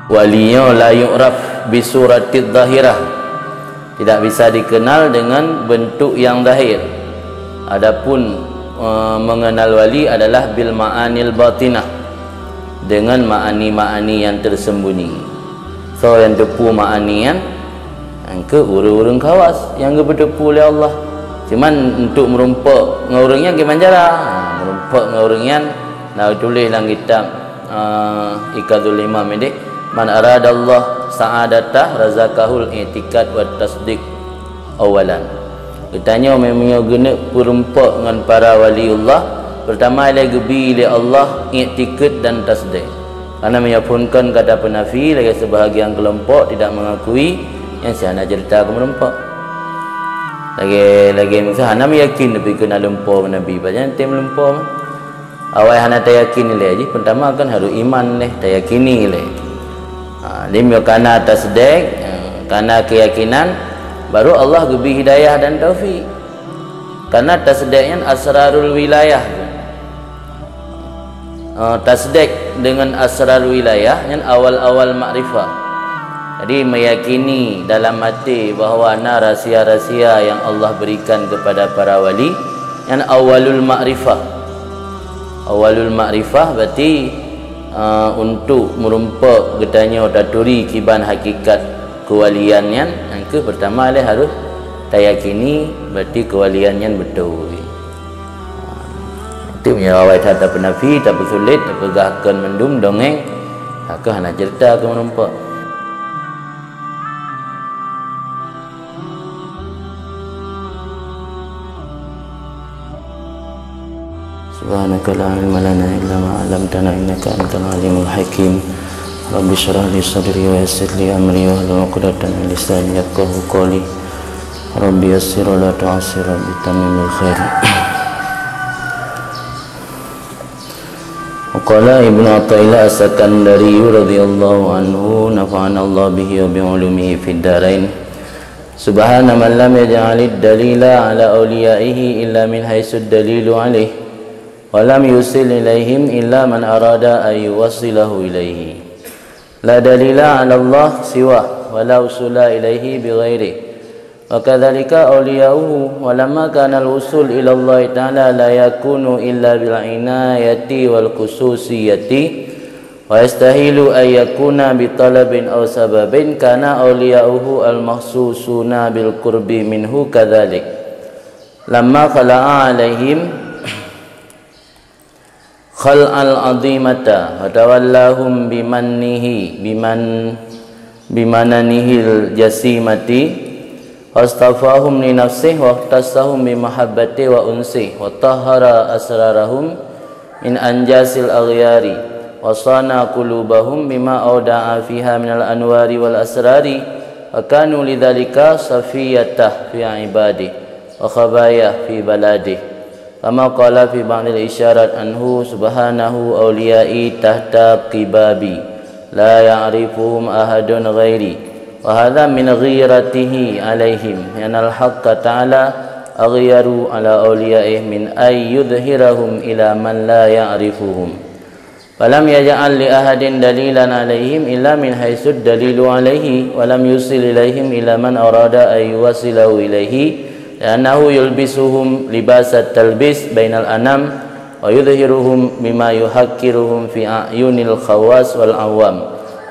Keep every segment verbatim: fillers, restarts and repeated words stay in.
Wali nyoe la yu'raf bi suratid zahirah, tidak bisa dikenal dengan bentuk yang zahir. Adapun, eh, mengenal wali adalah bil ma'anil batinah, dengan ma'ani-ma'ani yang tersembunyi. So, nyang teupeu ma'ani nyan, nyang keuh ureuëng-ureuëng khawas nyang geupeuteupeu lé Allah. Cuman untuk meurumpok ngon ureuëng nyan kiban cara. Ha, meurumpok ngon ureuëng nyan, na tuléh lam kitab, eh, Iqazul Imam ini, "Man aradallah sa'adatah razaqahul i'tiqad wat tasdiq awalan." Geutanyoe meunyoe geuneuk peurumpok ngon para waliullah, peurtama ilée geubi lé Allah i'tiqad dan tasdiq. Karena meunyoe phon kon kata peunafi, lagée seubahagian keulompok tidak mengakui, nyan si hana ceurita keu meurumpok. Lagée, lagée miseu hana meuyakin tapi keu na lumpo Nabi, pajan tem lumpo. Awai hana tayakin ilée jih, peurtama kan harôh iman lé, tayakini lé. Ha, lim yo kana tasdek, ha, kana keuyakinan, baru Allah geubi hidayah dan taufik. Karena tasdek nyan asrarul wilayah. Ha, tasdek dengan asrarul wilayah nyan awal-awal makrifah. Jadi meyakini dalam hati bahwa na rahsia-rahsia yang Allah berikan kepada para wali, nyan awalul makrifah. Awalul makrifah berarti, uh, untuk meurumpok geutanyoe taturi kiban hakikat keuwalian nyan, nyang keuh peurtama lé harôh tayakini berarti keuwalian nyan beutôi. Itu meunyoe awai that tapeunafi, tapeusulet, tapeugah kon mandum dongeng, ka hana ceurita keu meurumpok. سبحانك لا علم لنا إلا ما علمتنا إنك أنت العليم الحكيم. رب اشرح لي صدري ويسر لي أمري واحلل عقدة من لساني يفقهوا قولي. رب يسر ولا تعسر، رب تمم بالخير. وقال ابن عطاء الله السكندري رضي الله عنه، نفعنا الله به وبعلومه في الدارين. سبحان من لم يجعل الدليل على أوليائه إلا من حيث الدليل عليه، ولم يوصل إليهم إلا من أراد أن يوصله إليه. لا دليل على الله سواه، ولا وصول إليه بغيره. وكذلك أولياؤه، ولما كان الوصول إلى الله تعالى لا يكون إلا بالعناية والخصوصية، ويستحيل أن يكون بطلب أو سبب، كان أولياؤه المخصوصون بالقرب منه كذلك. لما خلع عليهم خلعا عظيما، وتولاهم بمنه، بمن-، بمننه الجسيمة، واصطفاهم لنفسه، واختصهم بمحبته وأنسه، وطهر أسرارهم من أنجاس الأغيار، وصان قلوبهم بما أودع فيها من الأنوار والأسرار، فكانوا لذلك صفية في عباده، وخبايا في بلاده. كما قال في بعض الإشارات عنه سبحانه: أوليائي تحت قبابي، لا يعرفهم أحد غيري. وهذا من غيرته عليهم، لأن الحق تعالى أغير على أوليائه من أن يظهرهم إلى من لا يعرفهم. فلم يجعل لأحد دليلا عليهم إلا من حيث الدليل عليه، ولم يوصل إليهم إلا من أراد أن يوصله إليه، لأنه يلبسهم لباس التلبيس بين الأنام، ويظهرهم بما يحقرهم في أعين الخواص والعوام،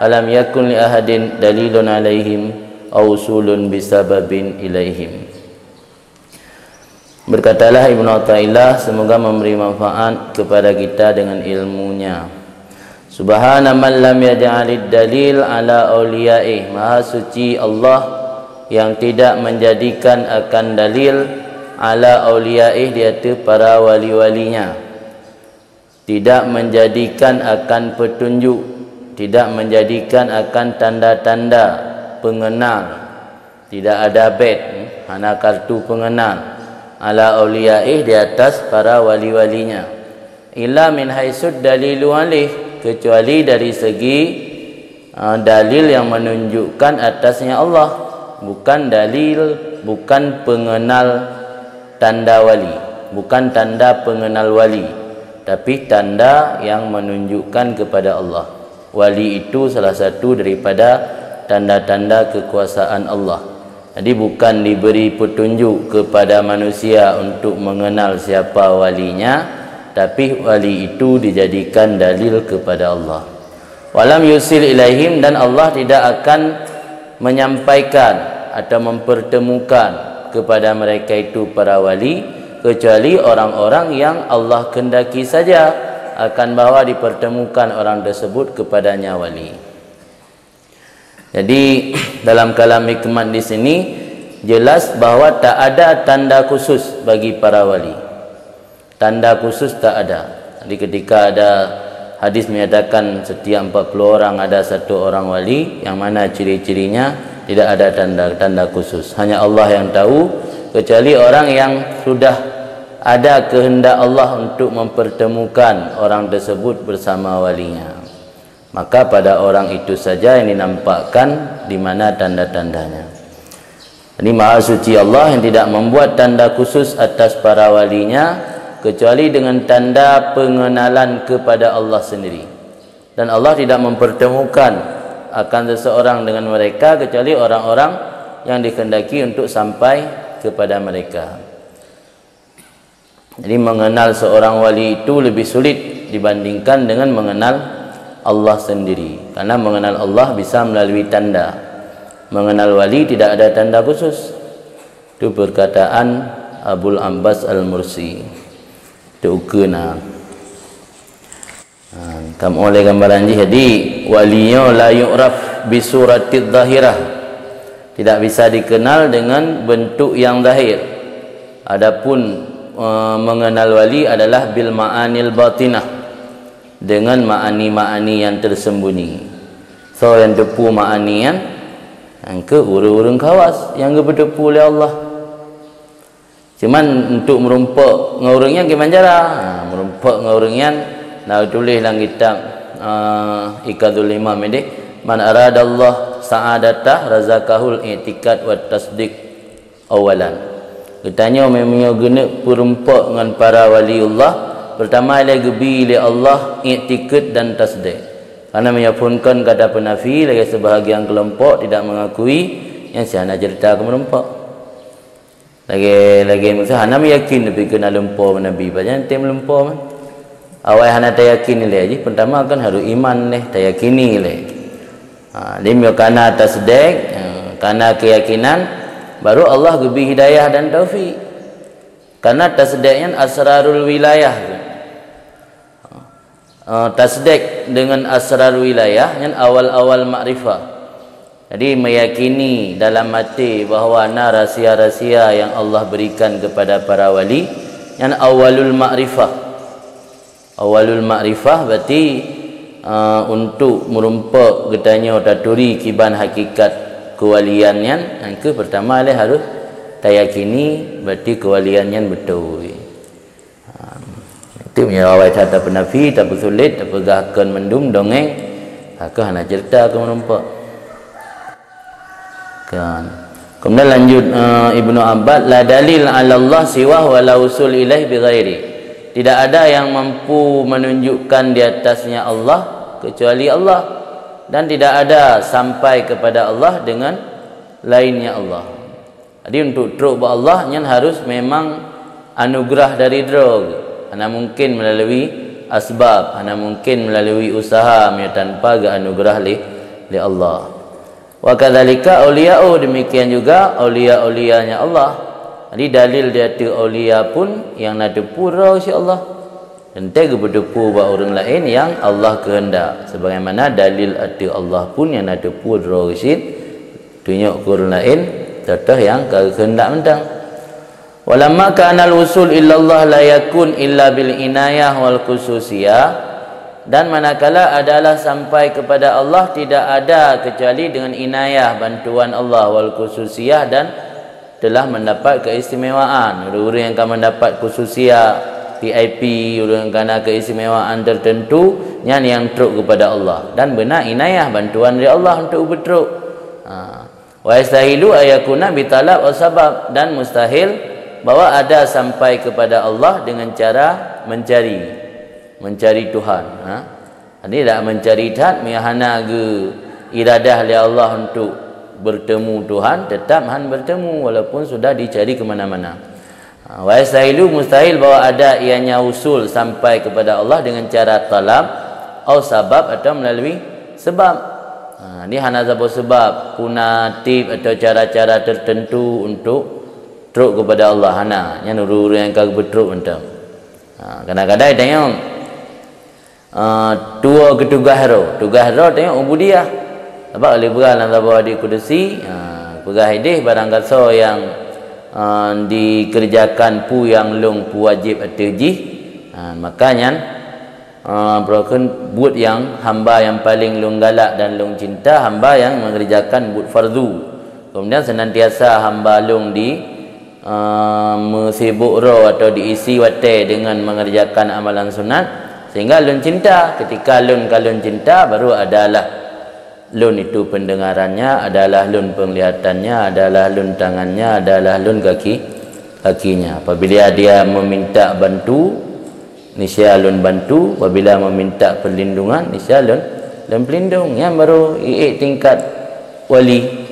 فلم يكن لأحد دليل عليهم أو وصول بسبب إليهم. Berkatalah Ibnu Athaillah, semoga memberi manfaat kepada kita dengan ilmunya. Subhana man lam yaj'alid dalil ala auliyaih, Maha Suci Allah yang tidak menjadikan akan dalil ala auliyaih, di atas para wali-walinya. Tidak menjadikan akan petunjuk, tidak menjadikan akan tanda-tanda pengenal, tidak ada badge, hana kartu pengenal, ala auliyaih, di atas para wali-walinya. Illa min haitsud dalilu alaih, kecuali dari segi, ah, dalil yang menunjukkan atasnya Allah, bukan dalil, bukan pengenal tanda wali, bukan tanda pengenal wali. tapi tanda yang menunjukkan kepada Allah. Wali itu salah satu daripada tanda-tanda kekuasaan Allah. Jadi, bukan diberi petunjuk kepada manusia untuk mengenal siapa walinya, tapi wali itu dijadikan dalil kepada Allah. Walam yusil ilaihim, dan Allah tidak akan menyampaikan atau mempertemukan kepada mereka itu para wali, kecuali orang-orang yang Allah kehendaki saja akan bahwa dipertemukan orang tersebut kepadanya wali. Jadi, dalam kalam hikmat di sini, jelas bahwa tak ada tanda khusus bagi para wali. Tanda khusus tak ada. Jadi, ketika ada hadis menyatakan setiap empat puluh orang ada satu orang wali, yang mana ciri-cirinya, tidak ada tanda-tanda khusus. Hanya Allah yang tahu, kecuali orang yang sudah ada kehendak Allah untuk mempertemukan orang tersebut bersama walinya. Maka pada orang itu saja yang dinampakkan di mana tanda-tandanya. Jadi, Maha Suci Allah yang tidak membuat tanda khusus atas para walinya, kecuali dengan tanda pengenalan kepada Allah sendiri. Dan Allah tidak mempertemukan akan seseorang dengan mereka, kecuali orang-orang yang dikehendaki untuk sampai kepada mereka. Jadi, mengenal seorang wali itu lebih sulit dibandingkan dengan mengenal Allah sendiri. Karena mengenal Allah bisa melalui tanda. Mengenal wali tidak ada tanda khusus. Itu perkataan Abul Abbas Al-Mursi. Itu ukeuna. Ha, kamoe lé gambaran jih. Jadi, wali nyoe la yu'raf bi suratid zahirah. Tidak bisa dikenal dengan bentuk yang zahir. Adapun, eh, mengenal wali adalah bil ma'anil batinah, dengan ma'ani-ma'ani yang tersembunyi. So, yang teupeu ma'ani nyan, nyang keu ureuëng-ureuëng khawas yang geupeuteupeue lé Allah. Cuman untuk meurumpok ngon ureuëng nyan kiban cara. Ha, meurumpok ngon ureuëng nyan, na tuléh lam kitab, eh, Iqadul Imam ideh, "Man aradallah sa'adatah razaqahul i'tiqad wat tasdiq awalan." Geutanyoe meunyoe geuneuk peurumpok ngon para waliullah, peurtama ilée geubi lé Allah i'tiqad dan tasdiq. Karena meunyoe phon kon kata peunafi, lagée seubahagian keulompok tidak mengakui, nyan si hana ceurita keu meurumpok. Lagée, lagée miseu hana meuyakin tapi keu na lumpo bak Nabi, pajan tem lumpo man. Awai hana tayakin ilée jih, peurtama kan harôh iman lé, tayakini lé. Ha, jadi meunyoe kana tasdek, ha, kana keuyakinan, baru Allah geubri hidayah dan taufik. Karena tasdek nyan asrarul wilayah. Eh, tasdek dengan asrar wilayah nyan awal-awal makrifah. Jadi, meyakini dalam hati bahwa na rahsia-rahsia yang Allah berikan kepada para wali, nyan awalul makrifah. Awalul makrifah berarti, eh, untuk meurumpok geutanyoe taturi kiban hakikat keuwalian nyan, nyang keu peurtama lé harôh tayakini berarti keuwalian nyan beutôi. Ha, itu meunyoe awai that tapeunafi, tapeusulet, tapeugah kon mandum dongeng, ka hana ceurita keu meurumpok. Kan. Kemudian lanjut, eh, Ibnu Abbad, "La dalil 'ala Allah siwah wa la usul ilaih bi ghairi." Tidak ada yang mampu menunjukkan di atasnya Allah kecuali Allah, dan tidak ada sampai kepada Allah dengan lainnya Allah. Jadi, untuk trok bak Allah nyan harus memang anugerah dari droe. Hana mungkin melalui asbab, hana mungkin melalui usaha meunyoe tanpa geuanugerah lé, lé Allah. Wa kadzalika auliya'u, demikian juga aulia-aulianya Allah. Jadi, dalil di ateueh aulia pun nyang na teupeu droe si Allah. Teuntée geupeuteupeue bak ureuëng laén nyang Allah keuheundak, sebagaimana dalil ateueh Allah pun nyang na teupeu droe cit, tunyok keu ureuëng laén, toh-toh nyang ka geukeuheundak mantong. Walamma kana al-wusul ilallah la yakun illa bil inayah wal khususiyah, dan manakala adalah sampai kepada Allah tidak ada kecuali dengan inayah, bantuan Allah, wal khususiyah, dan telah mendapat keistimewaan. Ureuëng-ureuëng nyang ka mendapat khususia, V I P, ureuëng nyang ka na keistimewaan tertentu, nyan nyang trok kepada Allah. Dan beuna inayah, bantuan dari Allah untuk beutrok. Ha. Wa yastahilu ayakuna bitalab aw sabab, dan mustahil bahwa ada sampai kepada Allah dengan cara mencari. Mencari Tuhan, ha? Jadi, dak mencari that, meunyo hana geu-iradah lé Allah untuk bertemu Tuhan, tetap han bertemu walaupun sudah dicari ke mana-mana. Ha, wa yastahilu, mustahil bahwa ada ianya usul sampai kepada Allah dengan cara talab, au sabab, atau melalui sebab. Ha, ni hana saboh sebab, kuna tip atau cara-cara tertentu untuk trok kepada Allah, hana. Nyan ureueng-ureueng nyang ka geupeutrok mantong. Ha, kadang-kadang tanyong, ah, tuwo keu tugaih droe. Tugaih droe tanyong ubudiyah. Sabab oleh peugah lam saboh hadis kudusi, ah, peugah ideh barang gasoe nyang, ah, dikerjakan peue nyang lôn peuwajéb ateueh jih, ah, maka nyan, ah, beureukeun buet nyang hamba nyang paleng lôn galak dan lôn cinta, hamba nyang mengerjakan buet fardu. Kemudian senantiasa hamba lôn di, eh, meusibuk droe atau diisi watée dengan mengerjakan amalan sunat, sehingga lôn cinta. Ketika lôn ka lôn cinta, baru adalah lôn itu pendengarannya, adalah lôn penglihatannya, adalah lôn tangannya, adalah lôn kaki, kakinya. Apabila dia meminta bantu, niscaya lôn bantu, apabila meminta perlindungan, niscaya lôn, lôn pelindung. Nyan baru iék tingkat wali.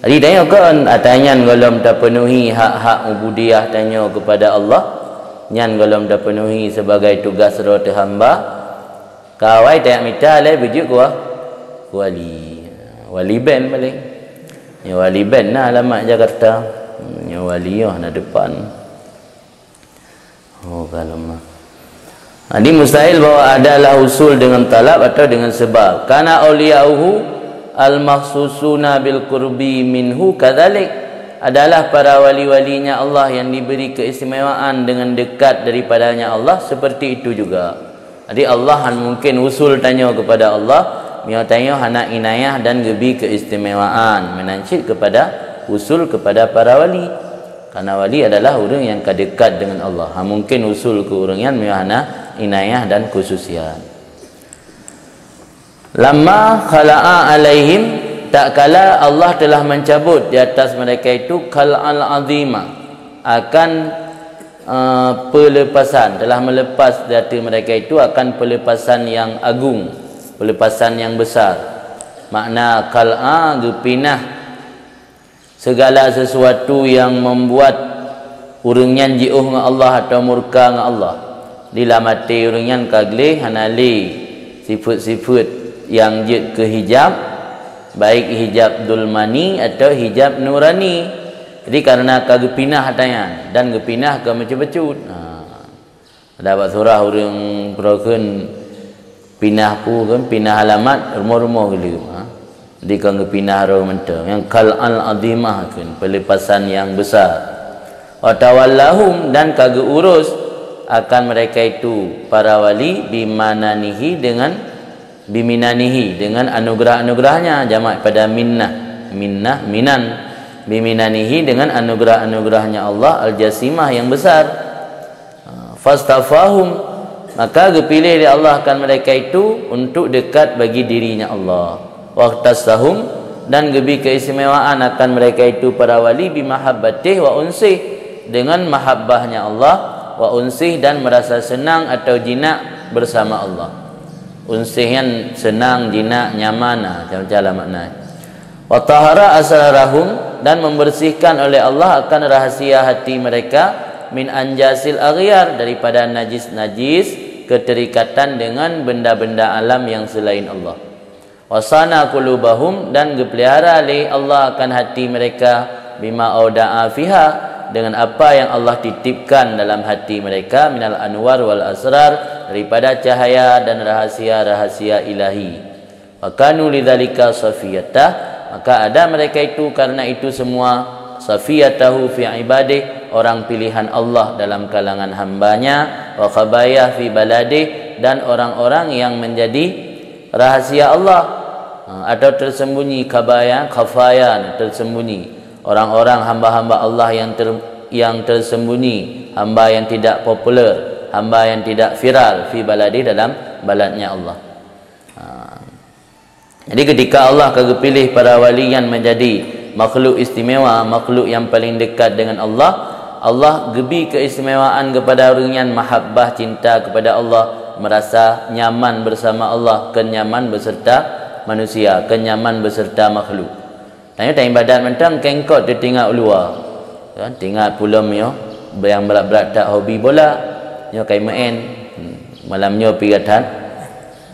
Jadi, tanyoe kon ata nyan gohlom tapeunuhi hak-hak ubudiyah tanyoe kepada Allah, nyan gohlom tapeunuhi sebagai tugas droe teuh hamba, ka awai tajak mita lé beujeuet keu wa-, keu wali. Wali ben paléng. Nyoe wali ben na alamat Jakarta. Nyoe wali nyoe na depan. Oh, ka lemah. Jadi, mustahil bahwa adalah usul dengan talab atau dengan sebab. Karena auliya'uhu al-makhsusuna bil qurbi minhu kadzalik, adalah para wali-walinya Allah yang diberi keistimewaan dengan dekat daripadanya Allah seperti itu juga. Jadi, Allah han mungkin usul tanyoe kepada Allah, meunyoe tanyoe hana inayah dan geubi keistimewaan, meunan cit kepada usul kepada para wali. Karena wali adalah ureueng nyang ka dekat dengan Allah. Ha, mungkin usul keu ureueng nyan meunyoe hana inayah dan khususiat. Lamma khala'a alaihim, tatkala Allah telah mencabut di atas mereka itu khal'al azima, akan, eh, pelepasan, telah melepas di atas mereka itu akan pelepasan yang agung, pelepasan yang besar. Makna khal'a geupinah segala sesuatu yang membuat ureueng nyan jiôh ngon Allah atau murka ngon Allah. Di lam até ureueng nyan ka gleh hana lé sifeuet-sifeuet nyang jeuet keu hijab, baik hijab zulmani atau hijab nurani. Jadi, karena ka geupinah ata nyan dan geupinah ka meucut-meucut. Ha. Ada bak surah ureueng peurokon pinah pu kan, pinah alamat, rumoh-rumoh geuleuem, ha. Di kon geupinah roh mantong. Nyang khal'al azimah kan, pelepasan yang besar. Wa tawallahum, dan ka geuurus akan mereka itu para wali bimananihi, dengan biminanihi, dengan anugerah-anugerahnya, jamak pada minnah. Minnah, minan. Biminanihi, dengan anugerah-anugerahnya Allah, al-jasimah, yang besar. Ha, fastafahum, maka geupiléh lé Allah akan mereka itu untuk dekat bagi dirinya Allah. Wakhtassahum, dan geubi keistimewaan akan mereka itu para wali bimahabbatih wa unsih, dengan mahabbahnya Allah, wa unsih, dan merasa senang atau jinak bersama Allah. Unsih nyan senang, jinak, nyaman, ha, macam-macam lah makna. Wa tahara asrarahum, dan membersihkan oleh Allah akan rahasia hati mereka, min anjasil aghyar, daripada najis-najis keterikatan dengan benda-benda alam yang selain Allah. Wa sana qulubahum, dan geupelihara lé Allah akan hati mereka, bima auda'a fiha, dengan apa yang Allah titipkan dalam hati mereka, minal anwar wal asrar, daripada cahaya dan rahasia-rahasia ilahi. Wa kanu lidzalika safiyatah, maka ada mereka itu karena itu semua, safiyatahu fi ibadih, orang pilihan Allah dalam kalangan hamba-Nya, wa khabayah fi baladih, dan orang-orang yang menjadi rahasia Allah, ha, atau tersembunyi, khabayah, khafaya, tersembunyi. Orang-orang hamba-hamba Allah yang ter-, yang tersembunyi, hamba yang tidak populer, hamba yang tidak viral, fi baladih, dalam baladnya Allah. Ha. Jadi, ketika Allah ka geupilih para wali nyan menjadi makhluk istimewa, makhluk yang paling dekat dengan Allah, Allah geubi keistimewaan kepada ureueng nyan, mahabbah, cinta kepada Allah, Merasa nyaman bersama Allah, kon nyaman beserta manusia, kon nyaman beserta makhluk. Tanyoe taibadat mantong kengkot teutingat u luwa. Kan, tingat pulom nyoe, nyang brat-brat that hobi bola, nyoe kai meu'en. Hmm, malam nyoe pi that,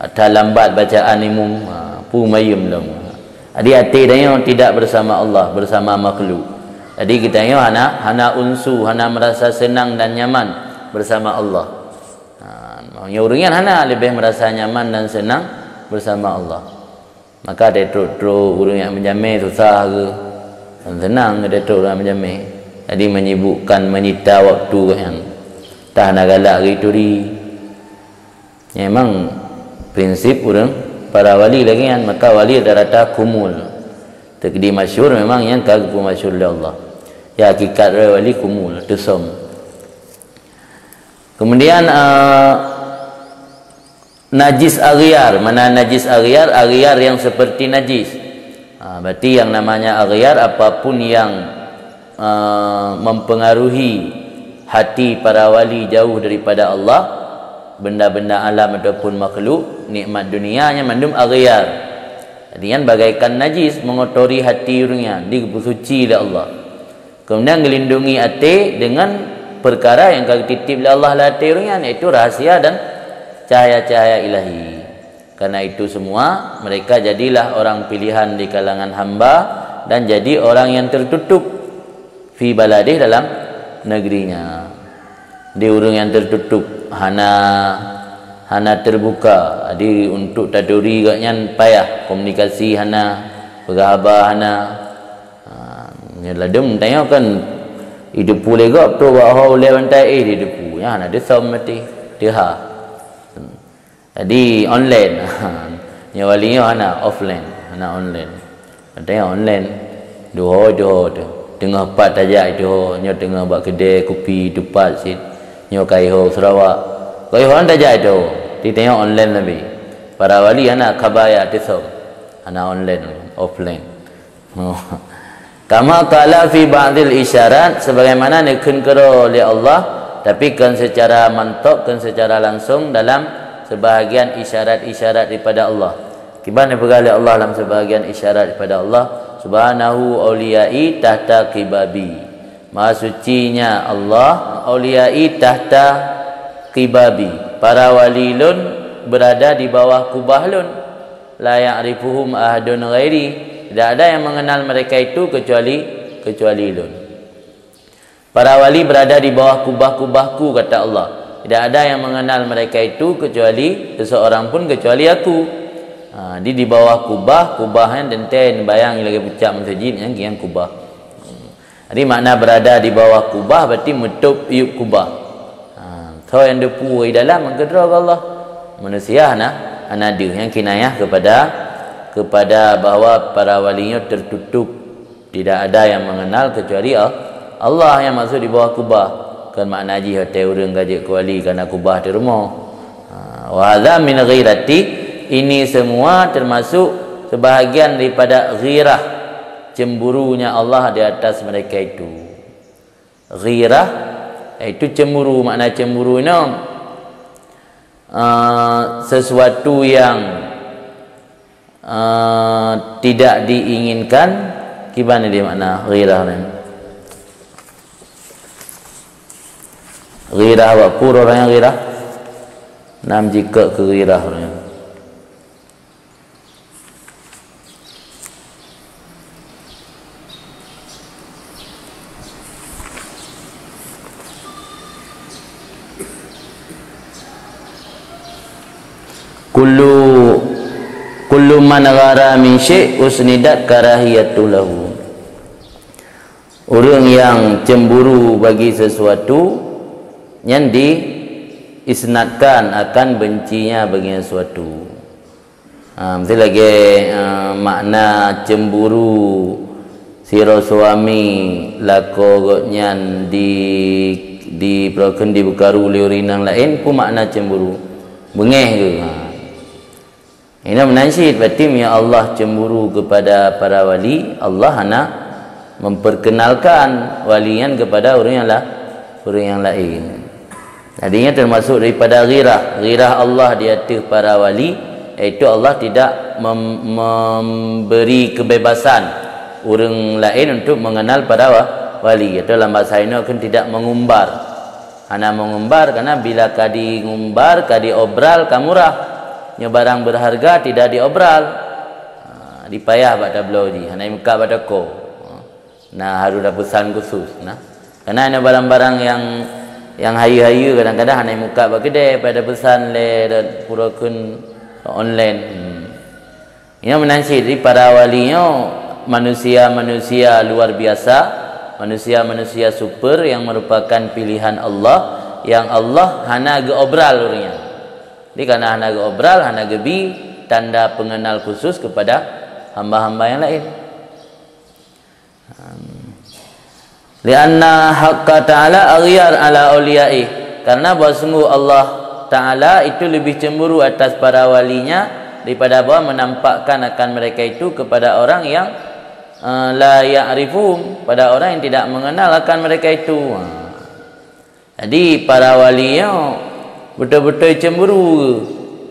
that lambat bacaan imum, ha, pu mayum lom. Jadi até tanyoe tidak bersama Allah, bersama makhluk. Jadi geutanyoe hana, hana unsu, hana merasa senang dan nyaman bersama Allah. Ha, maknanya ureuëng nyan hana leubeh merasa nyaman dan senang bersama Allah. Maka teutrok-trok ureuëng nyang meujamé susah geuh, dan senang geuh teutrok ureuëng nyang meujamé. Jadi menyibukkan, menyita waktu gobnyan. Tah na galak geuh turi. Memang prinsip ureuëng para wali lagée nyan, maka wali rata-rata kumul. Teuk di masyhur memang nyang ka geupeumasyhur lé Allah. Ya, hakikat wali kumul, teusom. Kemudian, eh, najis aghyar. Mana najis aghyar? Aghyar yang seperti najis. Ha, berarti yang namanya aghyar, apapun yang, eh, mempengaruhi hati para wali jauh daripada Allah, benda-benda alam ataupun makhluk, nikmat dunia, nyan mandum aghyar. Jadi, nyan bagaikan najis, mengotori hati ureuëng nyan, digeupesuci lé Allah. Kemudian, geulindungi até dengan perkara nyang ka geutitip lé Allah lam até ureuëng nyan, yaitu rahasia dan cahaya-cahaya ilahi. Karena itu semua, mereka jadilah orang pilihan di kalangan hamba dan jadi orang yang tertutup fi baladih, dalam negerinya. Di ureuëng yang tertutup, hana, hana terbuka. Jadi, untuk taturi gobnyan payah, komunikasi hana, peugah haba hana. Ha, nyoe ladum tanyoe kan, ideupu lé gob trok bak ho ulée bantai, eh, ideupu. Nyan hana deusom maté, teuha. Jadi online. Nyoe wali nyoe hana offline, hana online. Bantai online. Duho, duho tu. Teungoh pat tajak duho, nyoe teungoh bak keudè kupi tupat sit. Nyoe kaiho Sarawak. Kaiho tajak duho. Di tanyoe online leubeh. Para wali hana khabaya teusom. Hana online, offline. Kama qala fi ba'dil isyarat, sebagaimana neukheun keudroe lé Allah, tapi kon secara mantap, kon secara langsung dalam sebahagian isyarat-isyarat daripada Allah. Kiban neupeugah lé Allah lam sebahagian isyarat daripada Allah, "Subhanahu auliyai tahta qibabi." Maha sucinya Allah, "Auliyai tahta qibabi." Para wali lôn berada di bawah kubah lôn. "La ya'rifuhum ahadun ghairi." Tidak ada yang mengenal mereka itu kecuali, kecuali lôn. Para wali berada di bawah kubah-kubahku, kata Allah. Tidak ada yang mengenal mereka itu kecuali seseorang pun kecuali aku. Ha, di, di bawah kubah, kubah nyan teuntèe bayang lagèe pucak meuseujid nyan, nyan kubah. Jadi makna berada di bawah kubah berarti meutôb yup kubah. Ha, soe nyang deupu di dalam, meukeudroe keu Allah. Manusia hana, hana deuh, nyan kinayah kepada, kepada bahwa para wali nyoe tertutup. Tidak ada yang mengenal kecuali Al-, Allah nyang maksud di bawah kubah. Kon makna jih watèe ureueng ka jeuet keu wali kana kubah teurumoh. Ha, wa hadza min ghirati, ini semua termasuk sebahagian daripada ghirah, cemburunya Allah di atas mereka itu. Ghirah, yaitu cemburu. Makna cemburu nyoe, eh, sesuatu yang, eh, tidak diinginkan. Kiban di makna ghirah nyoe? Ghirah, awak peue ureueng nyang ghirah? Nam jikheun keu ghirah nyoe. Kullu, kullu man ghara min syai' usnidat karahiyatu lahu. Ureueng nyang cemburu bagi sesuatu, nyan diisnadkan akan bencinya bagi sesuatu. Ha, miseu lagèe, eh, makna cemburu sidroe suami lakoe gobnyan di, di, peue kheun, dibeukaru lé ureueng nyang laén, peue makna cemburu? Beungéh keu? Ha. Inoe meunan cit, berarti meunyoe Allah cemburu kepada para wali, Allah hana memperkenalkan wali nyan kepada ureueng nyang la-, ureueng nyang laén. Jadi nyan termasuk daripada ghirah, ghirah Allah di ateueh para wali, iaitu Allah tidak mem-, memberi kebebasan ureuëng laén untuk mengenal para wa-, wali, atau lam bahasa Indonesia kan tidak mengumbar. Hana mengumbar, karena bila ka diumbar, ka diobral, ka murah. Nyoe barang berharga tidak diobral. Ha, dipayah bak tabloe jih, hana meukat bak toko. Nah, harus ada pesan khusus, nah. Karena ada barang-barang yang, yang hayeue-hayeue kadang-kadang hana meukat bak keudè, pada pesan lé dan pura kheun online. Hmm. Nyoe meunan cit, jadi para wali nyoe manusia-manusia luar biasa, manusia-manusia super yang merupakan pilihan Allah, yang Allah hana geuobral ureuëng nyan. Jadi karena hana geuobral, hana geubi tanda pengenal khusus kepada hamba-hamba yang lain. Lianna haqqa ta'ala aghyar ala auliyaih. Karena bahwa sungguh Allah Ta'ala itu lebih cemburu atas para walinya daripada bahwa menampakkan akan mereka itu kepada orang yang, eh, la ya'rifuhum, pada orang yang tidak mengenal akan mereka itu. Ha. Jadi, para wali nyoe beutôi-beutôi cemburu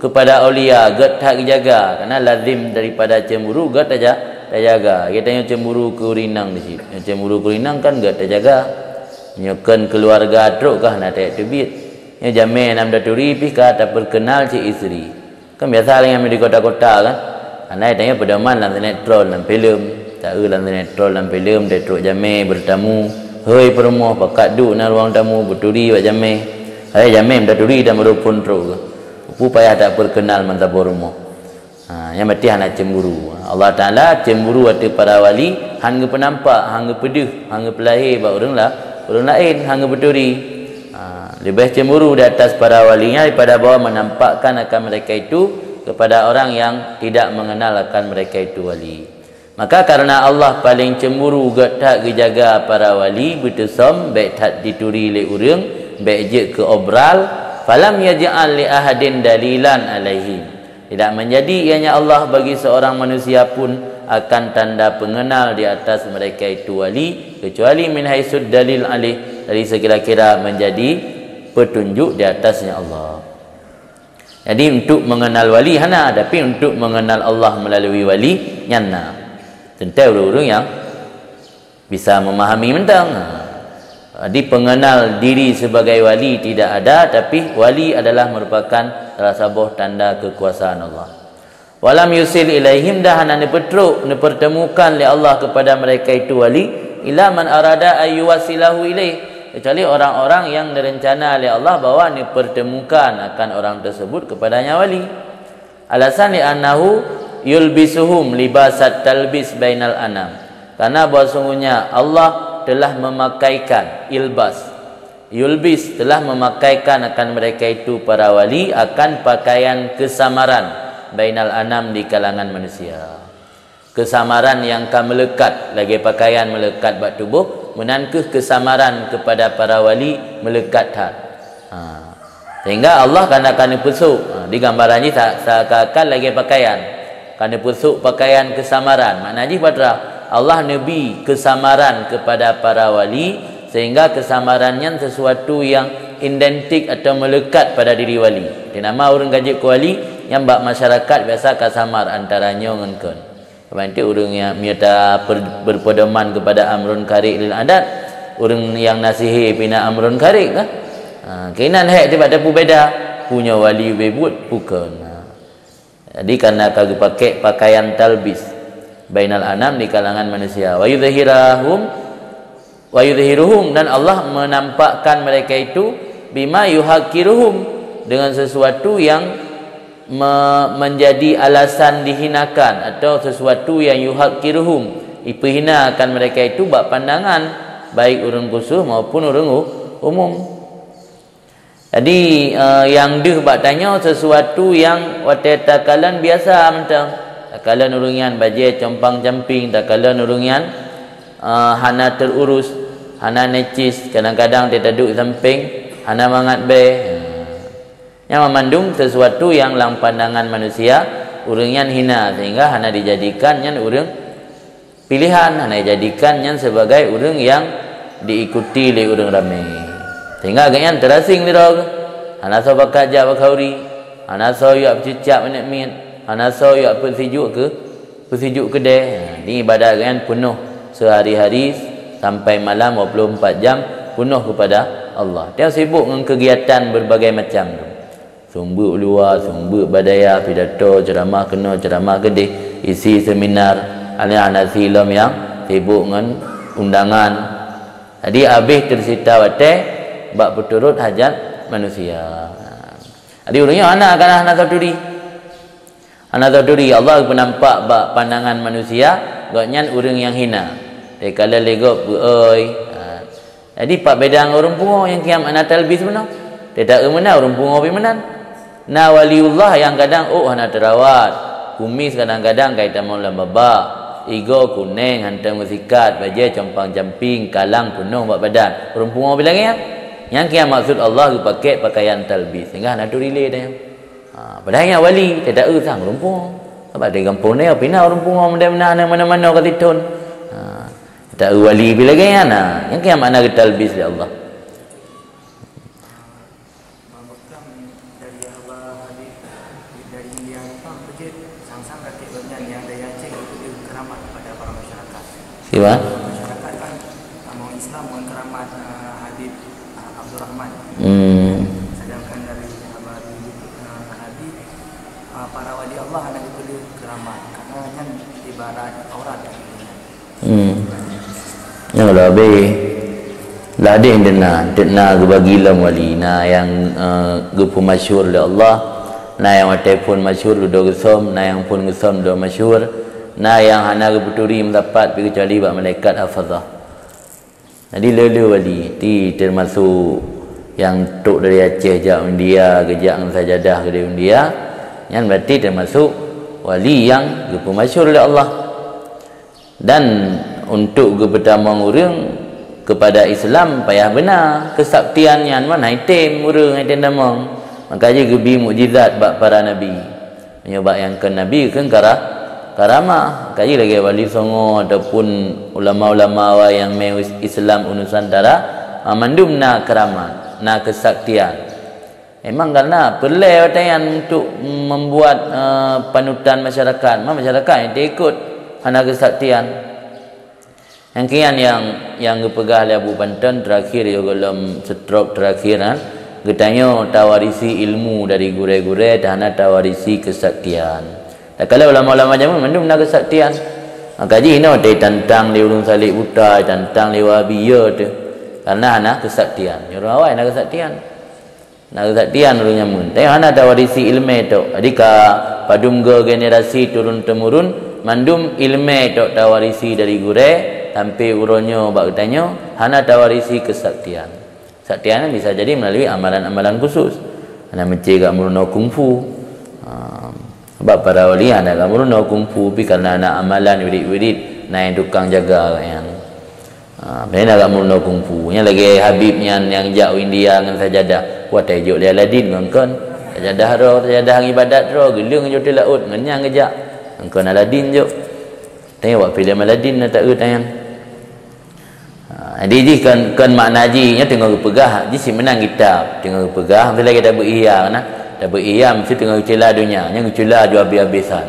kepada aulia, gét that geujaga. Karena lazim daripada cemburu gét taja-, tajaga. Geutanyoe cemburu keu ureuëng inong di situ. Cemburu keu ureuëng inong kan gét tajaga. Nyoe kon keuluwarga trok kah na tajak teubiet. Nyoe jamé nam taturi pih ka tapeurkeunal cit istri. Kan biasa lagée nyan di kota-kota kan. Hana tanyoe peudoman lam sinetron, lam filem. Taeu lam sinetron, lam filem, trok jamé beurtamu. Hei peurumoh, pakat duek na ruang tamu, beuturi bak jamé. Hai jamé, meutaturi dan meureuphon trok. Peue payah tapeurkeunal meusaboh rumoh. Ha, nyan berarti hana cemburu. Allah Taala cemburu ateueh para wali, han geupeunampak, han geupeudeuh, han geupeulahé bak ureuëng la-, ureuëng laén, han geupeuturi. Ha, leubeh cemburu di atas para wali nyan daripada bahwa menampakkan akan mereka itu kepada orang yang tidak mengenal akan mereka itu wali. Maka karena Allah paling cemburu gét that geujaga para wali, beuteusom bék that dituri lé ureuëng, bék jeuet keu obral, falam yaj'al li ahadin dalilan alaihim. Tidak menjadi ianya Allah bagi seorang manusia pun akan tanda pengenal di atas mereka itu wali, kecuali min haitsud dalil alaih, dari sekira-kira menjadi petunjuk di atasnya Allah. Jadi, untuk mengenal wali hana, tapi untuk mengenal Allah melalui wali, nyan na. Teuntée ureuëng-ureuëng nyang bisa memahami mantong. Jadi, pengenal diri sebagai wali tidak ada, tapi wali adalah merupakan salah saboh tanda kekuasaan Allah. Walam yusil ilaihim, dan hana neupeutrok, neupertemukan lé Allah kepada mereka itu wali, illa man arada ayyuwasilahu ilaih, kecuali orang-orang yang direncana lé Allah bahwa neupertemukan akan orang tersebut kepadanya wali. Alasan, li'annahu yulbisuhum libasat talbis bainal anam. Karena bahwasanya Allah telah memakaikan ilbas. Yulbis telah memakaikan akan mereka itu para wali akan pakaian kesamaran bainal anam di kalangan manusia. Kesamaran nyang ka meulekat, lagée pakaian meulekat bak tuboh, meunan kheueh kesamaran kepada para wali meulekat that. Ha. Sehingga Allah ka na ka neupeusok. Ha, di gambaran jih sa-, seakan-akan lagée pakaian. Ka neupeusok pakaian kesamaran. Makna jih peue teuma? Allah neubi kesamaran kepada para wali, sehingga kesamaran nyan sesuatu yang identik atau melekat pada diri wali. Di nama ureuëng ka jeuet keu wali, nyang bak masyarakat biasa ka samar antara nyoe ngon kon. Seperti ureuëng nyang meunyoe ta per-, berpedoman kepada amrun kharik lil adat, ureuëng nyang na sihé pih na amrun kharik kan? Ha, keunan hék teubat teupeu beda, peue nyoe wali ubé buet, peue kon. Ha. Jadi, karena ka geupakék pakaian talbis bainal anam di kalangan manusia. Wa yudhhirahum, wa yudhhiruhum, dan Allah menampakkan mereka itu bima yuhaqqiruhum, dengan sesuatu yang me-, menjadi alasan dihinakan, atau sesuatu yang yuhaqqiruhum, ipeuhina akan mereka itu bak pandangan, baik ureuëng khusus maupun ureuëng u-, umum. Jadi, eh, nyang deuh bak tanyoe sesuatu nyang watée takalon biasa mantong. Takalon ureuëng nyan bajée compang-camping, takalon ureuëng nyan, eh, hana terurus, hana necis, kadang-kadang teuh taduek sampéng, hana mangat bée. Nyan mandum sesuatu nyang lam pandangan manusia, ureuëng nyan hina, sehingga hana dijadikan nyan ureuëng pilihan, hana dijadikan nyan sebagai ureuëng nyang diikuti lé ureuëng ramé. Sehingga gobnyan teurasing sidroe geuh. Hana soe bakat jak bak khanduri, hana soe jak peucicak miet-miet, hana soe jak peusijuek keu, peusijuek keudè. Ha, di ibadat gobnyan peunoh seuhari-hari sampai malam dua puluh empat jam peunoh keupada Allah. Dia sibuk ngon keugiatan berbagai macam tu. Seumeubeuet u luwa, seumeubeuet bak dayah, pidato, ceuramah keunoe, ceuramah keudeh, isi seminar, hana, hana si lom nyang sibuk ngon undangan. Jadi habéh teusita watèe bak peuturot hajat manusia. Jadi ureueng nyoe hana, kana hana soe turi. Hana soe turi, Allah geupeunampak bak pandangan manusia, gobnyan ureueng nyang hina. Teukalon lé gob beu-oi. Ha. Jadi pat beda ngon ureueng pungo nyang kiam hana talbis meunan. Teuta meunan ureueng pungo pih meunan. Na waliullah nyang kadang ôk hana teurawat, kumis kadang-kadang ka itamong lam babah, igoe kuneng hantom geusikat, bajèe compang-camping, kalang peunoh bak badan. Ureueng pungo pih lagèe nyan. Nyang kiam maksud Allah geupakèk pakaian talbis, sehingga hana turi lé tanyoe. Ha, padahai nyan wali, teuta sang ureueng pungo. Sabab di gampông nyoe pih na ureueng pungo, mudah-mudahan na manoe-manoe ka sithon. Ha, teuta wali pih lagèe nyan, ha. Nyang kiam makna geutalbis lé Allah. Mabakam dari haba hadis dari India tu kan, beujeuet sang-sang kakek gobnyan nyang dari Aceh itu dia keramat kepada para masyarakat. Siapa? Masyarakat kan, ah, mau Islam, mau keramat, ah, Habib, ah, Abdul Rahman. Hmm. Sedangkan dari haba, ah, Habib, ah, para wali Allah hana diberi keramat karena kan ibarat aurat. Hmm. Nyoe lah habéh. Ladeh dena, dena geubagi lom wali. Na nyang, eh, geupeumasyhur lé Allah, na nyang watèe phon masyhur dudoe geusom, na nyang phon geusom dudoe masyhur, na nyang hana geupeuturi meusapat pi keucuali bak malaikat hafazah. Jadi le-le wali, ti teumasuk nyang trok dari Aceh jak India, geujak ngon sajadah keudeh India, nyan berarti teumasuk wali nyang geupeumasyhur lé Allah. Dan untuk geupeutamong ureueng keupada Islam payah beuna, keusaktian nyan meunan item ureueng item tamong. Maka jih geubi mukjizat bak para nabi. Meunyoe bak nyang kon nabi kheun kara-, karamah. Maka jih lagèe Wali Songo ataupun ulama-ulama awai nyang mé Islam u Nusantara, ha, mandum na karamah, na keusaktian. Memang karena peureulèe watèe nyan untuk membuat, eh, panutan masyarakat. Ma masyarakat nyang teuikot hana keusaktian. Nyang kian nyang, nyang geupeugah lé Abu Panton terakhir, yoh gohlom stroke terakhir, ha. Geutanyoe tawarisi ilmu dari gurèe-gurèe, hana tawarisi keusaktian. Takalon ulama-ulama jameun mandum na keusaktian. Maka jih inoe teuh tantang lé ureueng salek buta, tantang lé Wahabi, ya teuh. Karena hana keusaktian. Ureueng awai na keusaktian. Na keusaktian ureueng jameun. Tapi hana tawarisi ileumèe tok. Jadi ka padum goe generasi turun-temurun, mandum ileumèe tok tawarisi dari gurèe, sampai uroe nyoe bak geutanyoe, hana tawarisi keusaktian. Keusaktian bisa jadi melalui amalan-amalan khusus. Hana meusti ka meurunoe kungfu. Ha, sabab para wali hana ka meurunoe kungfu, pi karena na amalan wirid-wirid, na nyang tukang jaga nyan. Ha, bèk na ka meurunoe kungfu. Nyan lagèe Habib nyan nyang jak u India ngon sajadah. Watèe jok lé Aladin ngon kon. Sajadah droe, sajadah ibadat droe, geuleueng jok teuk laôt ngon nyan geujak. Ngon kon Aladin jok. Tanyong bak filem Aladin na taeu tanyan. Ha, jadi jih kon, kon makna jih, nyoe teungoh geupeugah, jih si meunan kitab. Teungoh geupeugah, misalnya kita beuihya, nah. Kita beuihya, mesti teungoh geucula donya. Nyan geucula ju habéh-habésan.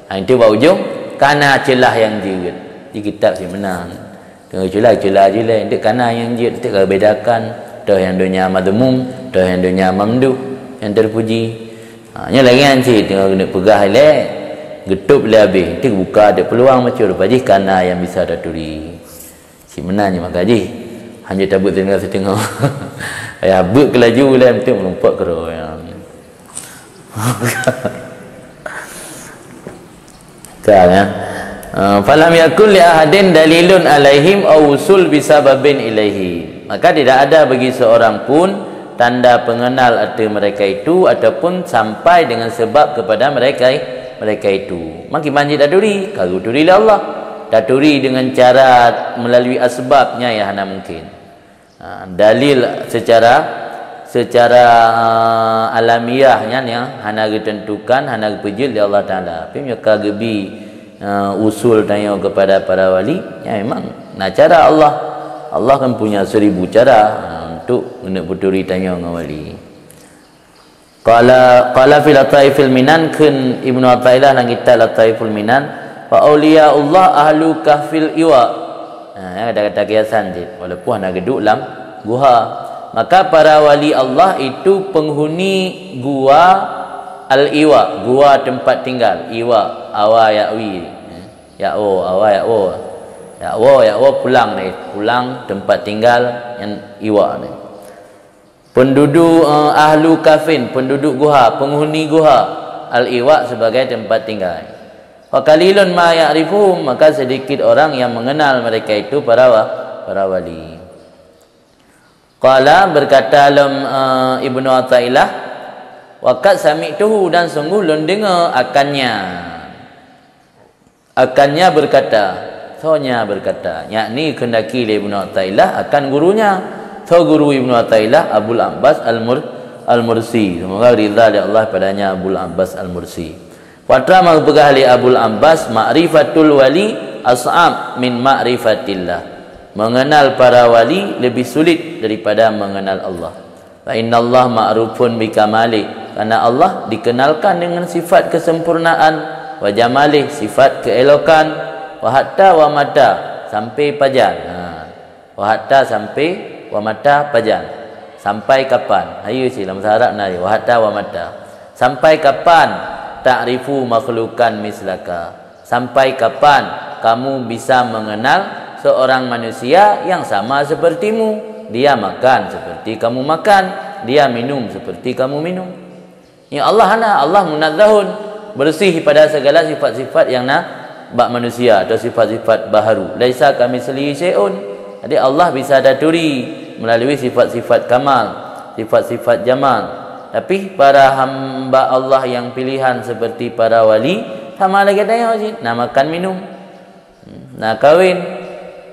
Ha, itu bak ujong, kana ceulah nyang jeuet. Di kitab si meunan. Teungoh cula, cula jih lé, enteuk kana nyang jeuet, enteuk ka bedakan, toh nyang donya madhmum, toh nyang donya mamduh, nyang terpuji. Ha, nyoe lagèe nyan cit teungoh geuneuk peugah ilèe, geutôb lé abéh, enteuk buka teuk peuluang bacut, leupah jih kana nyang bisa taturi. Cit meunan nyoe maka jih, hanjeuet tabeuet siteungoh-siteungoh. Payah beuet keu laju lé, enteuk meurumpok keudroe nyan. Kan, ya? Ah, "Falam yakun li ahadin dalilun alaihim aw usul bisababin ilaihi." Maka tidak ada bagi seorang pun tanda pengenal ateueh mereka itu ataupun sampai dengan sebab kepada mereka, mereka itu. Maka iman jih taturi, ka geuturi lé Allah. Taturi dengan cara melalui asbabnya yang hana mungkin. Ha, dalil secara, secara, ha, alamiah nyan nyang hana geuteuntukan, hana geupeujeuet lé Allah Taala. Tapi meunyoe ka geubi, ha, usul tanyoe kepada para wali, nyan memang na cara Allah. Allah kan punya seribu cara, ha, Keuneuk peuturi tanyoe ngon wali. Qala, qala fi Lataifil Minan, kheun Ibnu Athaillah lam kitab Lataiful Minan, "Fa auliyaullah ahlu kahfil iwa." Ha, nyan kata-kata kiasan cit, walaupun hana geuduek lam guha. Maka para wali Allah itu penghuni gua al-iwa, gua tempat tinggal, iwa, awa ya'wi. Ya'wo, awa ya'wo. Ya'wo, ya'wo pulang deh, pulang tempat tinggal nyan iwa deh. Penduduk, eh, ahlu kahfin, penduduk guha, penghuni guha, al-iwa sebagai tempat tinggal. Wa qalilun ma ya'rifuhum, maka sedikit orang yang mengenal mereka itu para wa-, para wali. Qala, berkata lom, eh, Ibnu Athaillah, "Wa qad sami'tuhu, dan sungguh lôn deungoe akannya." Akannya berkata, soe nya berkata, yakni kehendaki lé Ibnu Athaillah akan gurunya. Soe guru Ibnu Athaillah? Abul Abbas Al-Mur-, Al-Mursi. Semoga ridha lé Allah padanya Abul Abbas Al-Mursi. Patra maka peugah lé Abul Abbas, "Ma'rifatul wali as'ab min ma'rifatillah." Mengenal para wali lebih sulit daripada mengenal Allah. "Fa innallaha ma'rufun bikamalih." Karena Allah dikenalkan dengan sifat kesempurnaan, "wa jamalih", sifat keelokan, "wa hatta wa mata", sampai pajan. Ha. "Wa hatta", sampai, "wa mata", pajan. Sampai kapan? Hayeue sih, lam bahasa Arab na, "wa hatta wa mata". Sampai kapan? "Ta'rifu makhlukan mislaka". Sampai kapan kamu bisa mengenal seorang manusia yang sama sepertimu? Dia makan seperti kamu makan, dia minum seperti kamu minum. Ya Allah hana, Allah munazzahun, bersih pada segala sifat-sifat yang na bak manusia atau sifat-sifat baharu. "Laisa kamitslihi syai'un." Jadi Allah bisa taturi melalui sifat-sifat kamal, sifat-sifat jamal. Tapi para hamba Allah yang pilihan seperti para wali, sama lagèe tanyoe cit, na makan minum. Na kawin,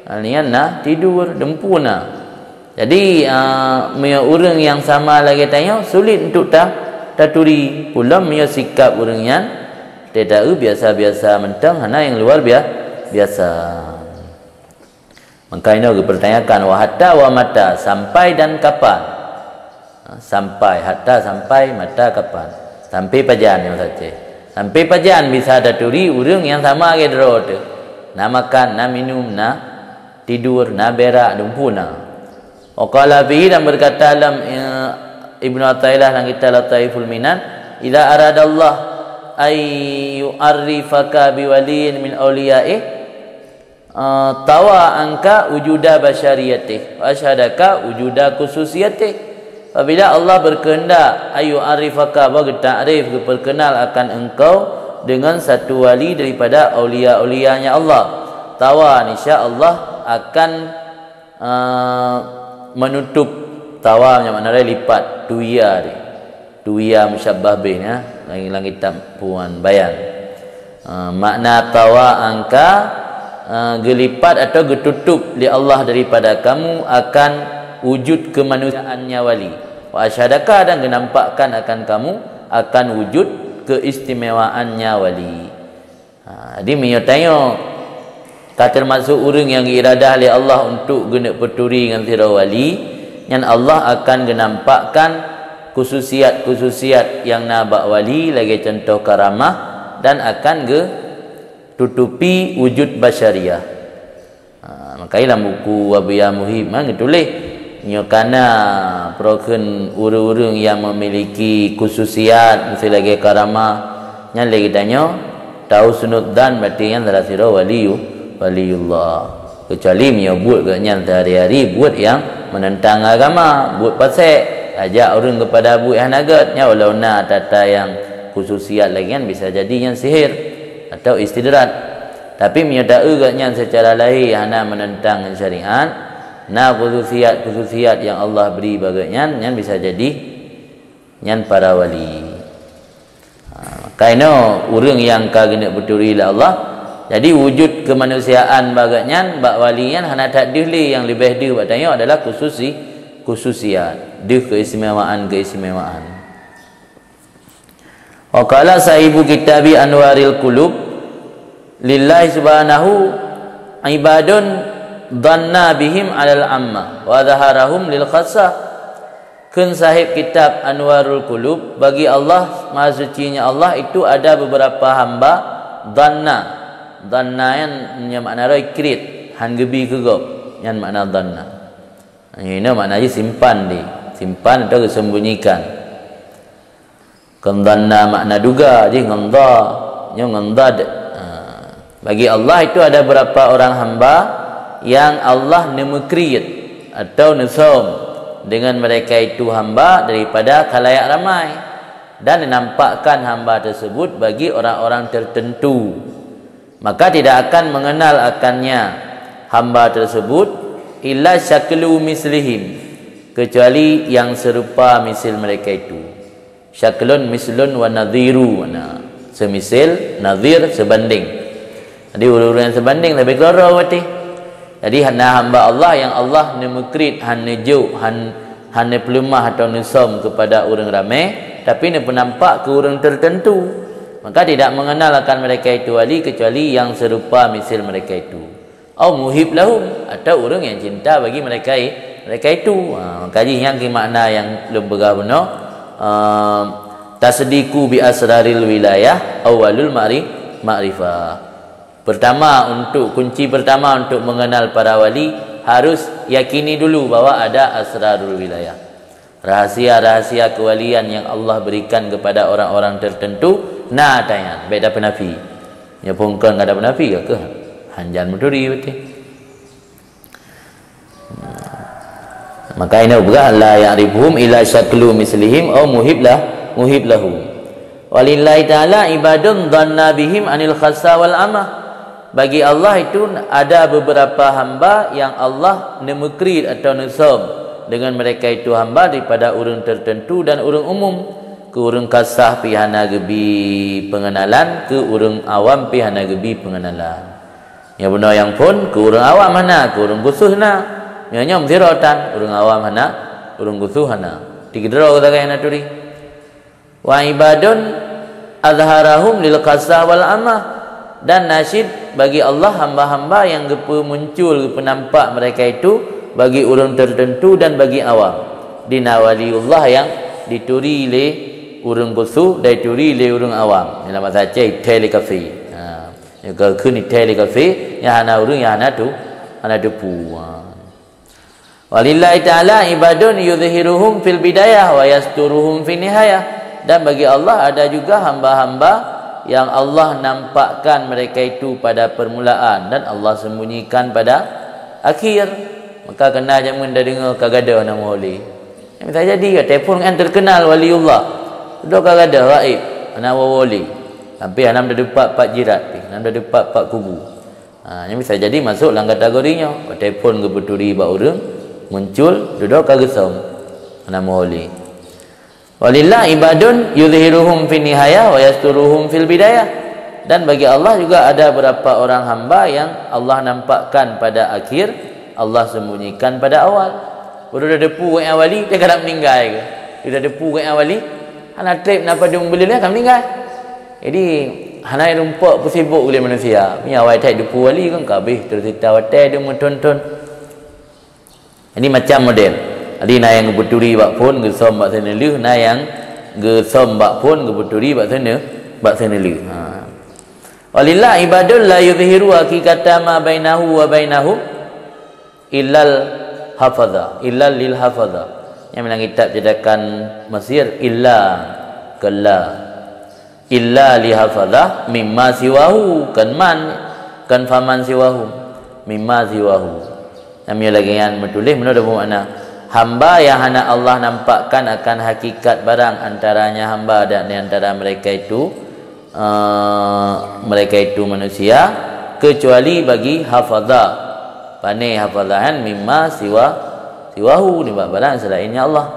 na nian, na tidur, dumpeue na. Jadi, ah, meunyoe ureueng nyang sama lagèe tanyoe, sulit untuk ta-, taturi. Pulom meunyoe sikap ureueng nyan, teudaeu biasa-biasa mantong, hana nyang luar bia-, biasa. Maka inoe geupertanyakan, "Wa hatta wa mata", sampai dan kapan? Ha, sampai, hatta sampai, mata kapan? Sampai pajan nyang sacé. Sampai pajan bisa taturi ureueng nyang sama lagèe droe teuh. Na makan, na minum, na tidur, na berak, dumpeue na. Wa qala fihi, dan berkata lam, eh, Ibnu Athaillah lam kitab Lataiful Minan, "Idza aradallah ay yu'arrifaka biwaliyin min auliyaih, eh, tawa anka wujuda basyariyatih, wa asyhadaka wujuda khususiyatih." Apabila Allah berkehendak, ayu arifaka, bahwa geutakrif, geuperkenal akan engkau dengan satu wali daripada aulia-aulianya Allah, tawa, niscaya Allah akan, eh, menutup, tawa nyang makna lipat, tuya deh. Tuya musyabbah bih, ya, lam, lam kitab Puan Bayan. Ah, makna tawa angka, ah, geulipat atau geututup lé Allah daripada kamu akan wujud kemanusiaannya wali. Wa asyhadaka, dan geunampakkan akan kamu akan wujud keistimewaannya wali. Ha, jadi meunyoe tanyoe ka teumasuk ureuëng nyang geuiradah lé Allah untuk geuneuk peuturi ngon sidroe wali, nyan Allah akan geunampakkan khususiat-khususiat nyang na bak wali lagée contoh karamah dan akan geututupi wujud basyariah. Ha, makajih lam buku Wabiya Muhim, ha, geutuléh, nyoe kana peurokheun ureuëng-ureuëng nyang memiliki khususiat, miseu lagée karamah, nyan lé geutanyoe, tahusnudzan berarti nyan salah sidroe waliyu-, waliyullah. Keucuali meunyoe buet geuh nyan sehari-hari buet nyang menentang agama, buet pasék, ajak ureuëng keupada buet hana gét, nyan walau na ata-ata nyang khususiat lagée nyan bisa jadi nyan sihir atau istidraj. Tapi meunyoe taeu geuh nyan seucara lahé hana menentang ngon syariat, na khususiat-khususiat nyang Allah bri bak geuh nyan, nyan bisa jadi nyan para wali. Ha, kainoe ureuëng nyang ka geuneuk peuturi lé Allah, jadi wujud kemanusiaan bak geuh nyan, bak wali nyan hana that deuh lé, nyang leubeh deuh bak tanyoe adalah khususi-, khususiat, deuh keistimewaan-keistimewaan. Wa qala sahibu kitabi Anwaril Qulub, "Lillahi subhanahu ibadun dhanna bihim alal amma, wa zaharahum lil khassah, Kheun sahib kitab Anwarul Qulub, bagi Allah, Maha Suci-Nya Allah, itu ada beberapa hamba dhanna. Dhanna nyan, nyan makna roh kriet, han geubi keu gob. Nyan makna dhanna. Ini makna jih simpan di, simpan atau disembunyikan. Kon dhanna makna duga, jih ngon dha, nyoe ngon dhad. Ha. Bagi Allah itu ada beberapa orang hamba yang Allah neumeukriet atau neusom dengan mereka itu hamba daripada khalayak ramai, dan dinampakkan hamba tersebut bagi orang-orang tertentu. Maka tidak akan mengenal akannya hamba tersebut illa syaklu mislihim, kecuali yang serupa misil mereka itu. Syaklun mislun wa nadhiru, nah, semisil, nadhir, sebanding. Jadi ureuëng-ureuëng nyang sebanding lebih keudroe berarti. Jadi hana hamba Allah yang Allah neumeukriet, han neujok, han, han neupeuleumah atau neusom kepada ureuëng ramé, tapi neupeunampak keu ureuëng tertentu. Maka tidak mengenal akan mereka itu wali kecuali yang serupa misil mereka itu. Au muhib lahum, atau ureuëng yang cinta bagi mereka, mereka itu. Ha, maka jih nyang keu makna nyang lôn peugah bunoe, ehm, tasdiqu bi asraril wilayah awalul ma'ri-, ma'rifah. Pertama, untuk kunci pertama untuk mengenal para wali, harus yakini dulu bahwa ada asrarul wilayah. Rahasia-rahasia kewalian yang Allah berikan kepada orang-orang tertentu, na tanyan, beda penafi. Nya pun kon kada penafi ka keuh. Hanjan meuturi berarti. Maka ini peugah la ya'rifuhum illa syaklu mislihim au muhib lah, muhib lahum. Walillahi ta'ala ibadun dhanna bihim anil khassa wal amah. Bagi Allah itu ada beberapa hamba yang Allah neumeukriet atau neusom dengan mereka itu hamba daripada ureuëng tertentu dan ureuëng umum. Keu ureuëng khassah pih hana geubi pengenalan, keu ureuëng awam pih hana geubi pengenalan. Nyang bunoe nyang phon, keu ureuëng awam hana, keu ureuëng khusos na. Nyoe nyoe meusidroe tan, ureuëng awam hana, ureuëng khusos hana. Tiga droe kata kaya na turi. Wa ibadun azharahum lil khassa wal amah. Dan nasyid bagi Allah hamba-hamba yang geupeu muncul, geupeunampak mereka itu bagi ureuëng tertentu dan bagi awam. Di na waliullah yang dituri lé ureuëng khusos, dan dituri lé ureuëng awam. Dalam bahasa Aceh, ithai lé kafé. Ha. Nyang ka kheun ithai lé kafé, nyang hana ureuëng, nyang hana tu, hana teupeu. Ha. Walillahi ta'ala ibadun yuzhiruhum fil bidayah wa yasturuhum fin nihayah. Dan bagi Allah ada juga hamba-hamba yang Allah nampakkan mereka itu pada permulaan dan Allah sembunyikan pada akhir. Maka kena jameun dah dengar ka gadoh na meuholi. Bisa jadi ka telepon kan terkenal waliullah. Dudoe ka gadoh gaib, hana wali. Tapi hana deupat pat jirat pih, hana deupat pat kubu. Ha, nyan bisa jadi masuk lam kategori nyoe. Watèe phôn geupeuturi bak ureueng, muncul, dudoe ka geusom. Hana meuholi. Walillah ibadun yuzhiruhum fin nihayah wa yasturuhum fil bidayah. Dan bagi Allah juga ada beberapa orang hamba yang Allah nampakkan pada akhir, Allah sembunyikan pada awal. Baru dah depu wali, dia kadang meninggai ke? Dia dah depu wali, hana trép na padum buleuen ka meninggai. Jadi, hana rumpok peusibok lé manusia. Mi awai that depu wali kan ka habéh, terus cerita watèe dia meuthon-thon. Jadi, macam model. Jadi, na nyang geupeuturi bak phôn, geusom bak seuneulheueh, na nyang geusom bak phôn, geupeuturi bak seuneu-, bak seuneulheueh. Ha. Walillah ibadun la yuzhiru haqiqata ma bainahu wa bainahum illal hafazah, illal lil hafazah. Nyang dalam kitab cetakan Mesir, illa, kalla. Illa li hafazah mimma siwahu, kan man, kan faman siwahum, mimma siwahu. Namiet lagèe nyan meutuléh, meunoe dah bermakna, hamba yang hana Allah nampakkan akan hakikat barang antaranya hamba dan di antara mereka itu, eh, mereka itu manusia, kecuali bagi hafazah. Pane hafazah nyan mimma siwa, siwahu, nibak barang selainnya Allah.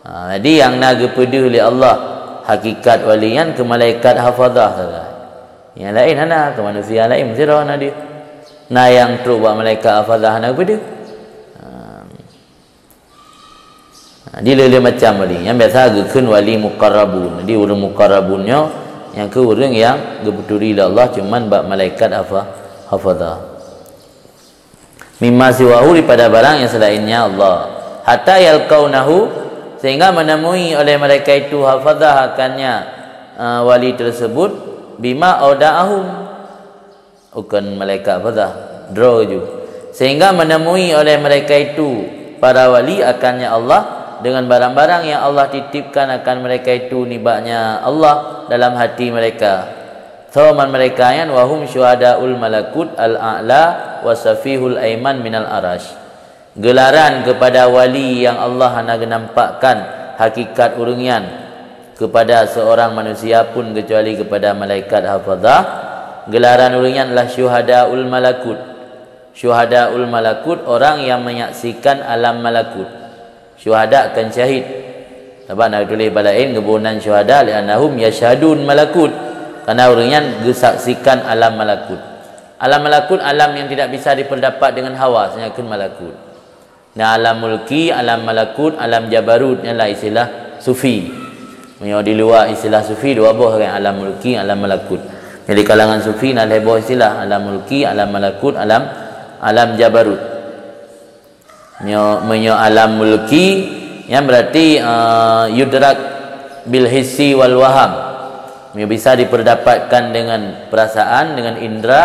Ha, jadi nyang na geupeudeuh lé Allah hakikat wali nyan keu malaikat hafazah sagai. Nyang laén hana, keu manusia laén sidroe na deuh. Na nyang trok bak malaikat hafazah hana geupeudeuh. Ha. Jadi lé-lé macam wali. Nyang biasa geukheun wali muqarrabun. Jadi ureueng muqarrabun nyoe nyang keu ureueng nyang geupeuturi lé Allah cuman bak malaikat hafa-, hafazah. Mimma siwahu, daripada barang yang selainnya Allah. Hatta yalqaunahu, Sehingga menemui oleh mereka itu hafazah akannya, eh, wali tersebut, bima auda'ahum. Bukan malaikat hafazah, droe ju. Sehingga menemui oleh mereka itu para wali akannya Allah dengan barang-barang yang Allah titipkan akan mereka itu nibaknya Allah dalam hati mereka. Tho man mereka nyan wahum syuhadaul malakut al-a'la wa safihul aiman minal arash. Gelaran kepada wali yang Allah hana genampakkan hakikat ureuëng nyan kepada seorang manusia pun kecuali kepada malaikat hafazah. Gelaran ureuëng nyan adalah syuhadaul malakut. Syuhadaul malakut, orang yang menyaksikan alam malakut. Syuhada kan syahid. Sabab na tuléh bak laén geuboh nan syuhada, li'annahum yasyhadun malakut. Karena ureuëng nyan geusaksikan alam malakut. Alam malakut, alam yang tidak bisa diperdapat dengan hawas, nyan kheun malakut. Na alam mulki, alam malakut, alam jabarut, nyan lah istilah sufi. Meunyoe di luwa istilah sufi, dua boh kan, alam mulki, alam malakut. Jadi kalangan sufi na lhée boh istilah, alam mulki, alam malakut, alam, alam jabarut. Meunyoe, meunyoe alam mulki, nyan berarti, eh, yudrak bil hissi wal waham. Meunyoe bisa diperdapatkan dengan perasaan, dengan indra,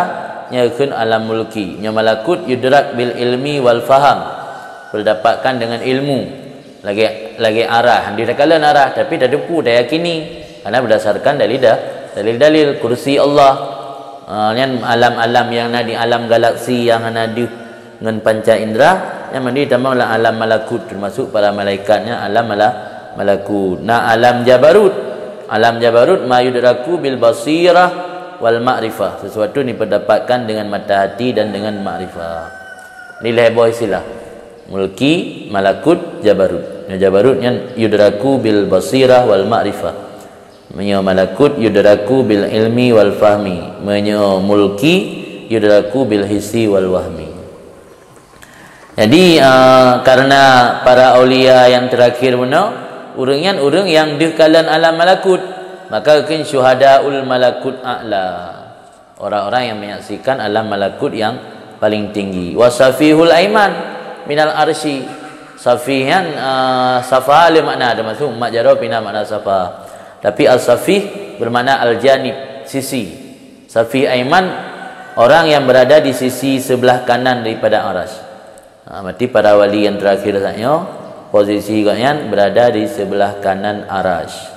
nyan kheun alam mulki. Meunyoe malakut yudrak bil ilmi wal faham. Perdapatkan dengan ilmu. Lagée, lagée arah. Ditakala arah, tapi tateupeue, tayakini. Karena berdasarkan dalil dah, dalil-dalil, kursi Allah. Ah, nyan alam-alam yang na di alam galaksi yang hana deuh ngon panca indra, nyan mandum tamong lam alam malakut, termasuk para malaikat nyan alam mala-, malakut. Na alam jabarut. Alam jabarut ma yudraku bil basirah wal ma'rifah. Sesuatu yang diperdapatkan dengan mata hati dan dengan makrifah. Ni lhée boh istilah. Mulki, malakut, jabarut. Nyan jabarut nyan yudraku bil basirah wal ma'rifah. Meunyoe malakut yudraku bil ilmi wal fahmi. Meunyoe mulki yudraku bil hissi wal wahmi. Jadi, eh, karena para aulia yang terakhir bunoe, ureuëng nyan ureuëng yang deuh kalon alam malakut, maka kheun syuhadaul malakut a'la. Orang-orang yang menyaksikan alam malakut yang paling tinggi. Wa safihul aiman minal arsy. Safih nyan, eh, safa le makna, termasuk mat jaroe pina makna safa. Tapi as-safih bermakna al-janib, sisi. Safih aiman, orang yang berada di sisi sebelah kanan daripada Arasy. Ha, berarti para wali yang terakhir saat nyoe, posisi gobnyan berada di sebelah kanan Arasy.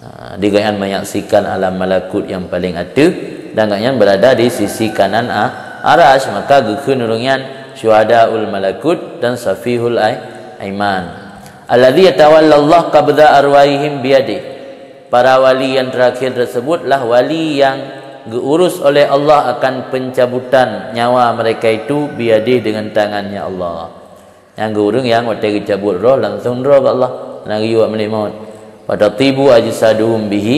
Ha, di gobnyan menyaksikan alam malakut yang paling ateuh dan gobnyan berada di sisi kanan a-, Arasy, maka geukheun ureuëng nyan syuhadaul malakut dan safihul ai-, aiman. Alladzi yatawallallah qabda arwahihim biyadih. Para wali yang terakhir tersebutlah wali yang geuurus oleh Allah akan pencabutan nyawa mereka itu biyadih dengan tangannya Allah. Nyang geu ureuëng nyang watée geucabut roh langsung droe bak Allah, hana geuyue bak malaikat maut. Fatatibu ajsaduhum bihi,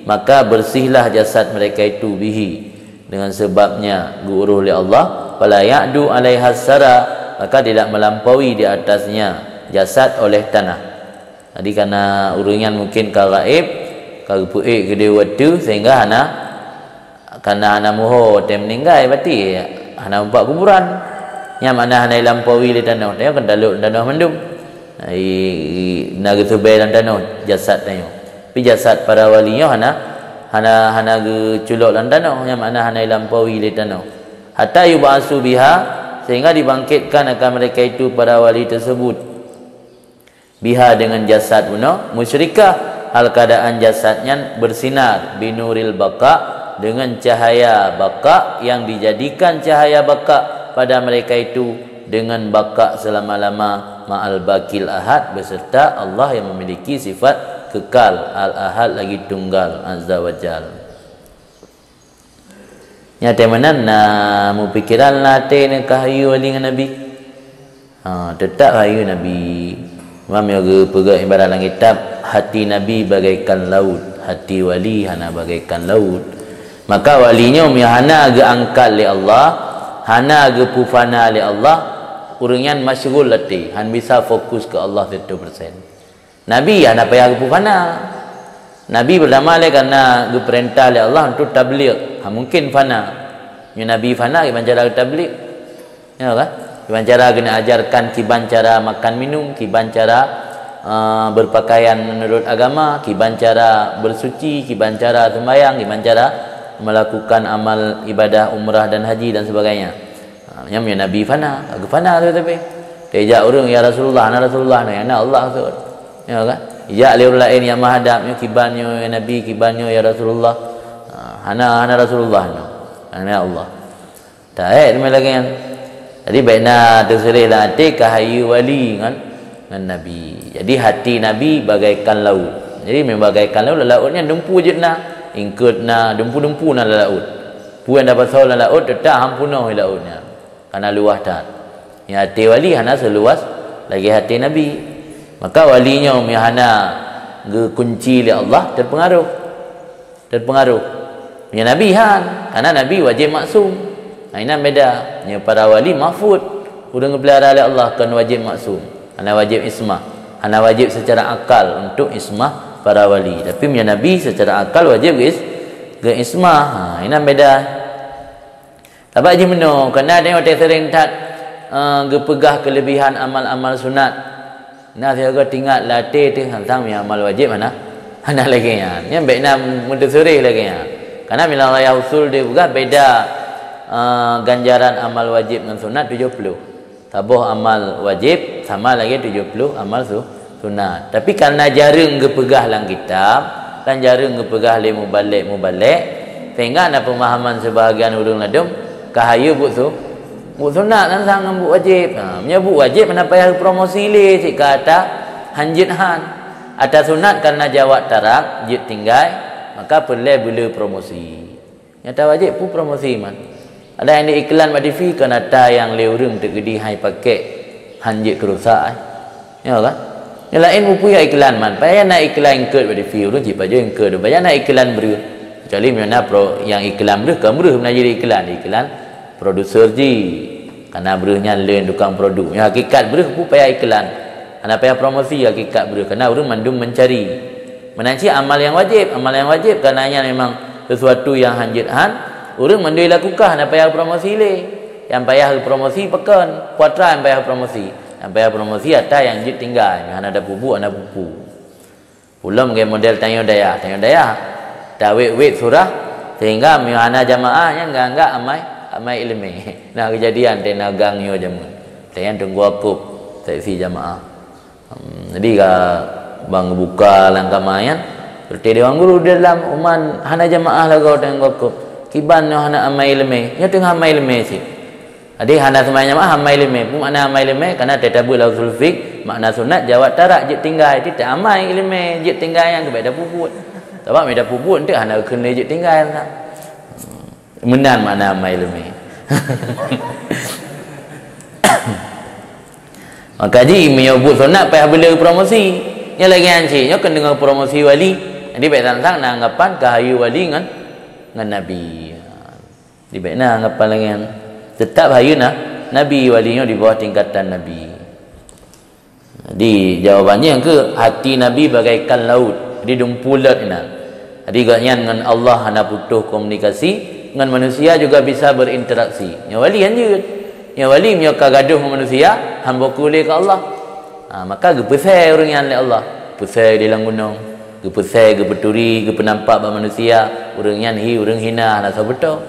maka bersihlah jasad mereka itu bihi, dengan sebabnya geuurus lé Allah, fala ya'du alaiha sara, maka tidak melampaui di atasnya jasad oleh tanah. Jadi, karena ureuëng nyan mungkin ka gaéb, ka geupeuék keudeh watée, sehingga hana, karena hana muho watée meuninggai, berarti hana umpat kuburan. Nyan makna hana ilampaui lé tanoh, tanyoe kan talok lam tanoh mandum. Ai, na geuseubai lam tanoh jasad tanyoe. Tapi jasad para wali nyoe hana, hana, hana geuculok lam tanoh, nyan makna hana ilampaui lé tanoh. Hatta yub'asu biha, sehingga dibangkitkan akan mereka itu para wali tersebut. Biha, dengan jasad bunoe, musyrikah, hal keadaan jasad nyan bersinar, binuril baqa, dengan cahaya baqa yang dijadikan cahaya baqa pada mereka itu dengan baqa selama-lama, ma'al baqil ahad, beserta Allah yang memiliki sifat kekal, al-ahad lagi tunggal, azza wa jal. Nyata meunan na meupikiran lam até neuh ka hayeu wali ngon nabi. Ha, teutap hayeu nabi. Imam nyoe geupeugah ibarat lam kitab, hati nabi bagaikan laut, hati wali hana bagaikan laut. Maka wali nyoe meunyoe hana geuangkat lé Allah, hana geupeufana lé Allah, ureuëng nyan masyghul até, hana bisa fokus keu Allah seratus persen. Nabi hana payah geupeu fana. Nabi beurtama lé karena geupeurintah lé Allah untuk tabligh. Ha, mungkin fana. Nyoe Nabi fana, kiban cara geutabligh? Ya kan? Kiban cara geuneuk ajarkan, kiban cara makan minum, kiban cara ah, berpakaian menurut agama, kiban cara bersuci, kiban cara sembahyang, kiban cara melakukan amal ibadah umrah dan haji dan sebagainya. Ah, nyan meunyoe Nabi fana, ka geufana tu tapi. Teuijak ureuëng, "Ya Rasulullah," hana Rasulullah, na, na Allah tu. Ya kan? Ijak lé ureuëng laén nyang meuhadab, "Nyoe kiban nyoe, ya Nabi, kiban nyoe, ya Rasulullah." Ah, hana, hana Rasulullah, na. Hana Allah. Tahet teuma lagée nyan. Jadi, bék na teuseureh lam até ka hayeu wali ngon, ngon Nabi. Jadi, hati Nabi bagaikan laôt. Jadi, meubagaikan laôt, lam laôt nyan dumpu jeuet na, ingkeut na, dumpu-dumpu na lam laôt. Peue nyang tapasoe lam laôt, teutap han peunoh laôt nyan. Kana luwah that. Nyang até wali hana seuluwah lagée até Nabi. Maka wali nyoe meunyoe hana geukunci lé Allah, teupeungaroh. Teupeungaroh. Meunyoe Nabi han, karena Nabi wajéb maksum. Nah, inan beda. Nyoe para wali mahfud, ureuëng geupeulihara lé Allah kon wajéb maksum. Hana wajéb ismah. Hana wajéb secara akal untuk ismah para wali. Tapi meunyoe Nabi secara akal wajéb geus, geuismah. Ha, inan beda. Sabab jih meunoe, karena tanyoe watée sering that, eh, geupeugah keulebihan amal-amal sunat. Na sigoe teuingat lam até teuh, teuntang meunyoe amal wajéb hana, hana lagée nyan. Nyan bék na meuteuseureh lagée nyan. Karena meunyoe lam raya usul dipeugah beda, eh, ganjaran amal wajéb ngon sunat tujoh ploh. Saboh amal wajéb sama lagée tujoh ploh amal su-, sunat. Tapi karena jareueng geupeugah lam kitab dan jareueng geupeugah lé mubalek-mubalek, sehingga na peumahaman seubahagian ureuëng ladom ka hayeu buet su-, buet sunat nyan sang ngon buet wajéb. Ha, meunyoe buet wajéb hana payah promosi lé cit ka ata han jeuet han. Ata sunat karena jawab tarak, jeuet tinggai, maka peureulée beu le promosi. Nyata wajéb peue promosi man. Ada nyang di iklan bak T V kon ata nyang lé ureuëng teukeudi hai pakék han jeuet keu rusak ai. Ya kan? Nyang laén peue-peue nyang iklan man. Payah na iklan ingkeut bak T V, ureuëng cit pajoh ingkeut. Payah na iklan breueh. Kecuali meunyoe na pro-, nyang iklan breueh, kon breueh meunan jih iklan, iklan produser jih. Karena breueh nyan le tukang produk. Nyang hakikat breueh peue payah iklan. Hana payah promosi hakikat breueh. Karena ureuëng mandum mencari. Meunan cit amal nyang wajéb. Amal nyang wajéb karena nyan memang sesuatu nyang han jeuet han, ureuëng mandum lakukan, hana payah promosi lé. Nyang payah promosi pakon, putra nyang payah promosi. Nyang payah promosi ata nyang jeuet tinggai, nyang hana tapeubuet, hana peue-peue. Ulôn lagée model tanyoe dayah, tanyoe dayah tawét-wét surah, sehingga meunyoe hana jamaah nyan gak-gak amai, amai iéleumé. Nah, keujadian teunagang nyoe jameun. Tanyoe teunggua kop, seksi jamaah. Hmm, jadi ka bang buka lam kama nyan, seperti dewan guru di dalam uman hana jamaah lagoe dan gokop. Kiban nyoe hana amai leumé, nyoe teungoh amai leumé cit. Jadi hana seumai jamaah amai leumé. Peue makna amai leumé? Karena teutabeuet lam usul fiqh, makna sunat jawab tarak jeuet tinggai. Jadi amai leumé jeuet tinggai nyang keubai dah puput. Sabab meunyo dah puput, enteuk hana keuneuk jeuet tinggai. Meunan makna amai leumé. Maka jih meunyoe buet sunat payah beu le promosi. Nyoe lagée nyan cit, nyoe keuneuk promosi wali. Jadi bék sang-sang na anggapan ka hayeu wali ngon, ngon nabi. Jadi bék na anggapan lagée nyan. Teutap hayeu na, nabi, wali nyoe di bawah tingkatan nabi. Jadi, jawabannya ke hati Nabi bagaikan laut, jadi dumpu lét inan. Jadi, gobnyan ngon Allah hana putoh komunikasi, ngon manusia juga bisa berinteraksi. Nyoe wali hanjeuet. Nyoe wali meunyoe ka gadoh ngon manusia, han bôh keu lé keu Allah. Ha, maka geupeusé ureuëng nyan lé Allah. Peusé di lam gunong, geupeusé, geupeuturi, geupeunampak bak manusia, ureuëng nyan hi, ureuëng hina, hana soe beutôi.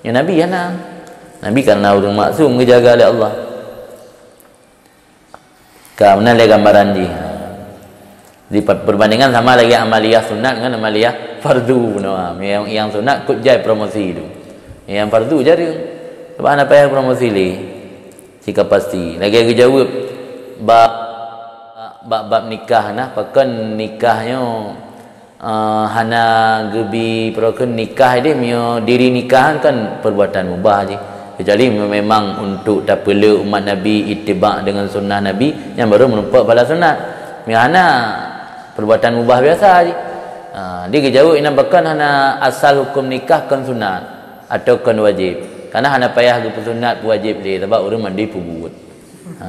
Nyoe Nabi hana. Nabi karena ureuëng maksum geujaga lé Allah. Ka meunan lé gambaran jih. Di per-, perbandingan sama lagée amaliyah sunat ngon amaliyah fardu bunoe. Nyang, nyang sunat kut jai promosi tu. Nyang fardu jareueng. Sebab hana payah promosi lé. Cika pasti. Lagée geujaweueb bab, bab, bab nikah nah, pakon nikah nyoe Ah, hana geubi peurokon nikah deh, meunyoe diri nikah kan perbuatan mubah jih. Kecuali me-, memang untuk tapeuleuek umat Nabi, ittiba dengan sunnah Nabi, nyan baru meurumpok pahala sunat. Meunyoe hana, perbuatan mubah biasa jih. Ah, di geujaweueb inan pakon hana asal hukum nikah kon sunat atau kon wajib. Karena hana payah geupeusunat peuwajib lé, sabab ureuëng mandum peubuet. Ha,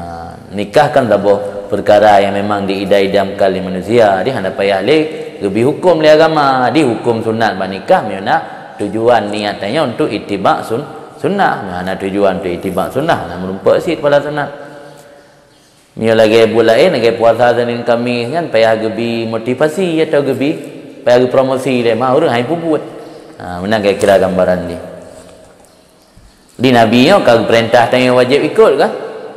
nikah kan saboh peukara nyang memang diidam-idamkan lé manusia. Jadi hana payah lé geubi huköm lé agama. Jadi huköm sunat bak nikah meunyoe na tujuan niat tanyoe untuk ittiba sun-, sunnah. Meunyoe hana tujuan untuk ittiba sunnah, hana meurumpok cit pahala sunat. Meunyoe lagèe buet laén, lagèe puasa Senin Kamis nyan payah geubi motivasi atau geubi, payah geupromosi lé, mah ureueng hai peubuet. Ha, meunan kira-kira gambaran jih. Di Nabi nyoe ka geupeurintah tanyoe wajéb ikot kan?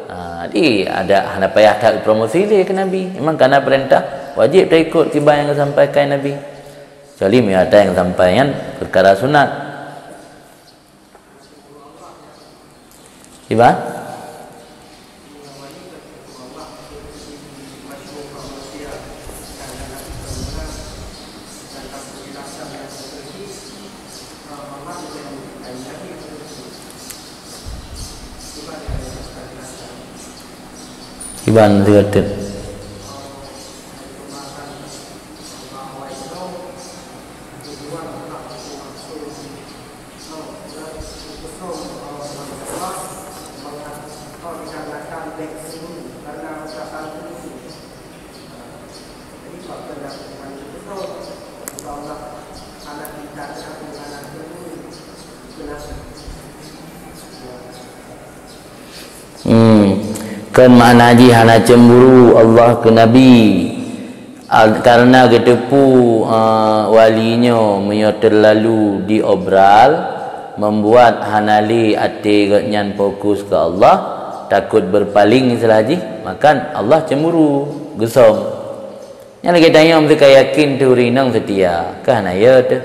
Ha, di ada hana payah that geupromosi lé keu Nabi. Memang ka na peurintah wajéb taikot kiban nyang geusampaikan Nabi. Kecuali meunyoe ata nyang geusampai nyan peukara sunat. Kiban? Kiban teuka teuk. Hmm. Kon makna jih hana cemburu Allah keu Nabi. Al-, karena geuteupeue, eh, wali nyoe meunyoe teulalu diobral, membuat hana lé até gobnyan fokus keu Allah, takot berpaling istilah jih, maka Allah cemburu, geusom. Nyan lagèe tanyoe meusti ka yakin teuh ureueng inong seutia, ka hana, ya teuh.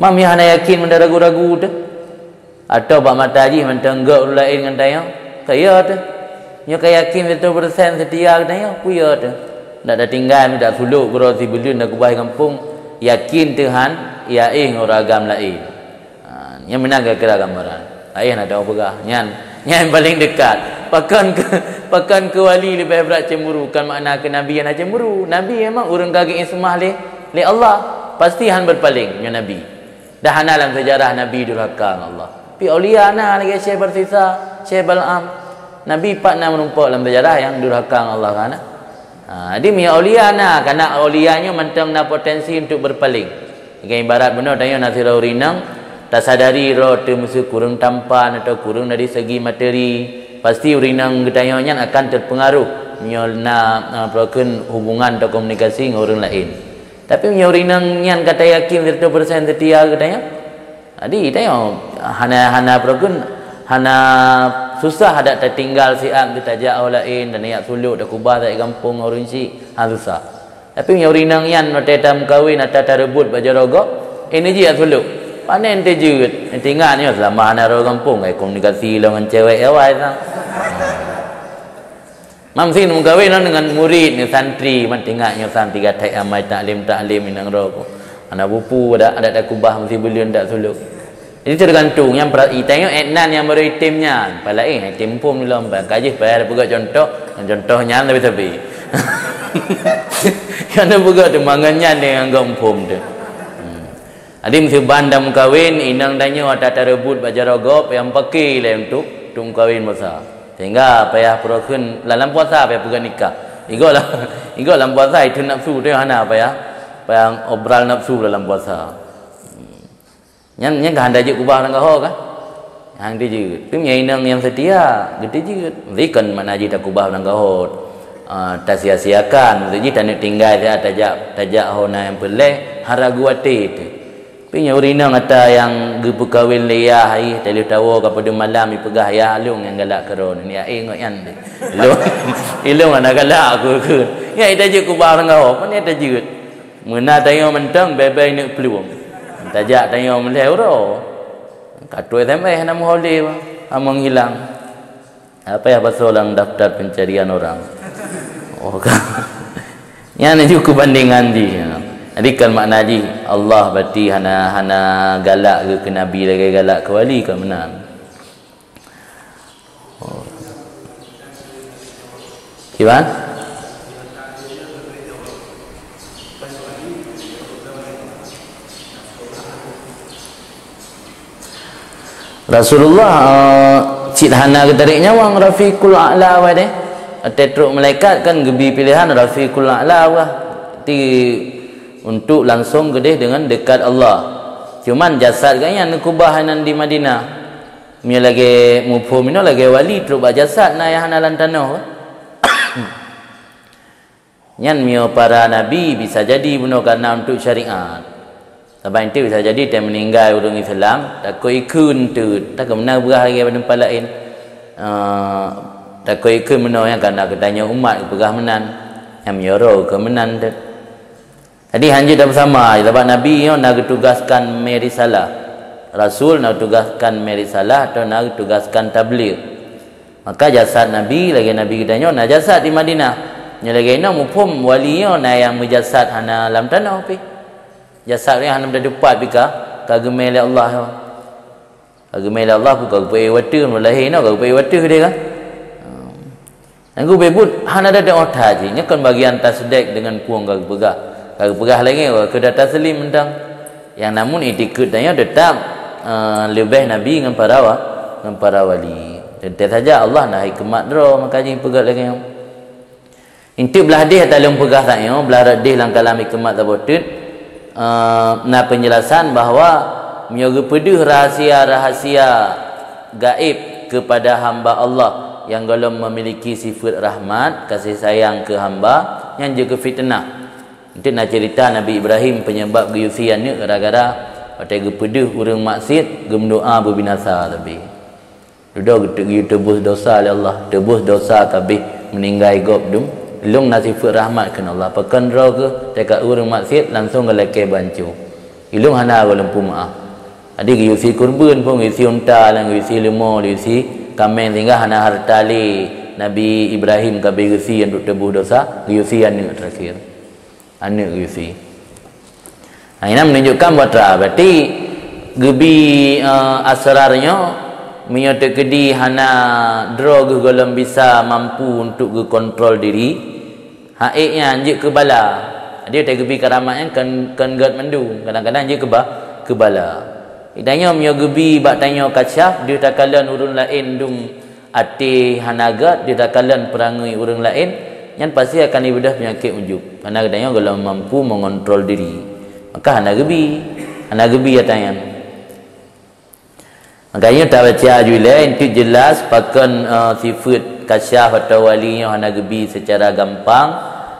Mam nyoe hana yakin, meunan ragu-ragu teuh. Atau bak mata jih mantong göt ureueng laén ngon tanyoe, ka ya teuh. Nyoe ka yakin siratoh persen seutia keu tanyoe, peue ya teuh. Ndak tatinggai, ndak sulok keudroe sibuleuen na keubah gampông, yakin teuh han, ya éh ngon ureueng agam laén. Ha, nyan meunan kira-kira gambaran. Ayah na tahu peugah. Nyan, nyan paling dekat. Pakon keu, pakon keu wali leubeh brat cemburu, kon makna keu Nabi hana cemburu. Nabi memang ureueng ka geuismah lé, lé Allah. Pasti han berpaling nyoe Nabi. Dah hana lam sejarah Nabi durhaka ngon Allah. Pi aulia na lagèe Syekh Barsisa, Syekh Bal'am. Nabi pat na meurumpok lam sejarah nyang durhaka ngon Allah, ka na? Ha, jadi meunyoe aulia na, karena aulia nyoe mantong na potensi untuk berpaling. Lagèe ibarat bunoe tanyoe na sidroe ureueng inong, tasadari droe teuh miseu kureueng tampan atau kureueng dari segi materi, pasti ureueng inong geutanyoe nyan akan terpengaruh meunyoe na, na peue kheun hubungan atau komunikasi ngon ureueng laén. Tapi meunyoe ureueng inong nyan ka tayakin siratoh persen seutia keu tanyoe, jadi tanyoe hana, hana peue kheun, hana susah adak tatinggal siat teuh tajak ho laén dan jak sulok, takeubah tajak gampông ngon ureueng chik, hana susah. Tapi meunyoe ureueng inong nyan watèe tameukawen ata tareubot bak jaroe gob, eh, neujak sulok, pane neujeuet, neutingat nyoe seulama hana rôh gampông, eh, komunikasi lom ngon cewek awai sang. Mam si neumeukawen ngon murit, ngon santri, man tingat nyoe santri gatai amai taklim-taklim inong rôh. Hana bupu, adak, adak takeubah meusibuleuen dak sulok. Jadi tergantung nyang pra-, itanyoe etnan nyang baru item nyan. Pala, eh, item phom lom bang. Ka jih payah peugah contoh, contoh nyan leubeh sabe. Kan peugah tu mangan nyan dengan gom phom tu. Hmm. Jadi meusiban dan meukawen, inong tanyoe ata tareubot bak jaroe gob nyang pake lé untuk, untuk meukawen masa. Sehingga payah peurokheun lam puasa payah peugah nikah. Igoe lah, igoe lam puasa itu nafsu tu hana payah, payah obral nafsu dalam puasa. Nyan, nyan ka hana jeuet keubah ureueng gaho kan? Hana jeuet. Tapi meunyoe inong nyang seutia, geuteujeuet. Bukan makna jih takeubah ureueng gaho, ah, tasia-siakan. Maksud jih taneuk tinggai siat tajak, tajak ho na nyang peureulèe, hana ragu até teuh. Tapi nyoe ureueng inong ata nyang geupeukawen lé yah, ih, taleuh tawoe ka padum malam ipeugah yah, along nyang galak keudroe, ni aé ngon nyan teuh. Ilong, ilong hana galak aku kheun. Nyan ita jeuet keubah ureueng gaho, pane ita jeuet. Meunan tanyoe mantong bèe-bèe neuk plueng. Tajak tanyoe meulhèe uroe. Ka tuwoe S M S hana meuho lé, bah, hana menghilang. Apa ya, pasoe lam daftar pencarian orang. Oh, ka. Nyan ju keubandingan jih. Jadi kan makna jih Allah berarti hana, hana galak keu, keu Nabi lagèe galak keu wali, kon meunan. Oh. Kiban? Rasulullah, eh, cit hana geutarek nyawöng Rafiqul A'la awai deh. Watèe trok malaikat kan geubi pilehan Rafiqul A'la awai. Ti untuk langsung keudeh deungon dekat Allah. Cuman jasad gobnyan neukeubah nan di Madinah. Meunyoe lagèe muphom inoe lagèe wali trok bak jasad na nyang hana lam tanoh. Nyan meunyoe para nabi bisa jadi bunoe karena untuk syariat. Sabab enteuk bisa jadi teuh meuninggai ureuëng Islam, takot ikheun teut, takot meunan beurah lagée bak teumpat laén. Eh, takot ikheun meunoe nyang kana geutanyoe umat geupeugah meunan, nyang meunyoe roh keu meunan teut. Jadi hanjeuet dan beusama, sabab nabi nyoe na geutugaskan merisalah. Rasul na geutugaskan merisalah atau na geutugaskan tabligh. Maka jasad nabi lagée nabi geutanyoe na jasad di Madinah. Nyoe lagée nyoe muphom wali nyoe na nyang meujasad hana lam tanoh pih. Jasad nyan hana meudadupat pih ka, ka geumé lé Allah. Ka geumé lé Allah pun ka geupeuék wateuh, meulahé nyoe ka geupeuék wateuh deh kan. Dan geubeuet hana ada otak jih. Nyoe kon bagian tasdek dengan kueng ka geupeugah. Ka geupeugah lagée nyoe keu taslim mantong. Yang namun itikeuet tanyoe tetap eh, leubeh nabi ngon para wa, ngon para wali. Teuntée saja Allah na hikmat droe maka jih peugah lagée nyoe. Enteuk blah deh ata lôn peugah tanyoe, blah deh lam kalam hikmat saboh teut, eh, na penjelasan bahwa meunyoe geupeudeuh rahasia-rahasia gaib kepada hamba Allah yang golom memiliki sifat rahmat, kasih sayang ke hamba, nyan jeuet keu fitnah. Enteuk na cerita Nabi Ibrahim penyebab geuyusi aneuëk gara-gara watée geupeudeuh ureuëng maksiet geumeudoa beubinasa sabe. Dudoe geuteuk geuyue teubus dosa lé Allah, teubus dosa kabeh meuninggai gob dum. Lôn na sifeuet rahmat kheun Allah. Pakon droe keuh teuka ureuëng maksiet langsong geulakée banco. Ilôn hana gohlom peumeuáh. Jadi geuyusi kurban pun, geuyusi unta, dan geuyusi leumo, geuyusi kaméng sehingga hana hareuta lé Nabi Ibrahim kabeh geuyusi untuk teubus dosa, geuyusi aneuëk terakhir. Aneuëk geuyusi. Nah, ini menunjukkan buat terang. Berarti geubi uh, asrarnya meunyoe teukeudi hana droe geuh gohlom bisa mampu untuk geukontrol diri, hak ék nyan jeuet keu bala. Jadi teugebi karamat nyan kon, kon gét mandum, kadang-kadang jeuet keu ba, keu bala. Tanyoe meunyoe geubi bak tanyoe kasyaf deuh takalon ureuëng laén dum até hana gét, deuh takalon peurangui ureuëng laén, nyan pasti akan ibeudôh peunyakét ujub. Karena geutanyoe gohlom mampu mengontrol diri. Maka hana geubi, hana geubi ata nyan. Makanya tabaca aju ilée enteuk jelas pakon uh, sifeuet kasyaf atau wali nyoe hana geubi secara gampang.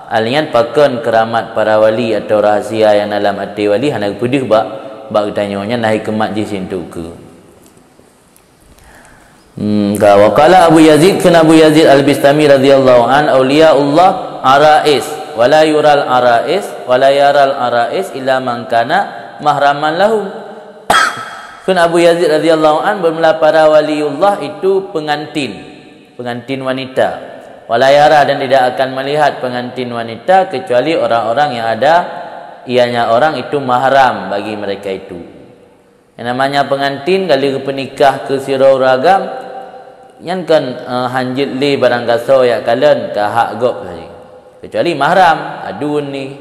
Alian pakon keramat para wali atau rahasia yang dalam até wali hana geupeudeuh bak bak geutanyoe nyan na hikmat jih sintu keu. Hmm, ka waqala Abu Yazid kheun Abu Yazid Al-Bistami radhiyallahu an, auliyaullah arais, wala yural arais, wala yaral arais illa man kana mahraman lahum. Kheun Abu Yazid radhiyallahu an, bermula para waliullah itu pengantin, pengantin wanita. Wala yara dan tidak akan melihat pengantin wanita kecuali orang-orang yang ada ianya orang itu mahram bagi mereka itu. Yang namanya pengantin kali geupenikah keu sidroe ureuëng agam, nyan kan uh, hanjeuet lé barang gasoe yak kalon ka hak gob saja. Kecuali mahram, adun ni,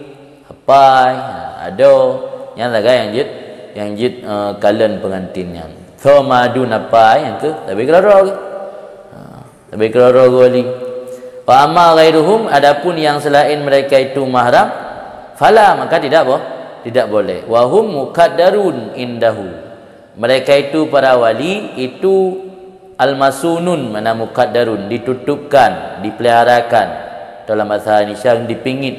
apai, ha, adoe, nyan sagai yang jeuet, yang jeuet uh, kalon pengantin nyan. So madun apai yang ke tapi keudroe-droe ke. Ha. Tapi keudroe-droe geuwali. Fa amma ghairuhum, adapun yang selain mereka itu mahram, fala, maka tidak boh, tidak boleh. Wa hum muqaddarun indahu. Mereka itu para wali itu almasunun, mana muqaddarun, ditutupkan, dipeliharakan. Dalam bahasa Indonesia dipingit.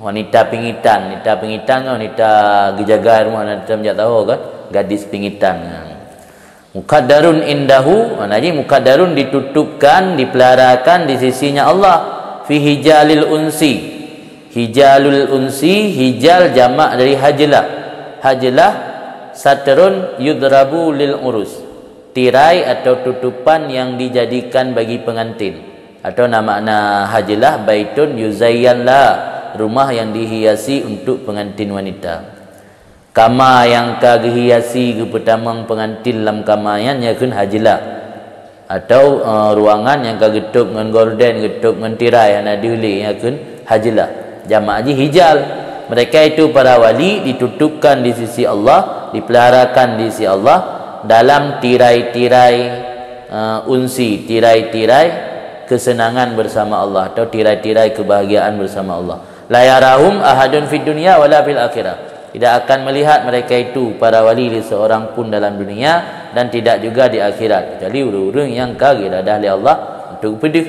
Wanita pingitan, wanita pingitan kan wanita geujaga rumah dan macam tak tahu kan, gadis pingitan. Muqaddarun indahu, maknanya muqaddarun ditutupkan, dipeliharakan di sisinya Allah. Fi hijalil unsi. Hijalul unsi, hijal jamak dari hajlah. Hajlah satrun yudrabu lil urus. Tirai atau tutupan yang dijadikan bagi pengantin. Atau nama makna hajlah baitun yuzayyan la, rumah yang dihiasi untuk pengantin wanita. Kama nyang ka geuhiasi geupeutamong peungantin lam kama nyan, nyan kheun hajlah. Atau, eh, ruangan nyang ka geutôb ngon gorden, geutôb ngon tirai hana deuh lé, nyan kheun hajlah. Jamak jih hijal. Mereka itu para wali ditutupkan di sisi Allah, dipeliharakan di sisi Allah dalam tirai-tirai, eh, unsi, tirai-tirai kesenangan bersama Allah atau tirai-tirai kebahagiaan bersama Allah. La yarahum ahadun fid dunya wala fil akhirah. Tidak akan melihat mereka itu, para wali, lé seorang pun dalam dunia dan tidak juga di akhirat, kecuali ureuëng-ureuëng nyang ka geuradah lé Allah untuk peudeuh.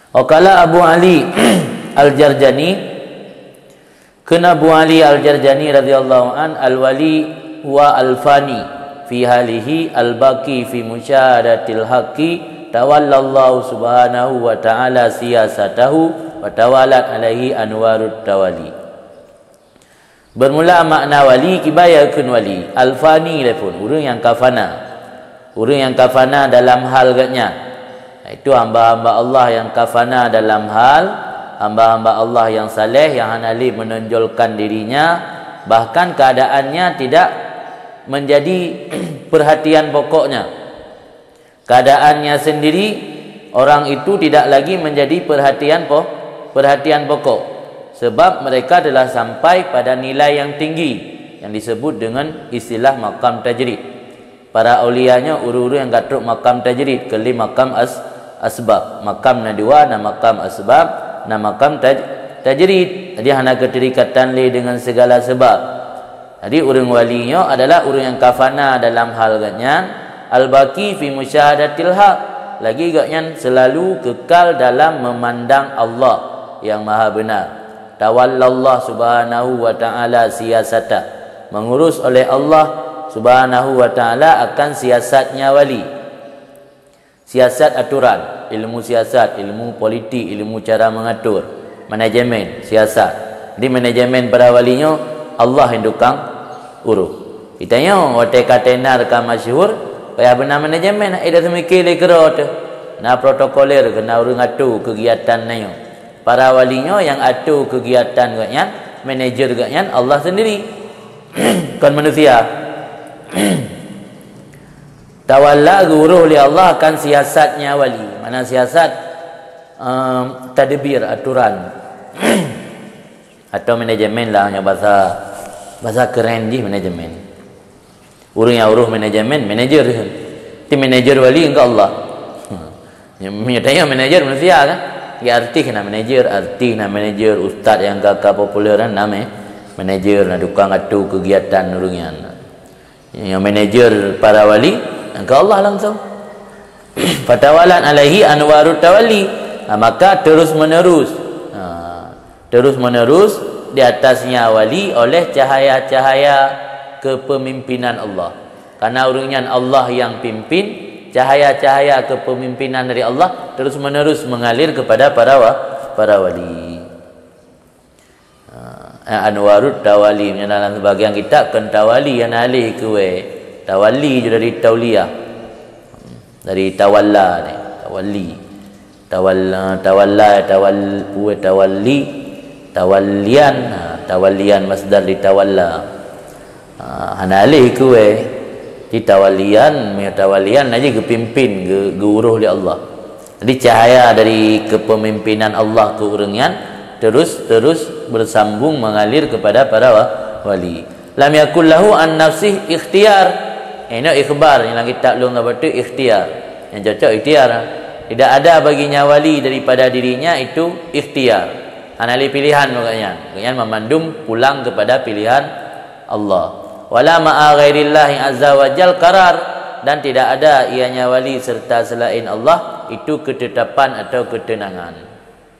Wa qala Abu Ali, Al-Jarjani, kheun Abu Ali Al-Jarjani radhiyallahu an, "Al-wali huwa al-fani fi halihi al-baqi fi musyahadatil haqqi, tawallallahu subhanahu wa ta'ala siyasatahu wa tawalat alaihi anwarut tawali." Bermula makna wali, kiban kheun wali, al-fani lé phon, ureuëng nyang ka fana. Ureuëng nyang ka fana dalam hal geuh nyan, yaitu hamba-hamba Allah nyang ka fana dalam hal, hamba-hamba Allah nyang saleh nyang hana lé menonjolkan dirinya, bahkan keadaannya tidak menjadi perhatian pokoknya. Keadaannya sendiri, orang itu tidak lagi menjadi perhatian po-, perhatian pokok, sebab mereka telah sampai pada nilai yang tinggi yang disebut dengan istilah makam tajrid. Para aulia nyoe ureuëng-ureuëng nyang ka trok makam tajrid, keu lheueh makam as-, asbab. Makam na dua, na makam asbab, na makam taj-, tajrid. Jadi hana keuterikatan lé dengan segala sebab. Jadi ureuëng wali nyoe adalah ureuëng nyang ka fana dalam hal geuh nyan, al-baqi fi musyahadatil haq, lagi geuh nyan selalu kekal dalam memandang Allah yang Maha Benar. Tawallallah subhanahu wa ta'ala siyasata, mengurus oleh Allah subhanahu wa ta'ala akan siasatnya wali. Siasat aturan, ilmu siasat, ilmu politik, ilmu cara mengatur, manajemen, siasat. Di manajemen para wali nyoe, Allah nyang tukang urus. Kita nyoe watée ka tenar ka masyhur, payah beuna manajemen, eh, dah seumike lé keudroe teuh. Na protokoler keu na ureuëng atur kegiatan na nyoe. Para wali nyoe nyang atur kegiatan geuh nyan, manajer geuh nyan Allah sendiri. Kon manusia. Tawalla geuurôh lé Allah akan siasatnya wali. Mana siasat, em, tadbir, aturan. Atau manajemen lah, nyang bahasa, bahasa keren jih manajemen. Ureuëng nyang urôh manajemen, manajer. Ti manajer wali engkau Allah. Nyata manajer manusia kan? Ya, artis na manajer, artis na manajer, ustaz nyang ka-ka populer kan, na manajer, na tukang atur kegiatan ureuëng nyan. Nyang manajer para wali, engkau Allah langsung. Fatawalat alaihi anwarut tawali. Ha, maka terus menerus, ha, terus menerus di atasnya wali oleh cahaya-cahaya kepemimpinan Allah. Karena ureuëng nyan Allah yang pimpin, cahaya-cahaya kepemimpinan dari Allah terus menerus mengalir kepada para wa-, para wali. Ha, anwarut tawali, meunyoe dalam sebagian kitab kon tawali, hana aleh keu wee. Tawali jih dari tauliyah. Dari tawalla ni, tawali. Tawalla, tawalla, tawal-, tawalli, tawallian, ha, tawallian masdar di tawalla. Ha, hana aleh keu wee. Di tawallian, meunyoe tawallian na jih geupimpin, geu-, geuurôh lé Allah. Jadi cahaya dari kepemimpinan Allah keu ureuëng nyan terus-terus bersambung mengalir kepada para wa-, wali. Lam yakul lahu an nafsih ikhtiyar. Eh, ini ikhbar nyang lagi tak lôn apa tu ikhtiyar. Yang cocok ikhtiyar. Tidak ada baginya wali daripada dirinya itu ikhtiyar. Hana lé pilihan geuh nyan. Geuh nyan memandum pulang kepada pilihan Allah. Wala ma'a ghairillahi azza wa jal qarar, dan tidak ada ianya wali serta selain Allah itu ketetapan atau ketenangan.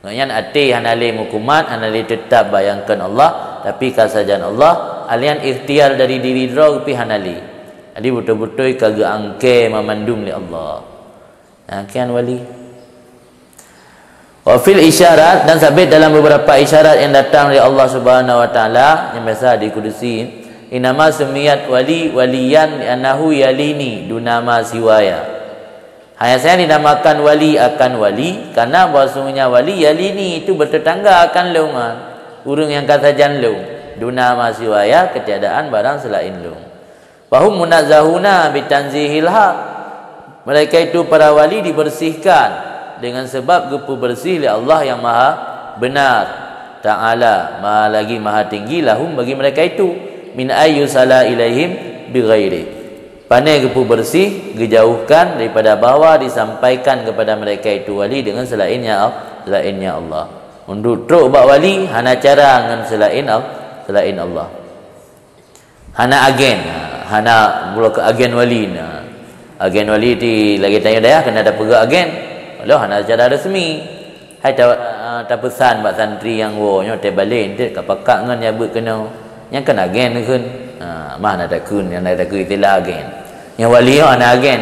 Geuh nyan até hana lé meukumat, hana lé tetap bayangkan Allah, tapi kasajan Allah, alian ikhtiar dari diri droe pih hana lé. Jadi beutôi-beutôi ka geuangke memandum lé Allah. Nah, kian wali. Wa fil isyarat, dan sabit dalam beberapa isyarat yang datang dari Allah Subhanahu wa Taala yang biasa di kudusi, "Innama sumiyat wali waliyan li'annahu yalini duna ma siwaya." Hanya saja dinamakan wali akan wali karena bahwasanya wali yalini itu bertetangga akan lôn, ureuëng nyang ka sajan lôn, duna ma siwaya, ketiadaan barang selain lôn. Fahum munazzahuna bitanzihil haq. Mereka itu para wali dibersihkan dengan sebab geupeubeureuséh lé Allah yang Maha Benar, Ta'ala, Maha lagi Maha Tinggi, lahum, bagi mereka itu, min ayyusala ilaihim bighairi. Pane geupeubeureuséh, geujauhkan daripada bahwa disampaikan kepada mereka itu wali dengan selainnya Al-, selainnya Allah. Untuk trok bak wali hana cara ngon selain Al-, selain Allah. Hana agen, ha, hana buloe keu agen wali na. Agen wali di lagée tanyoe dayah keuneuk tapeugah agen, walau hana secara resmi. Hai ta-, ah, tapeusan bak santri nyang woe nyoe, teubalek enteuk ka pakat ngon nyang beuet keunoe. Nyang kan agen kheun. Ha, mah na takheun, nyang na takheun istilah agen. Nyang wali nyoe hana agen.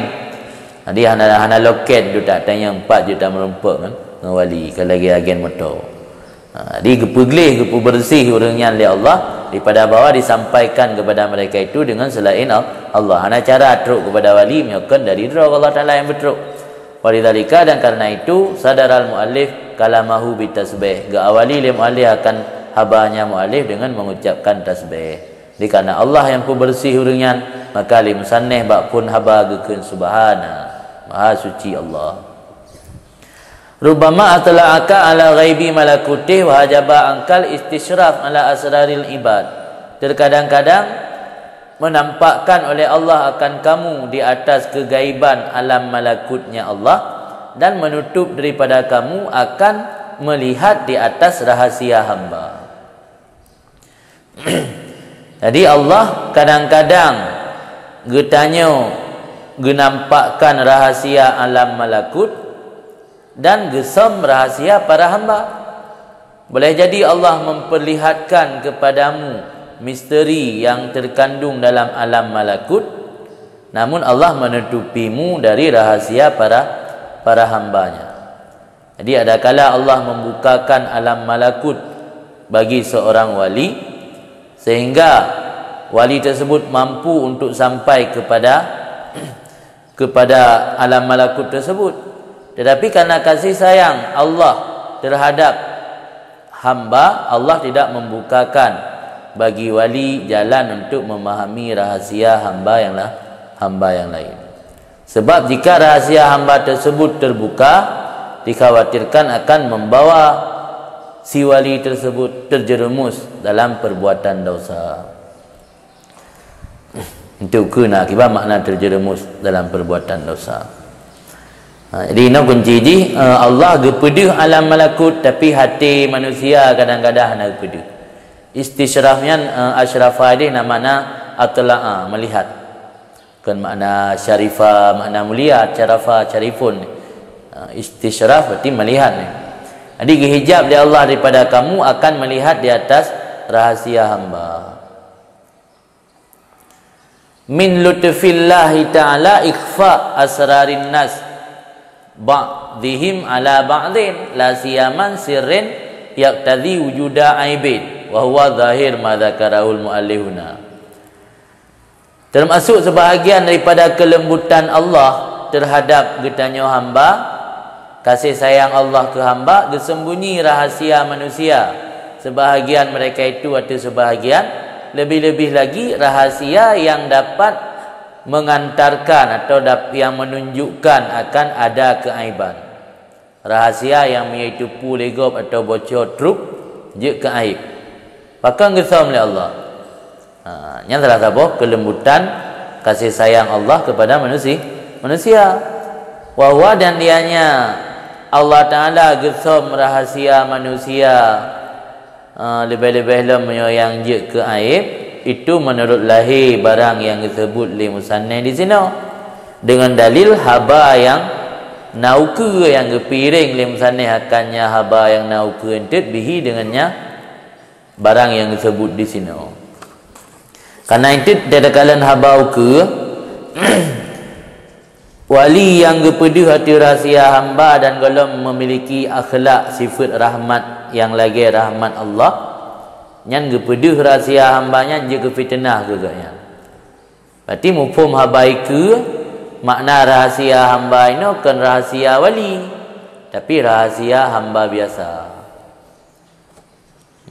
Jadi hana, hana loket duta tanyong empat juta meureumpok kan ngon wali, ka lagèe agen moto. Ha, jadi geupeugleh, geupeubeureuséh ureueng nyan lé Allah, daripada bahwa disampaikan kepada mereka itu dengan selain Al-, Allah. Hana cara trok kepada wali meunyoe kon dari droe Allah Taala nyang beutrok. Walidzalika, dan karena itu, sadaral muallif kalamahu bitasbih. Geuawali lé muallif akan habanya muallif dengan mengucapkan tasbih. Jadi, karena Allah nyang peubeureuséh ureueng nyan, maka lé musannif bak phon haba geukheun subhana, maha suci Allah. Rubbama atla'aka ala ghaibi malakutih wa hajaba angkal istisyraf ala asraril ibad. Terkadang-kadang menampakkan oleh Allah akan kamu di atas kegaiban alam malakutnya Allah dan menutup daripada kamu akan melihat di atas rahasia hamba. Jadi Allah kadang-kadang geutanyoe geunampakkan rahasia alam malakut dan geusöm rahasia para hamba. Boleh jadi Allah memperlihatkan kepadamu misteri yang terkandung dalam alam malakut, namun Allah menutupimu dari rahasia para, para hamba-Nya. Jadi, adakala Allah membukakan alam malakut bagi seorang wali, sehingga wali tersebut mampu untuk sampai kepada kepada alam malakut tersebut. Tetapi karena kasih sayang Allah terhadap hamba, Allah tidak membukakan bagi wali jalan untuk memahami rahasia hamba yang la-, hamba yang lain. Sebab jika rahasia hamba tersebut terbuka, dikhawatirkan akan membawa si wali tersebut terjerumus dalam perbuatan dosa. Itu keuh na akibat makna terjerumus dalam perbuatan dosa. Ha, jadi, inoe kunci jih, eh, Allah geupeudeuh alam malakut, tapi hati manusia kadang-kadang hana geupeudeuh. Istisyraf nyan, eh, asyrafa jih na makna atla'a, melihat. Bukan makna syarifa, makna mulia, syarafa, syarifun. Eh, istisyraf berarti melihat. Jadi, geuhijab lé Allah daripada kamu akan melihat di atas rahasia hamba. Min lutfillahi ta'ala ikhfa asrarin nas ba'dihim ala ba'din, la siyaman sirrin yaqtadhi wujuda aibin, wa huwa zahir ma dzakarahul muallifuna. Termasuk sebahagian daripada kelembutan Allah terhadap geutanyoe hamba, kasih sayang Allah keu hamba geusembunyi rahasia manusia, sebahagian mereka itu ateueh sebahagian, lebih-lebih lagi rahasia yang dapat mengantarkan atau dap-, yang menunjukkan akan ada keaiban. Rahasia nyang meunyoe teupeu lé gob atau bocor trok jeuet keu aib. Pakon geusöm lé Allah? Ha, nyan salah saboh kelembutan kasih sayang Allah kepada manusi-, manusia. Wa huwa, dan dianya Allah Taala geusöm rahasia manusia, ha, leubeh-leubeh lom meunyoe nyang jeuet keu aib, itu menurut lahé barang nyang geuseubut lé musannif disinoe. Dengan dalil haba nyang na ukeue nyang geupiréng lé musannif akan nya haba nyang na ukeue eunteuk bihi dengan nya barang nyang geuseubut disinoe. Karena itu, takalon haba ukeue, wali nyang geupeudeuh ateueh rahasia hamba dan gohlom memiliki akhlak sifeuet rahmat nyang lagée rahmat Allah, nyan geupeudeuh rahasia hamba nyan jeuet keu fiteunah keu gobnyan. Berarti muphom haba ukeue, makna rahasia hamba inoe kon rahasia wali, tapi rahasia hamba biasa.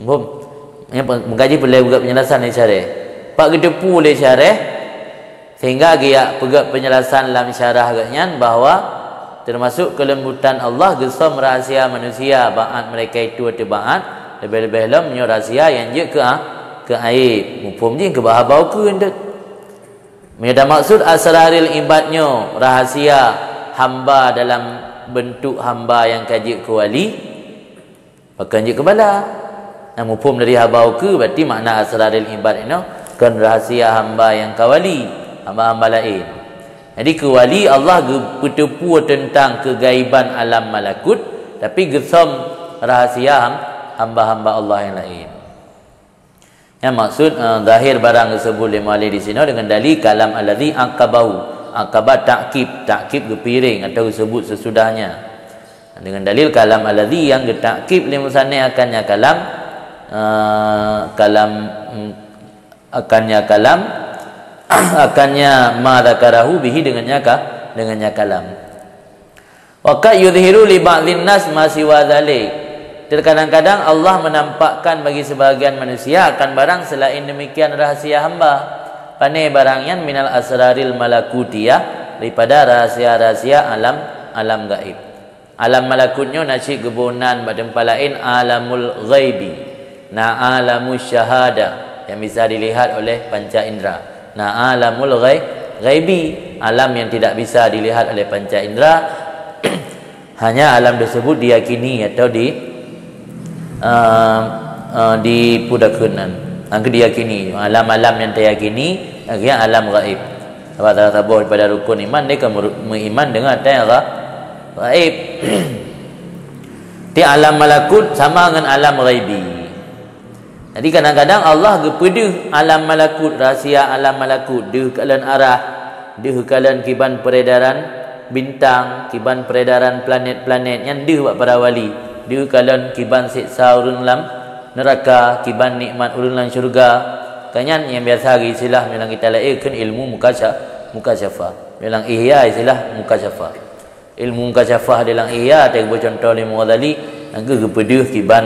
Muphom? Nyang pe-, meukaji peureulée peugét peunjelasan lé syarah. Pat geuteupeue lé syarah, sehingga geujak peugét peunjelasan lam syarah geuhnyan bahwa termasuk kelembutan Allah geusöm rahasia manusia, bak mereka itu ateueh bak, leubeh-leubeh lom nyoe rahasia nyang jeuet keu a-, keu aib. Muphom jih keu bahaba ukeue eunteuk. Meunyoe tamaksud asraril ibad nyoe rahasia hamba dalam bentuk hamba nyang ka jeuet keu wali, pakon jeuet keu bala. Nah, muphom dari haba ukeue, berarti makna asraril ibad inoe kon rahasia hamba nyang ka wali, hamba-hamba laén. Jadi, keu wali Allah geupeuteupeue teuntang keugaiban alam malakut, Tapi geusom rahasia ham-, hamba-hamba Allah nyang laén. Nyang maksud, eh, zahir barang geusebut lé mualif di sinoe deungon dalil kalam allazi aqabahu. Aqaba ta'kib, ta'kib geupiréng atau geusebut seusudahnya. Deungon dalil kalam allazi nyang geutakkib lé musannif akan nya kalam, eh, kalam, mm, akan nya kalam, akan nya ma dzakarahu bihi, deungon nya ka-, deungon nya kalam. Wa qad yuzhiru li ba'dhin nas ma siwa dzalik. Terkadang-kadang Allah menampakkan bagi sebahagian manusia akan barang selain demikian rahasia hamba. Pane barang nyan? Minal asraril malakutiyah, daripada rahasia-rahasia alam, alam gaib. Alam malakut nyoe na cit geuboh nan bak teumpat laén alamul ghaibi. Na alamul syahadah yang bisa dilihat oleh panca indera. Na alamul ghai-, ghaibi, alam yang tidak bisa dilihat oleh panca indera. Hanya alam tersebut diyakini atau di, uh, uh, dipudakeunan. Angka diyakini, alam-alam yang tayakini, akhirnya alam gaib. Sabab salah saboh daripada rukun iman, dia ka meru-, meuiman dengan ata nyang gha-, gaib. Di alam malakut sama ngon alam ghaibi. Jadi kadang-kadang Allah geupeudeuh alam malakut, rahsia alam malakut, deuh kalon arah, deuh kalon kiban peredaran bintang, kiban peredaran planet-planet, nyan deuh bak para wali, deuh kalon kiban seksa ureuëng lam neuraka, kiban nikmat ureuëng lam syeuruga. Ka nyan nyang biasa geuistilah meunyoe lam kitab laén kheun ilmu mukasya-, mukasyafah. Meunyoe lam Ihya istilah mukasyafah. Ilmu mukasyafah di lam Ihya, teuka beucontoh lé Imam Ghazali, nyang geupeudeuh kiban,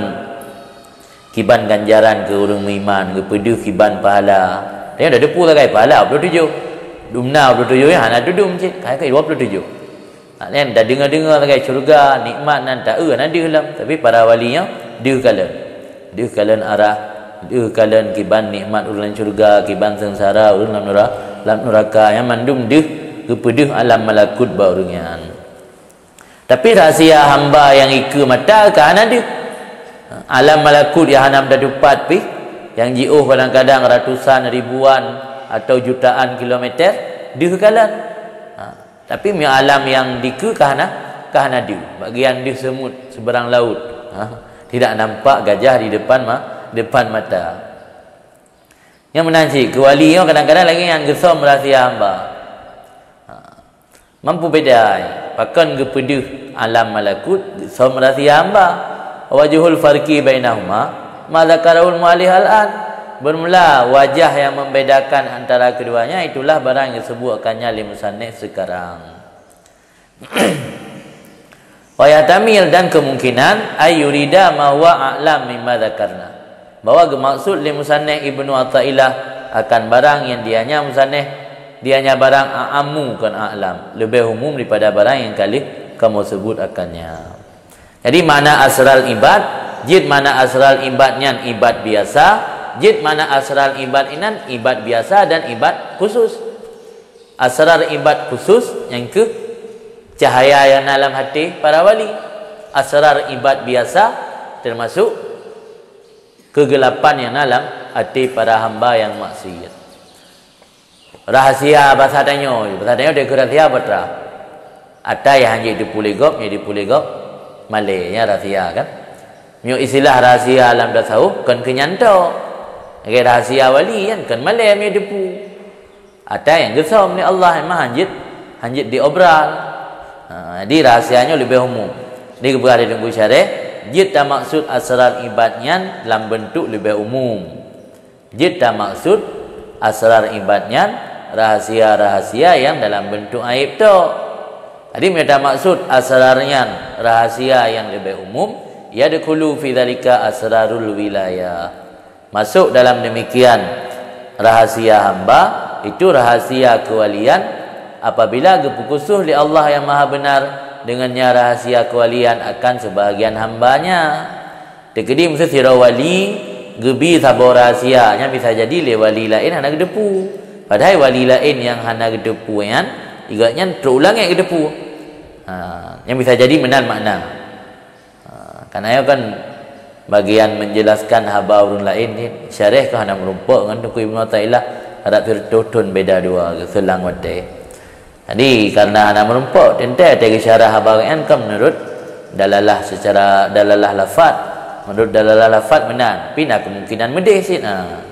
kiban ganjaran keu ureuëng meuiman, geupeudeuh kiban pahala. Tapi dah teupeue sagai pahala dua puluh tujoh. Dumna dua puluh tujoh nyan hana tudum cit, kai dua puluh tujoh. Nyan dah deungoe-deungoe sagai syeuruga, nikmat nan taeu hana deuh lom, tapi para wali nyoe deuh kalon. Deuh kalon arah, deuh kalon kiban nikmat ureuëng lam syeuruga, kiban seungsara ureuëng lam nura-, lam nuraka, nyan mandum deuh geupeudeuh alam malakut bak ureuëng nyan. Tapi rahsia hamba nyang ikeue mata ka hana deuh. Alam malakut nyang hana meutupat pih, nyang jiôh kadang-kadang ratusan, ribuan, atau jutaan kilometer, deuh kalon. Ha, tapi meunyoe alam nyang dikeue ka hana, ka hana deuh. Bagian deuh semut seberang laut. Ha, tidak nampak gajah di depan ma-, depan mata. Nyang meunan cit, keu wali nyoe kadang-kadang lagée nyang geusom rahsia hamba. Ha. Mampu beda, pakon geupeudeuh alam malakut, geusom rahsia hamba. Wajhul farqi bainahuma, ma dzakarahul mu'allif al-an. Bermula, wajah yang membedakan antara keduanya itulah barang yang disebutkannya lé musannif sekarang. Wa yahtamil, dan kemungkinan, ay yurida ma huwa a'lam mimma dzakarna, bahwa geumaksud lé musannif Ibnu Athaillah akan barang yang dianya musannif, dianya barang a'ammu kon a'lam, leubeh umum daripada barang yang ka lheueh kamoe sebut akannya. Jadi makna asral ibad, jeuet makna asral ibad nyan ibad biasa, jeuet makna asral ibad inan ibad biasa dan ibad khusus. Asrar ibad khusus nyang keuh cahaya nyang na lam até para wali. Asrar ibad biasa teumasuk keugelapan nyang na lam até para hamba nyang maksiat. Rahsia basa tanyoe, basa tanyoe deuh keu rahsia batra. Ata nyang hanjeuet teupeue lé gob, nyang teupeue lé gob malée, nyan rahsia kan. Meunyoe istilah rahsia lam tasawuf kon keu nyan tok. Lagée rahsia wali kan kon malée meunyoe teupeue. Ata nyang geusom lé Allah memang hanjeuet, hanjeuet diobral. Ha, jadi rahsia nyoe leubeh umum. Di geupeugah di Teungku Syareh, jeuet tamaksud asrar ibad nyan lam beuntuk leubeh umum. Jeuet tamaksud asrar ibad nyan rahsia-rahsia nyang dalam beuntuk aéb tok. Jadi meunyoe tamaksud asrar nyan rahsia nyang leubeh umum, yadkhulu fi dzalika asrarul wilayah. Masuk dalam demikian rahasia hamba, itu rahasia keuwalian, apabila geupeukusuh lé Allah Nyang Maha Benar deungon nya rahasia keuwalian akan seubahagian hamba-Nya. Teukeudi meuseuti sidroe wali geubi saboh rahasia nyang bisa jadi lé wali laén hana geuteupeue. Padahai wali laén nyang hana geuteupeue nyan, gobnyan trok u langét geuteupeue. Ha, nyang bisa jadi meunan makna. Ha, kan ayo kan bagian menjelaskan haba ureuëng laén ni, syarah keu hana meurumpok ngon Teungku Ibnu Athaillah, harab sireutôh thon beda dua, seulang watée. Jadi, karena hana meurumpok, teuntée teuh geusyarah haba nyan kan meunurot, Dalalah secara, dalalah lafaz. Menurut dalalah lafaz meunan, tapi na kemungkinan meudeh cit. Ha.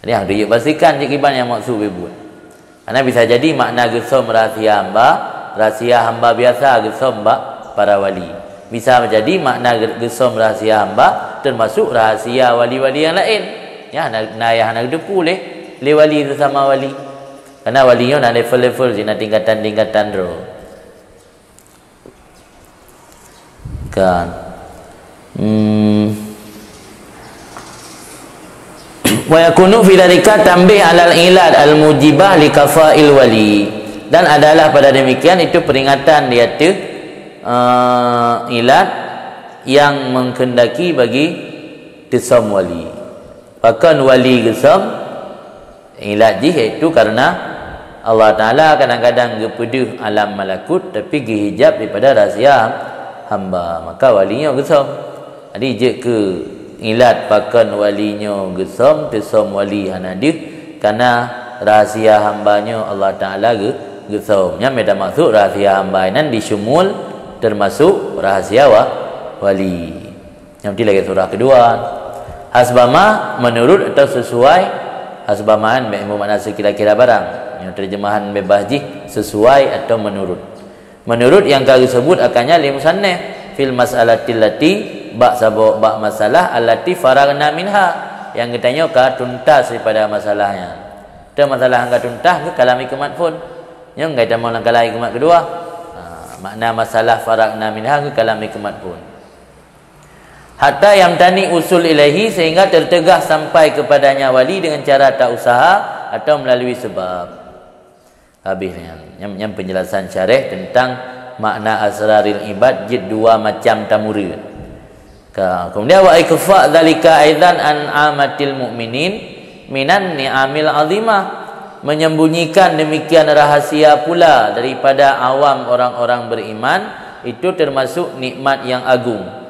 Jadi hang tuju pastikan cit kiban nyang maksud buet. Karena bisa jadi makna geusom rahsia hamba, rahsia hamba biasa geusom bak para wali. Bisa jadi makna ge-, geusom rahsia hamba termasuk rahsia wali-wali yang lain. Ya, na, na yang hana geuteupeue lé, lé wali sesama wali. Karena wali nyoe na level-level, na tingkatan-tingkatan droe. Kan. Hmm. Wa yakunu fi dzalika tanbih 'alal ilat al-mujibah li kafail wali. Dan adalah pada demikian itu peringatan di ateueh, eh, ilat yang menghendaki bagi teusom wali. Pakon wali geusom? Ilat jih yaitu karena Allah Taala kadang-kadang geupeudeuh alam malakut, tapi geuhijab daripada rahsia hamba. Maka wali nyoe geusom. Jadi jeuet keu ilat pakon wali nyoe geusom, teusom wali hana deuh, karena rahsia hamba nyoe Allah Taala geu-, geusom. Nyan beda maksud rahsia hamba nyan disyumul termasuk rahsia wa-, wali. Nyang penting lagée surah keudua. Hasbama, menurut atau sesuai. Hasbama kan bèk meumakna sekira-kira barang. Nyang terjemahan bebas jih sesuai atau menurut. Menurut nyang ka geusebut akannya lé musannif fil mas'alatil lati, bak saboh bak masalah allati faragna minha, nyang geutanyoe ka tuntas daripada masalahnya. Teu masalah nyang ka tuntas ke kalam hikmat phon. Nyang ka tamong lam kalam hikmat keudua. Ha, makna masalah faragna minha ke kalam hikmat phon. Hatta yamtani usul ilaihi, sehingga tertegah sampai kepadanya wali dengan cara tak usaha atau melalui sebab. Habis nyan. Nyan, nyan penjelasan syarah tentang makna asraril ibad jid dua macam tamurun. Ka, kemudian wa ikhfa dzalika aidan an amatil mu'minin minan ni'amil azimah. Menyembunyikan demikian rahasia pula daripada awam orang-orang beriman, itu termasuk nikmat yang agung.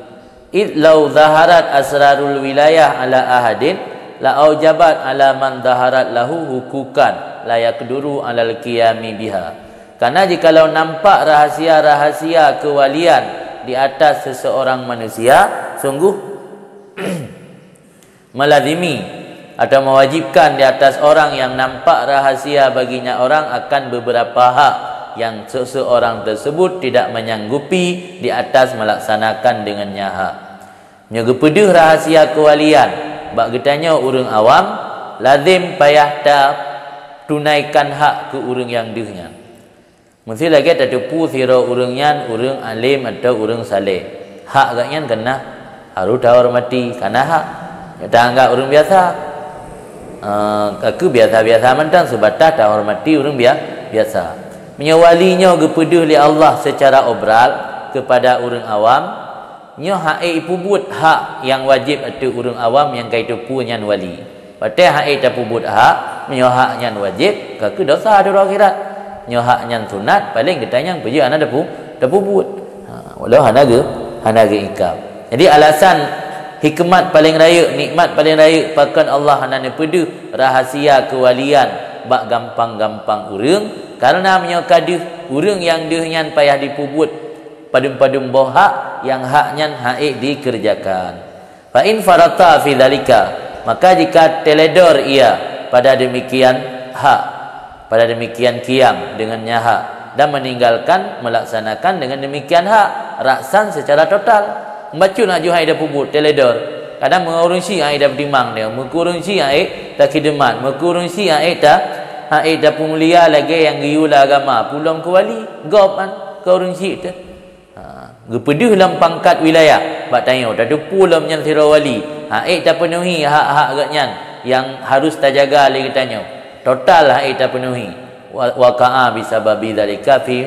Id lau zaharat asrarul wilayah ala ahadin la aujabat ala man zaharat lahu hukukan la yaqduru alal qiyami biha. Karena jikalau nampak rahasia-rahasia kewalian di atas seseorang manusia, sungguh melazimi atau mewajibkan di atas orang yang nampak rahasia baginya orang akan beberapa hak yang seseorang tersebut tidak menyanggupi di atas melaksanakan dengannya hak. Nyoe geupeudeuh rahasia kewalian bak geutanyoe ureuëng awam, lazim payah ta tunaikan hak keu ureuëng nyang deuh nyan. Meusé lagée tateupeue sidroe ureuëng nyan ureuëng além atau ureuëng saleh. Hak gobnyan kana harôh tahormati, kana hak. Tanggap ureuëng biasa. Eh, ka keuh biasa-biasa mantong, seubatas tahormati ureuëng bia-, biasa. Meunyoe wali nyoe geupeudeuh lé Allah seucara obral keupada ureuëng awam, nyoe han ék ipeubuet hak nyang wajéb ateueh ureuëng awam nyang ka jiteupeue nyan wali. Watée han ék tapeubuet hak, meunyoe hak nyan wajéb, ka keuh desya di uroe akhirat. Nyoe hak nyan sunat, paléng geutanyoe peujeuet hana tapu-, tapeubuet. Ha, walau hana geu-, hana geuikab. Jadi alasan hikmat paléng rayeuk, nikmat paléng rayeuk pakon Allah hana neupeudeuh rahasia keuwalian bak gampang-gampang ureuëng, kareuna meunyoe ka deuh, ureuëng nyang deuh nyan payah jipeubuet padum-padum boh hak nyang hak nyan han ék jikeureujakan. Fa in farata fi dzalika, maka jika teledor ia pada demikian hak, pada demikian kiam dengan nyan hak, dan meninggalkan melaksanakan dengan demikian hak, ra'san secara total. Bacut han jeuet han ék tapeubuet, teledor. Kadang meungon ureuëng syik han ék tapeutimang dia, meungon ureuëng syik han ék takhidmat, meungon ureuëng syik han ék ta-, han ék tapeumulia lagée nyang geuyue lé agama, peue lom keu wali, gob kan, keu ureuëng syik teuh. Ha, geupeudeuh lam pangkat wilayah, bak tanyoe, tateupeue lom nyan sidroe wali. Han ék tapeunuhi hak-hak gobnyan nyang harus tajaga lé geutanyoe. Total han ék tapeunuhi. Wa, waqa'a bisababi dzalika fi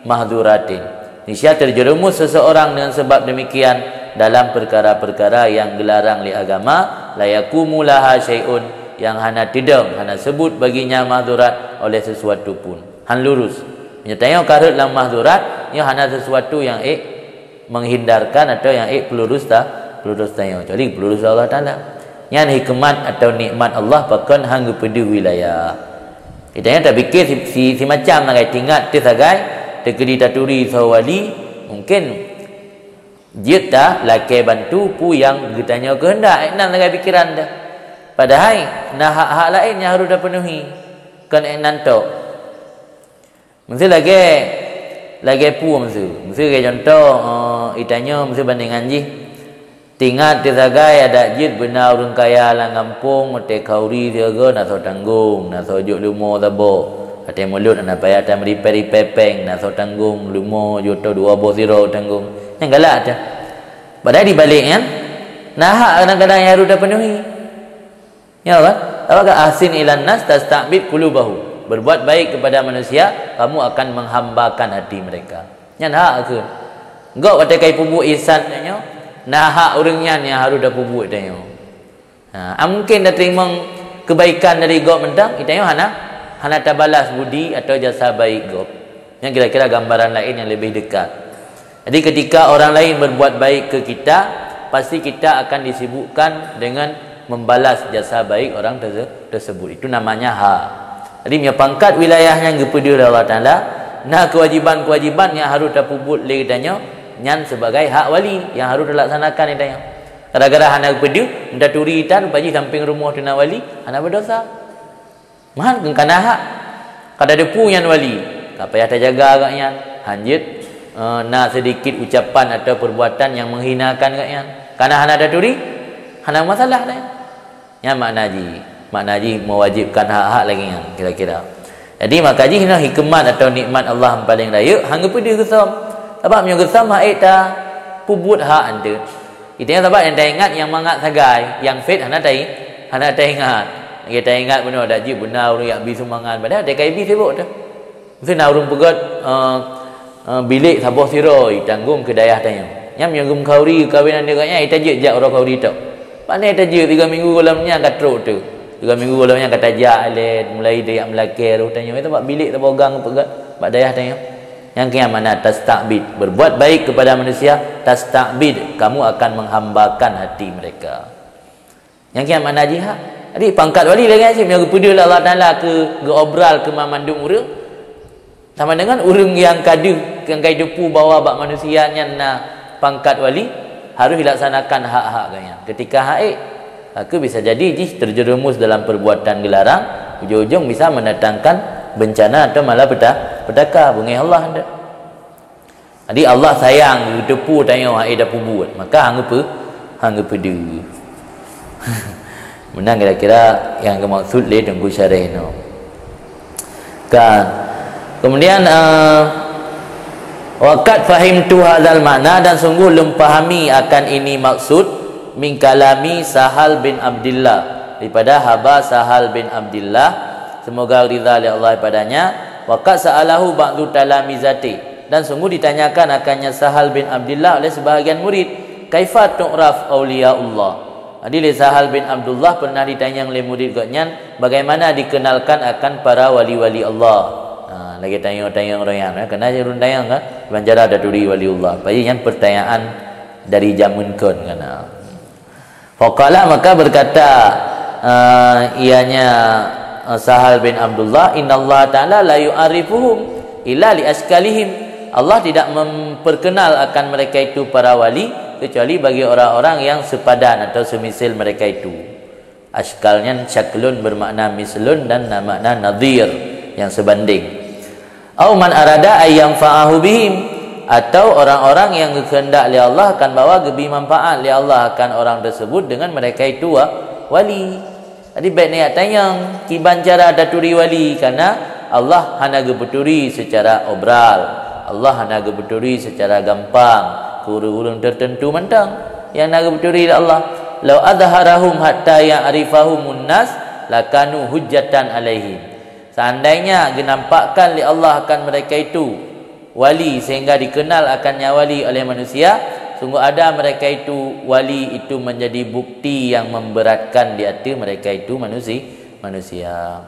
mahdzuratin. Niscaya terjerumus seseorang dengan sebab demikian dalam perkara-perkara yang geularang lé agama, la yaqumu laha syai'un, yang hana teudong, hana sebut baginya mahdzurat oleh sesuatu pun. Han lurus. Meunyoe tanyoe ka rhot lam mahdzurat, nyoe hana sesuatu nyang ék menghindarkan atau nyang ék peulurus ta-, peulurus tanyoe. Kecuali peulurus Allah Taala. Nyan hikmat atau nikmat Allah pakon han geupeudeuh wilayah. Geutanyoe tapike si, si, simacam sagai, tingat teuh sagai, teukeudi taturi saboh wali, mungkin Jeuet talakée bantu peue nyang geutanyoe keuheundak, ék nan lagée pikeran teuh. Padahai na hak-hak laén nyang harôh tapeunuhi, kon ék nan tok. Meuseu lagée, lagée peue meuseu? Meuseu lagée cuntoh, eh, geutanyoe meuseu bandingan jih. Tingat teusagai adak jeuet beuna ureuëng kaya lam gampông, watée khauri sigoe na soe tanggong, na soe jok leumo saboh. Watée mulod hana payah tameuripée-ripée péng, na soe tanggong, leumo jok dua boh siro tanggong. Nyang galak teuh. Padahai di balék nyan, na hak kadang-kadang nyang harôh tapeunuhi. Ya kan? Apa kata, "Ahsin ilan nas tasta'bid qulubahum." Berbuat baik kepada manusia, kamu akan menghambakan hati mereka. Nyan hak keuh. Gob watée ka jipeubuet ihsan tanyoe, na hak ureuëng nyan nyang harôh tapeubuet tanyoe. Ha, mungkin tateurimong kebaikan dari gob mantong, tanyoe hana, hana tabalas budi atau jasa baik gob. Nyan kira-kira gambaran laén nyang leubeh dekat. Jadi, ketika orang lain berbuat baik ke kita, pasti kita akan disibukkan dengan membalas jasa baik orang terse-, tersebut. Itu namanya hak. Jadi, meunyoe pangkat wilayah nyang geupeudeuh lé Allah Taala, na keuwajiban-keuwajiban nyang harôh tapeubuet lé geutanyoe, nyan sebagai hak wali nyang harôh talaksanakan lé geutanyoe. Gara-gara hana geupeudeuh, meutaturi tan, rupa jih sampéng rumoh teuh na wali, hana beudosa. Meuhan keu kana hak. Ka tateupeue nyan wali, ka payah tajaga gobnyan, hanjeuet, eh, na seudikit ucapan atau perbuatan nyang menghinakan gobnyan. Kana hana taturi, hana masalah dah. Nyan makna jih, makna jih mewajibkan hak-hak lagée nyan kira-kira. Jadi, maka jih nyoe hikmat atau nikmat Allah paléng rayeuk, han geupeudeuh geusom. Sabab meunyoe geusom, han ék tapeubuet hak anteuk. Geutanyoe sabab nyang taingat nyang mangat sagai, nyang phét hana tai-, hana taingat. Lagée taingat bunoe dak jeuet beuna ureuëng jak bi sumbangan, padahal watée ka bi sibok teuh. Meuseu na ureuëng peugét, eh, eh, bilék saboh siro jitanggong keu dayah tanyoe. Nyan meunyoe geumeukauri kawin aneuk gobnyan, ita jeuet jak uroe kauri tok. Pane ita jeuet, tiga minggu gohlom nyan ka trok teuh. Tiga minggu gohlom nyan ka tajak lé, mulai tajak meulakée roh tanyoe, ita bak bilék saboh gang peugét bak dayah tanyoe. Nyang keu nyan makna tasta'bid, berbuat baik kepada manusia, tasta'bid, kamu akan menghambakan hati mereka. Nyang keu nyan makna jih hak. Jadi, pangkat wali lagée nyan cit, meunyoe geupeudeuh lé Allah Taala keu geuobral keu mandum ureuëng, sama dengan ureuëng nyang ka deuh, nyang ka jiteupeue bahwa bak manusia nyan na pangkat wali, harôh dilaksanakan hak-hak gobnyan. Ketika han ék, maka bisa jadi jih terjerumus dalam perbuatan geularang, ujong-ujong bisa mendatangkan bencana atau malapeta-, petaka, beungéh Allah. Jadi, Allah sayang geuteupeue tanyoe han ék tapeubuet, maka han geupeu-, han geupeudeuh. Meunan kira-kira nyang geumaksud lé Teungku Syarah nyoe. Kan. Kemudian, eh, "Wa qad fahimtu hadzal ma'na," dan sungguh lôn pahami akan ini maksud, "min kalami Sahal bin Abdillah," daripada haba Sahal bin Abdillah, semoga ridha lé Allah padanya, "wa qad sa'alahu ba'du talamizati," dan sungguh ditanyakan akannya Sahal bin Abdillah oleh sebahagian murid, "Kaifa tu'raf auliyaullah?" Jadi, lé Sahal bin Abdullah pernah ditanyong lé murid gobnyan, bagaimana dikenalkan akan para wali-wali Allah. Ha, lagée tanyong-tanyong roh nyan, eh, keunan ureuëng tanyong kan, ban cara taturi waliullah. Paji nyan pertanyaan dari jameun kon kan. Faqala, maka berkata, eh, ianya, eh, Sahal bin Abdullah, "Innallaha ta'ala la yu'arifuhum illa li askalihim." Allah tidak memperkenal akan mereka itu para wali kecuali bagi orang-orang yang sepadan atau semisil mereka itu. Askal nyan syaklun bermakna mislun dan na-, makna nadhir, yang sebanding. "Au man arada ay yanfa'ahu bihim," atau orang-orang yang geukeundak lé Allah akan bahwa geubi manfaat lé Allah akan orang tersebut dengan mereka itu wa-, wali. Jadi, bék neujak tanyong kiban cara taturi wali, karena Allah hana geupeuturi secara obral. Allah hana geupeuturi secara gampang keu ureuëng-ureuëng tertentu mantong nyang na geupeuturi lé Allah. "Lau azharahum hatta ya'rifahumun nas lakanu hujjatan alaihim." Seandainya geunampakkan lé Allah akan mereka itu wali, sehingga dikenal akannya wali oleh manusia, sungguh ada mereka itu wali itu menjadi bukti yang memberatkan di ateueh mereka itu manusi-, manusia.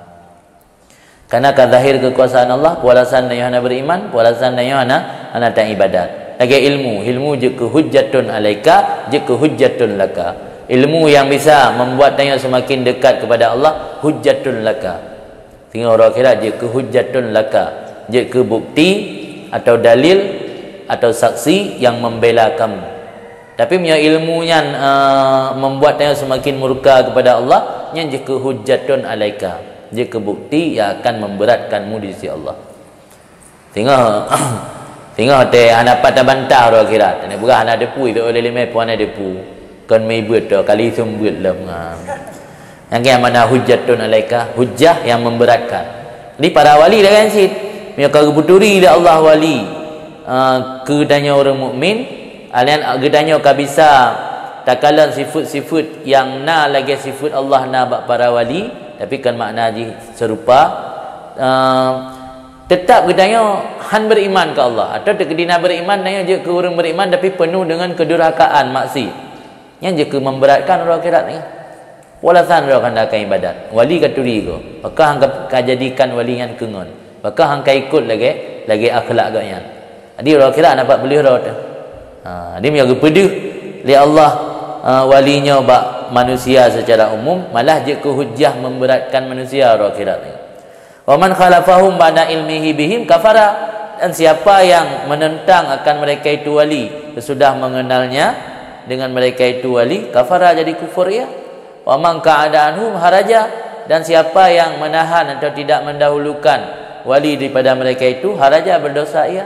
Karena ka zahir kekuasaan Allah, peue alasan tanyoe hana beriman, peue alasan tanyoe hana, hana taibadat. Lagée ilmu, ilmu jeuet keu hujjatun alaika, jeuet keu hujjatun laka. Ilmu yang bisa membuat tanyoe semakin dekat kepada Allah, hujjatun laka. Singoh uroe akhirat jeuet keu hujjatun laka, jeuet keu bukti atau dalil atau saksi yang membela kamu. Tapi meunyoe ilmu nyan, eh, membuat tanyoe semakin murka kepada Allah, nyan jeuet keu hujjatun alaika, jeuet keu bukti yang akan memberatkanmu di sisi Allah. Singoh, singoh teuh hana pat tabantah uroe akhirat. Hana beurah hana depu, itu oleh limai pun hana depu. Kon meuibeut tu, kali seumeubeuet lom. Ha. Nyang keu mana hujjatun alaika, hujjah yang memberatkan. Jadi para wali laén cit. Meunyoe ka geuputuri lé Allah wali, ah, keu tanyoe ureuëng mukmin, alian geutanyoe ka bisa takalon sifeuet-sifeuet nyang na lagée sifeuet Allah na bak para wali, tapi kon makna jih serupa. Ah, Teutap geutanyoe han beriman keu Allah, atawa teukeudi na beriman, tanyoe jeuet keu ureuëng beriman tapi penuh dengan kedurhakaan, maksiat. Nyan jeuet keu memberatkan uroe akhirat nyoe. Pulasan droe kanda ka ibadat. Wali ka turi goe. Pakah han ka, ka jadikan wali nyan keu ngon. Pakah han ka ikot lagée, lagée akhlak gobnyan. Jadi uroe akhirat nampak beuleuh droe teuh. Ha, jadi meunyoe geupeudeuh lé Allah, ha, wali nyoe bak manusia secara umum, malah jeuet keu hujjah memberatkan manusia uroe akhirat nyoe. Wa man khalafahum ba'da ilmihi bihim kafara, dan siapa yang menentang akan mereka itu wali sesudah mengenalnya dengan mereka itu wali, kafara, jadi kufur ia. Wa man qa'ada anhum haraja, dan siapa yang menahan atau tidak mendahulukan wali daripada mereka itu, haraja, berdosa ia.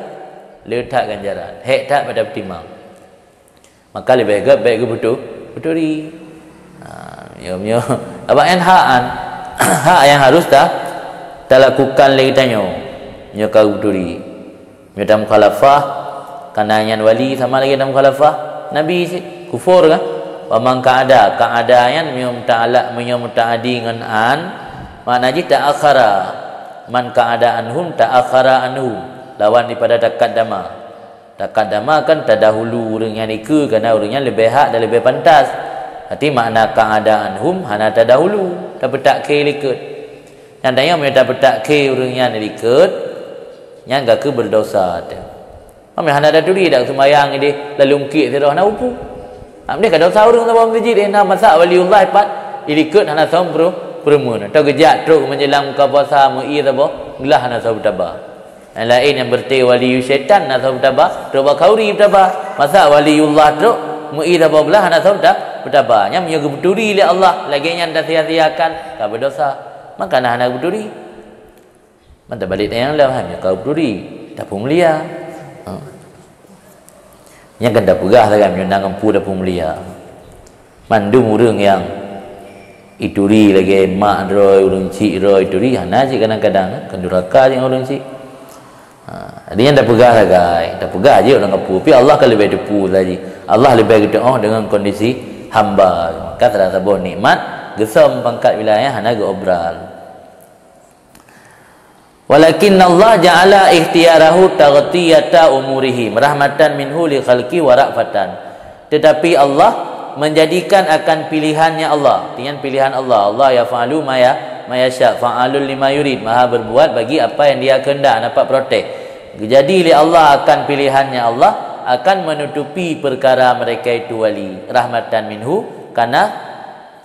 Le that ganjaran, hék that pada peutimang. Maka leubeh gét bék geupeuturi. Ha, nyoe, nyoe. Abang nyan hak an, hak nyang harus ta, talakukan lé geutanyoe. Nyoe ka geuturi. Nyoe tamukhalafah, kana nyan wali sama lagée tamukhalafah Nabi cit, kufur kan? Wa man qa'ada, qa'ada nyan meunyoe muta'ala, meunyoe muta'adi ngon an, makna jih ta'akhara. Man qa'ada anhum ta'akhara anhum, lawan daripada taqaddama. Taqaddama kan tadahulu ureuëng nyan dikeue, karena ureuëng nyan leubeh hak dan leubeh pantas. Arti makna qa'ada anhum hana tadahulu, tapeutak khe likot. Nyan tanyoe meunyoe tapeutak khe ureuëng nyan likot, nyan ka keu berdosa teuh. Meunyoe hana taturi dak seumayang ideh lalu meukiek sidroe hana upu. Amdeh ka dosa ureuëng saboh meuseujid, eh, na masa waliullah ipat ilikot hana som peureumeun. Atau geujak trok menjelang buka puasa meu-ie saboh glah hana som beutaba. Nyang laén nyang beureuté wali syaitan na soe beutaba, trok bak khauri beutaba. Masa waliullah trok meu-ie saboh blah hana soe beuta-, beutaba. Nyan meunyoe geupeuturi lé Allah, lagée nyan tasia-siakan, ka beudosa. Maka na hana geupeuturi. Man tabalek nyang lom, ha, meunyoe ka geupeuturi, tapeumulia. Ha. Nyan kan tapeugah sagai meunyoe na ngon peue tapeumulia. Mandum ureuëng nyang ituri lagée mak droe, ureuëng chik droe ituri, hana cit kadang-kadang, kan duraka cit ngon ureuëng chik. Ha, jadi nyan tapeugah sagai, tapeugah jih ureuëng kapeue, tapi Allah kan leubeh teupeue saji. Allah leubeh geuteuoh deungon kondisi hamba. Maka salah saboh nikmat, geusom pangkat wilayah hana geuobral. Walakinnallaha ja'ala ikhtiyarahu taghtiyata umurihim rahmatan minhu li khalqi wa ra'fatan. Tetapi Allah menjadikan akan pilihannya Allah. Artinya pilihan Allah. Allah yaf'alu ma ya-, ma yasha, fa'alul lima yurid. Maha berbuat bagi apa yang Dia kehendak. Nampak protes. Jadi lé Allah akan pilihannya Allah akan menutupi perkara mereka itu wali. Rahmatan minhu, karena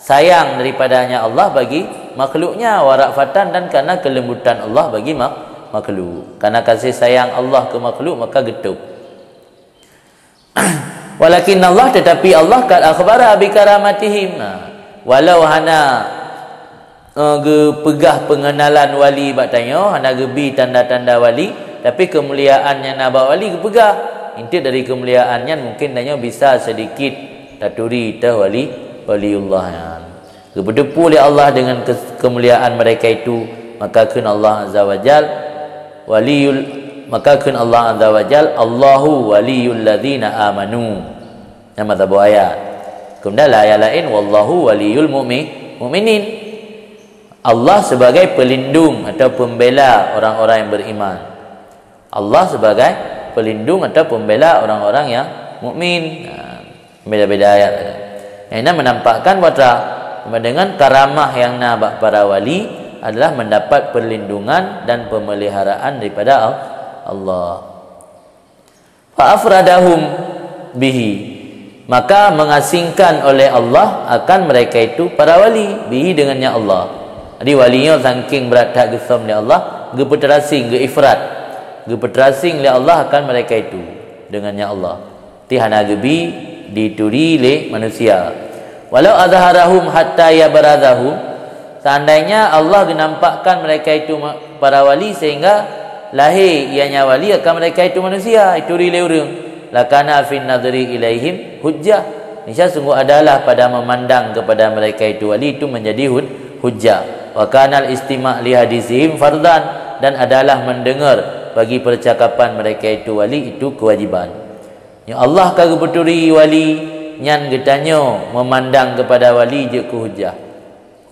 sayang daripadanya Allah bagi makhluknya, wa ra'fatan, dan karena kelembutan Allah bagi mak-, makhluk. Karena kasih sayang Allah ke makhluk, maka geutôb. Walakin Allah, tetapi Allah, qad akhbara bi karamatihim. Nah, walau hana, eh, geupeugah pengenalan wali bak tanyoe, hana geubi tanda-tanda wali, tapi kemuliaan nyang na bak wali geupeugah. Inti dari kemuliaan nyan mungkin tanyoe bisa sedikit taturi teuh wali, waliullah nyan. Geupeuteupeue lé Allah dengan ke-, kemuliaan mereka itu, maka kheun Allah Azza wa Jal, waliyul, maka kheun Allah Azza wa Jal, "Allahu waliyul ladzina amanu." Nyang masa boh ayat. Kemudian lam ayat laén, "Wallahu waliyul mu'mi-, mu'minin." Allah sebagai pelindung atau pembela orang-orang yang beriman. Allah sebagai pelindung atau pembela orang-orang yang mukmin. Ha, beda-beda ayat. Yang ini menampakkan bahwa dengan karamah yang na bak para wali adalah mendapat perlindungan dan pemeliharaan daripada Al-, Allah. Fa afradahum bihi, maka mengasingkan oleh Allah akan mereka itu para wali, bihi, dengannya Allah. Jadi wali nyoe saking brat that geusom lé Allah, geupeuteurasing, geuifrad. Geupeuteurasing lé Allah akan mereka itu dengannya Allah. Ti hana geubi dituri lé manusia. Walau azharahum hatta yabrazahum, seandainya Allah genampakkan mereka itu ma-, para wali sehingga lahir ianya wali akan mereka itu manusia, dituri lé ureuëng, lakana fin nadhri ilaihim hujjah. Niscaya sungguh adalah pada memandang kepada mereka itu wali itu menjadi hud-, hujjah. Wa kanal istima' li hadisihim fardhan, dan adalah mendengar bagi percakapan mereka itu wali itu kewajiban. Ya Allah ka geuputuri wali nyan geutanyoe memandang kepada wali jeuet keu hujjah.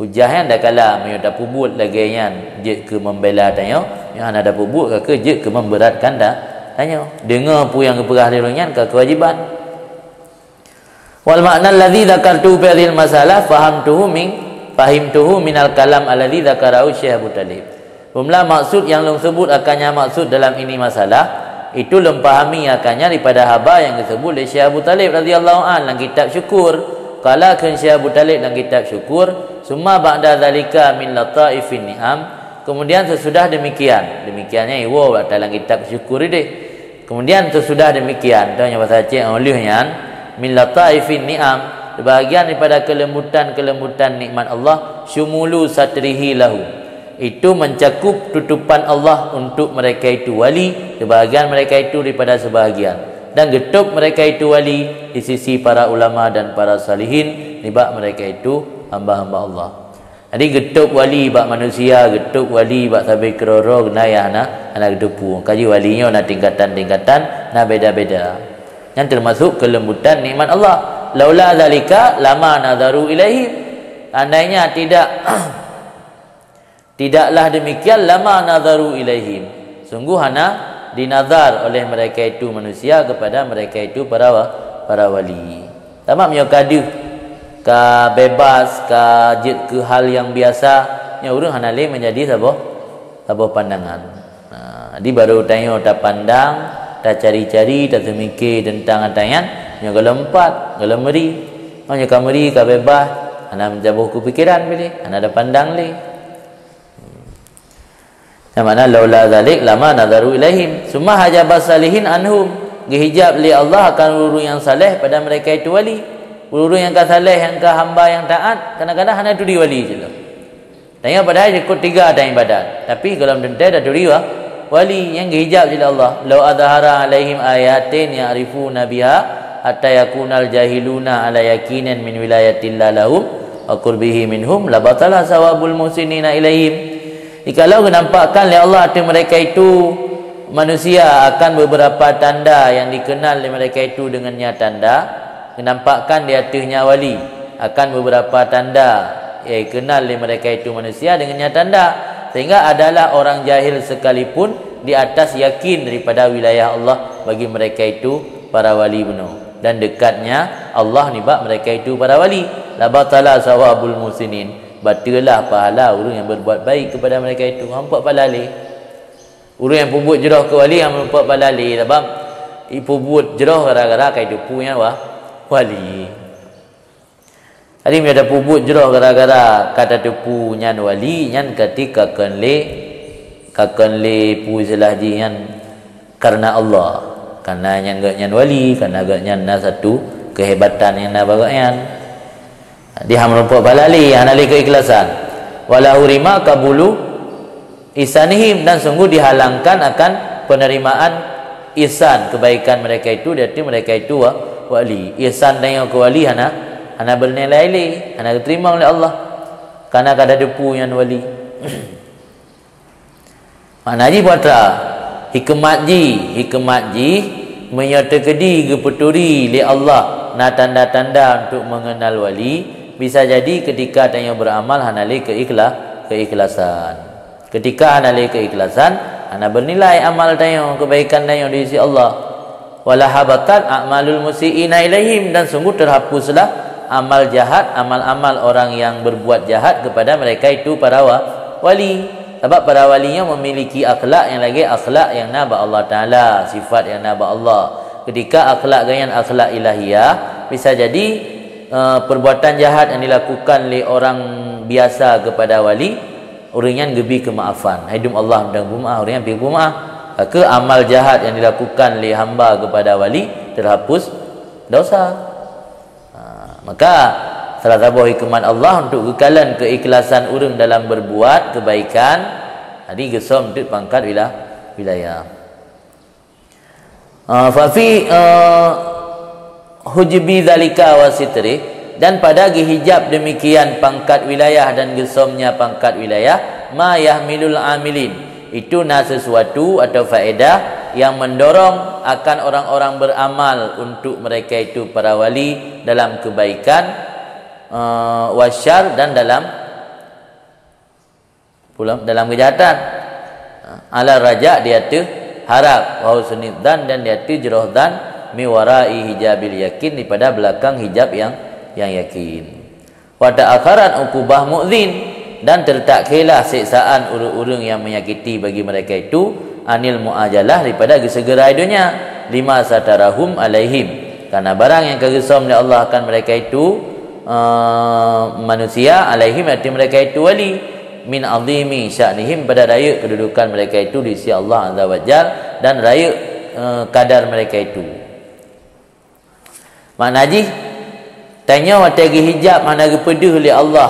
Hujjah nyan dakala meunyoe tapeubuet lagée nyan jeuet keu membela tanyoe, nyoe hana tapeubuet ka keu jeuet keu memberatkan ta-, tanyoe. Deungoe peue nyang geupeugah lé ureuëng nyan ka kewajiban. Wal ma'na alladzi dzakartu fi hadzihil masalah fahamtuhu min, fahimtuhu minal kalam alladzi dzakarahu Syekh Abu Thalib. Jumlah maksud nyang lôn sebut akannya maksud dalam ini masalah, itu lôn pahami akannya daripada haba nyang geusebut lé Syekh Abu Thalib radhiyallahu anh lam kitab Syukur. Qala kheun Syekh Abu Thalib lam kitab Syukur, "Summa ba'da dzalika min lataifin ni'am." Kemudian sesudah demikian, demikiannya iwoe dalam kitab Syukur ideh. Kemudian sesudah demikian, tu nyang bahasa Aceh, oleh nyan, min lataifin ni'am, sebahagian daripada kelembutan-kelembutan nikmat Allah, syumulu satrihi lahu. Itu mencakup tutupan Allah untuk mereka itu wali, sebahagian mereka itu daripada sebahagian. Dan geutôb mereka itu wali di sisi para ulama dan para salihin, nibak mereka itu hamba-hamba Allah. Jadi geutôb wali bak manusia, geutôb wali bak sabe keudroe-droe, geunayak hana, hana geuteupeue. Kaji wali nyoe na tingkatan-tingkatan, na beda-beda. Nyan termasuk kelembutan nikmat Allah. Laula dzalika lama nadharu ilaihim. Andainya tidak, tidaklah demikian, lama nadharu ilaihim. Sungguh hana dinazar oleh mereka itu manusia kepada mereka itu para wa-, para wali. Tamat meunyoe ka deuh, ka bebas, ka jeuet keu hal nyang biasa, nyoe ureuëng hana lé menjadi saboh, saboh pandangan. Ha, jadi baru tanyoe tapandang, tacari-cari, tateumike teuntang ata nyan, nyoe golom pat, golom meuri. Nyoe ka meuri, ka bebas, hana meujaboh keu pikeran piléh, hana tapandang lé. Yang mana laula dzalik lama nadharu ilaihim. Summa hajaba salihin anhum. Geuhijab lé Allah akan ureuëng nyang saleh pada mereka itu wali. Ureuëng nyang ka saleh, nyang ka hamba nyang taat, kadang-kadang hana turi wali cit lom. Tanyoe padahai ikut tiga dan ibadat, tapi golom teuntée taturi wa-, wali nyang geuhijab cit lé Allah. Lau azhara alaihim ayatin ya'rifuna biha hatta yakunal jahiluna ala yakinin min wilayatillah lahum wa qurbihi minhum labatala sawabul muhsinina ilaihim. Jikalau geunampakkan lé Allah ateueh mereka itu manusia akan beberapa tanda yang dikenal lé mereka itu dengannya tanda, geunampakkan di ateuehnya wali akan beberapa tanda yang dikenal lé mereka itu manusia dengannya tanda, sehingga adalah orang jahil sekalipun di atas yakin daripada wilayah Allah bagi mereka itu para wali bunoe. Dan dekatnya Allah nibak mereka itu para wali. Labatala sawabul muhsinin, bateulah pahala ureuëng yang berbuat baik kepada mereka itu. Hampa pahala lé. Ureuëng yang peubuet jroh keu wali, hampa pahala lé, sabab ipeubuet jroh gara-gara ka iteupeue nyan wa-, wali. Jadi meunyoe tapeubuet jroh gara-gara ka tateupeue nyan wali, nyan kati ka kon lé, ka kon lé peue istilah jih nyan, karena Allah. Karena nyan gobnyan wali, karena gobnyan na satu kehebatan nyang na bak gobnyan. Di ham rumpok pahala lé, hana lé keikhlasan. Wala hurima kabulu ihsanihim, dan sungguh dihalangkan akan penerimaan ihsan kebaikan mereka itu, dari mereka itu wa-, wali. Ihsan dan yang ke wali hana, hana bernilai lé, hana diterima oleh Allah. Karena kada depu nyan wali. Makna jih peue atra? Hikmat jih, hikmat jih, meunyoe teukeudi geupeuturi lé Allah na tanda-tanda untuk mengenal wali, bisa jadi ketika tanyoe beramal hana lé keikhla-, keikhlasan. Ketika hana lé keikhlasan, hana bernilai amal tanyoe, kebaikan tanyoe di sisi Allah. Wala habatat a'malul musiiina ilaihim, dan sungguh terhapuslah amal jahat, amal-amal orang yang berbuat jahat kepada mereka itu para wa-, wali. Sabab para wali nyan memiliki akhlak yang lagée akhlak yang na bak Allah Taala, sifat yang na bak Allah. Ketika akhlak gobnyan akhlak ilahiyah, bisa jadi, eh, perbuatan jahat yang dilakukan lé orang biasa kepada wali, ureuëng nyan geubri keumaafan. Hai dum Allah meudang peumaaf, ureuëng nyan pih peumaaf. Maka amal jahat yang dilakukan lé hamba kepada wali terhapus dosa. Maka, salah saboh hikmat Allah untuk geukalon keikhlasan ureuëng dalam berbuat kebaikan, jadi geusöm teuk pangkat wila-, wilayah. Ah, fa fi, ah, hujbi zalika wa sitri, dan pada geuhijab demikian pangkat wilayah dan geusömnya pangkat wilayah, ma yahmilul amilin, itu na sesuatu atau faedah yang mendorong akan orang-orang beramal untuk mereka itu para wali dalam kebaikan, eh, wasyar, dan dalam pulang dalam kejahatan. Ha, ala raja di ateueh harap, wa husnidzan dan di ateueh jroh dzan, mi warai hijabil yakin, daripada belakang hijab yang, yang yakin. Wa ta'akharat uqubah mu'dzin, dan tertakkhirlah siksaan ureuëng-ureuëng yang menyakiti bagi mereka itu, anil muajalah, daripada geuseugerai donya, lima satarahum alaihim, karena barang yang ka geusöm lé Allah akan mereka itu, eh, manusia, alaihim, arti mereka itu wali, min azimi sya'nihim, pada rayeuk kedudukan mereka itu di sisi Allah Azza wa Jal, dan rayeuk, eh, kadar mereka itu. Makna jih, tanyoe watée geuhijab hana geupeudeuh lé Allah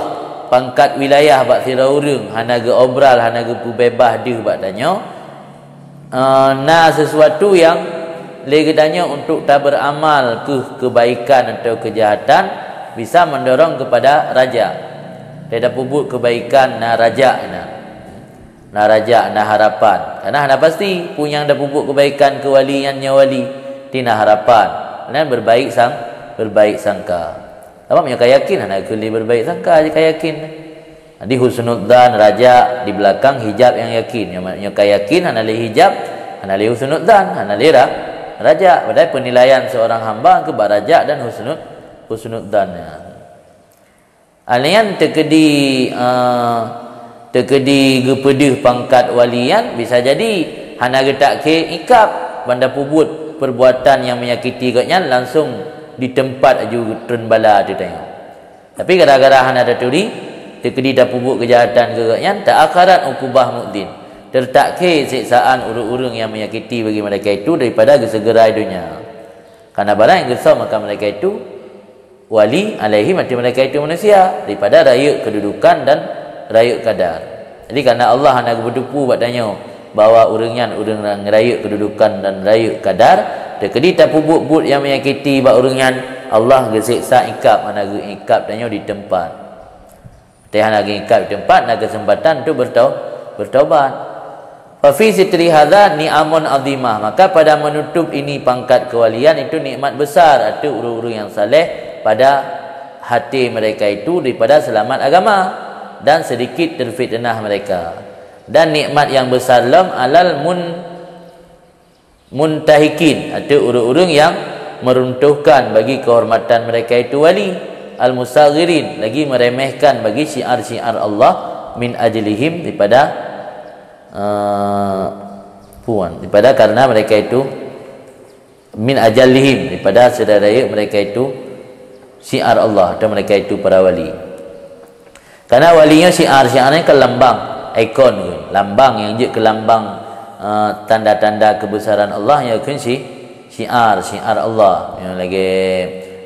pangkat wilayah bak sidroe ureuëng, hana geuobral, hana geupeubeubaih deuh bak tanyoe, eh, na sesuatu yang lé geutanyoe untuk taberamal keuh kebaikan atau kejahatan bisa mendorong kepada raja. Watée tapeubuet kebaikan na raja na. Na raja, na harapan. Karena hana pasti peue nyang tapeubuet kebaikan keu wali nyan nyoe wali, ti na harapan. Dan berbaik sang-, berbaik sangka. Sabab nyoe ka yakin, hana keu lé berbaik sangka, ka yakin. Jadi husnudzan, raja di belakang hijab yang yakin. Nyoe, nyoe ka yakin, hana lé hijab, hana lé husnudzan, hana lé ra-, raja. Padahai penilaian seorang hamba keu bak raja dan husnud-, husnudzan. Nyan teukeudi, eh, teukeudi geupeudeuh pangkat wali nyan, bisa jadi hana geutakhe ikab, ban tapeubuet perbuatan nyang menyakiti gobnyan langsung di teumpat aju treun bala teuh tanyoe. Tapi gara-gara hana taturi, teukeudi tapeubuet keujahatan keu gobnyan, ta'akharat uqubah mu'dzin, tertakhe siksaan ureuëng-ureuëng nyang menyakiti bagi mereka itu daripada geuseugerai donya. Karena barang nyang geusöm akan mereka itu wali, alaihim, arti mereka itu manusia, daripada rayeuk kedudukan dan rayeuk kadar. Jadi, karena Allah hana geupeuteupeue bak tanyoe bahwa ureuëng nyan ureuëng nyang rayeuk kedudukan dan rayeuk kadar, teukeudi tapeubuet buet nyang menyakiti bak ureuëng nyan, Allah geuseksa ikab, hana geuikab tanyoe di teumpat. Watée hana geuikab di teumpat, na keuseumpatan untuk bertau-, bertaubat. Fa fi sitri hadza ni'amun azimah, maka pada menutup ini pangkat kewalian itu nikmat besar ateueh ureuëng-ureuëng nyang saleh pada hati mereka itu daripada selamat agama dan sedikit terfitnah mereka. Dan nikmat yang besar lom alal mun-, muntahikin, ateueh ureuëng-ureuëng nyang meruntuhkan bagi kehormatan mereka itu wali, al-musaghirin, lagi meremehkan bagi syiar-syiar Allah, min ajlihim, daripada, eh, puan, daripada karena mereka itu, min ajallihim, daripada seudara mereka itu syiar Allah atau mereka itu para wali. Karena wali nyoe syiar, syiar nyan kan lambang, ikon, lambang nyang jeuet keu lambang, eh, tanda-tanda kebesaran Allah nyoe kheun si-, syiar, syiar Allah. Nyoe lagée,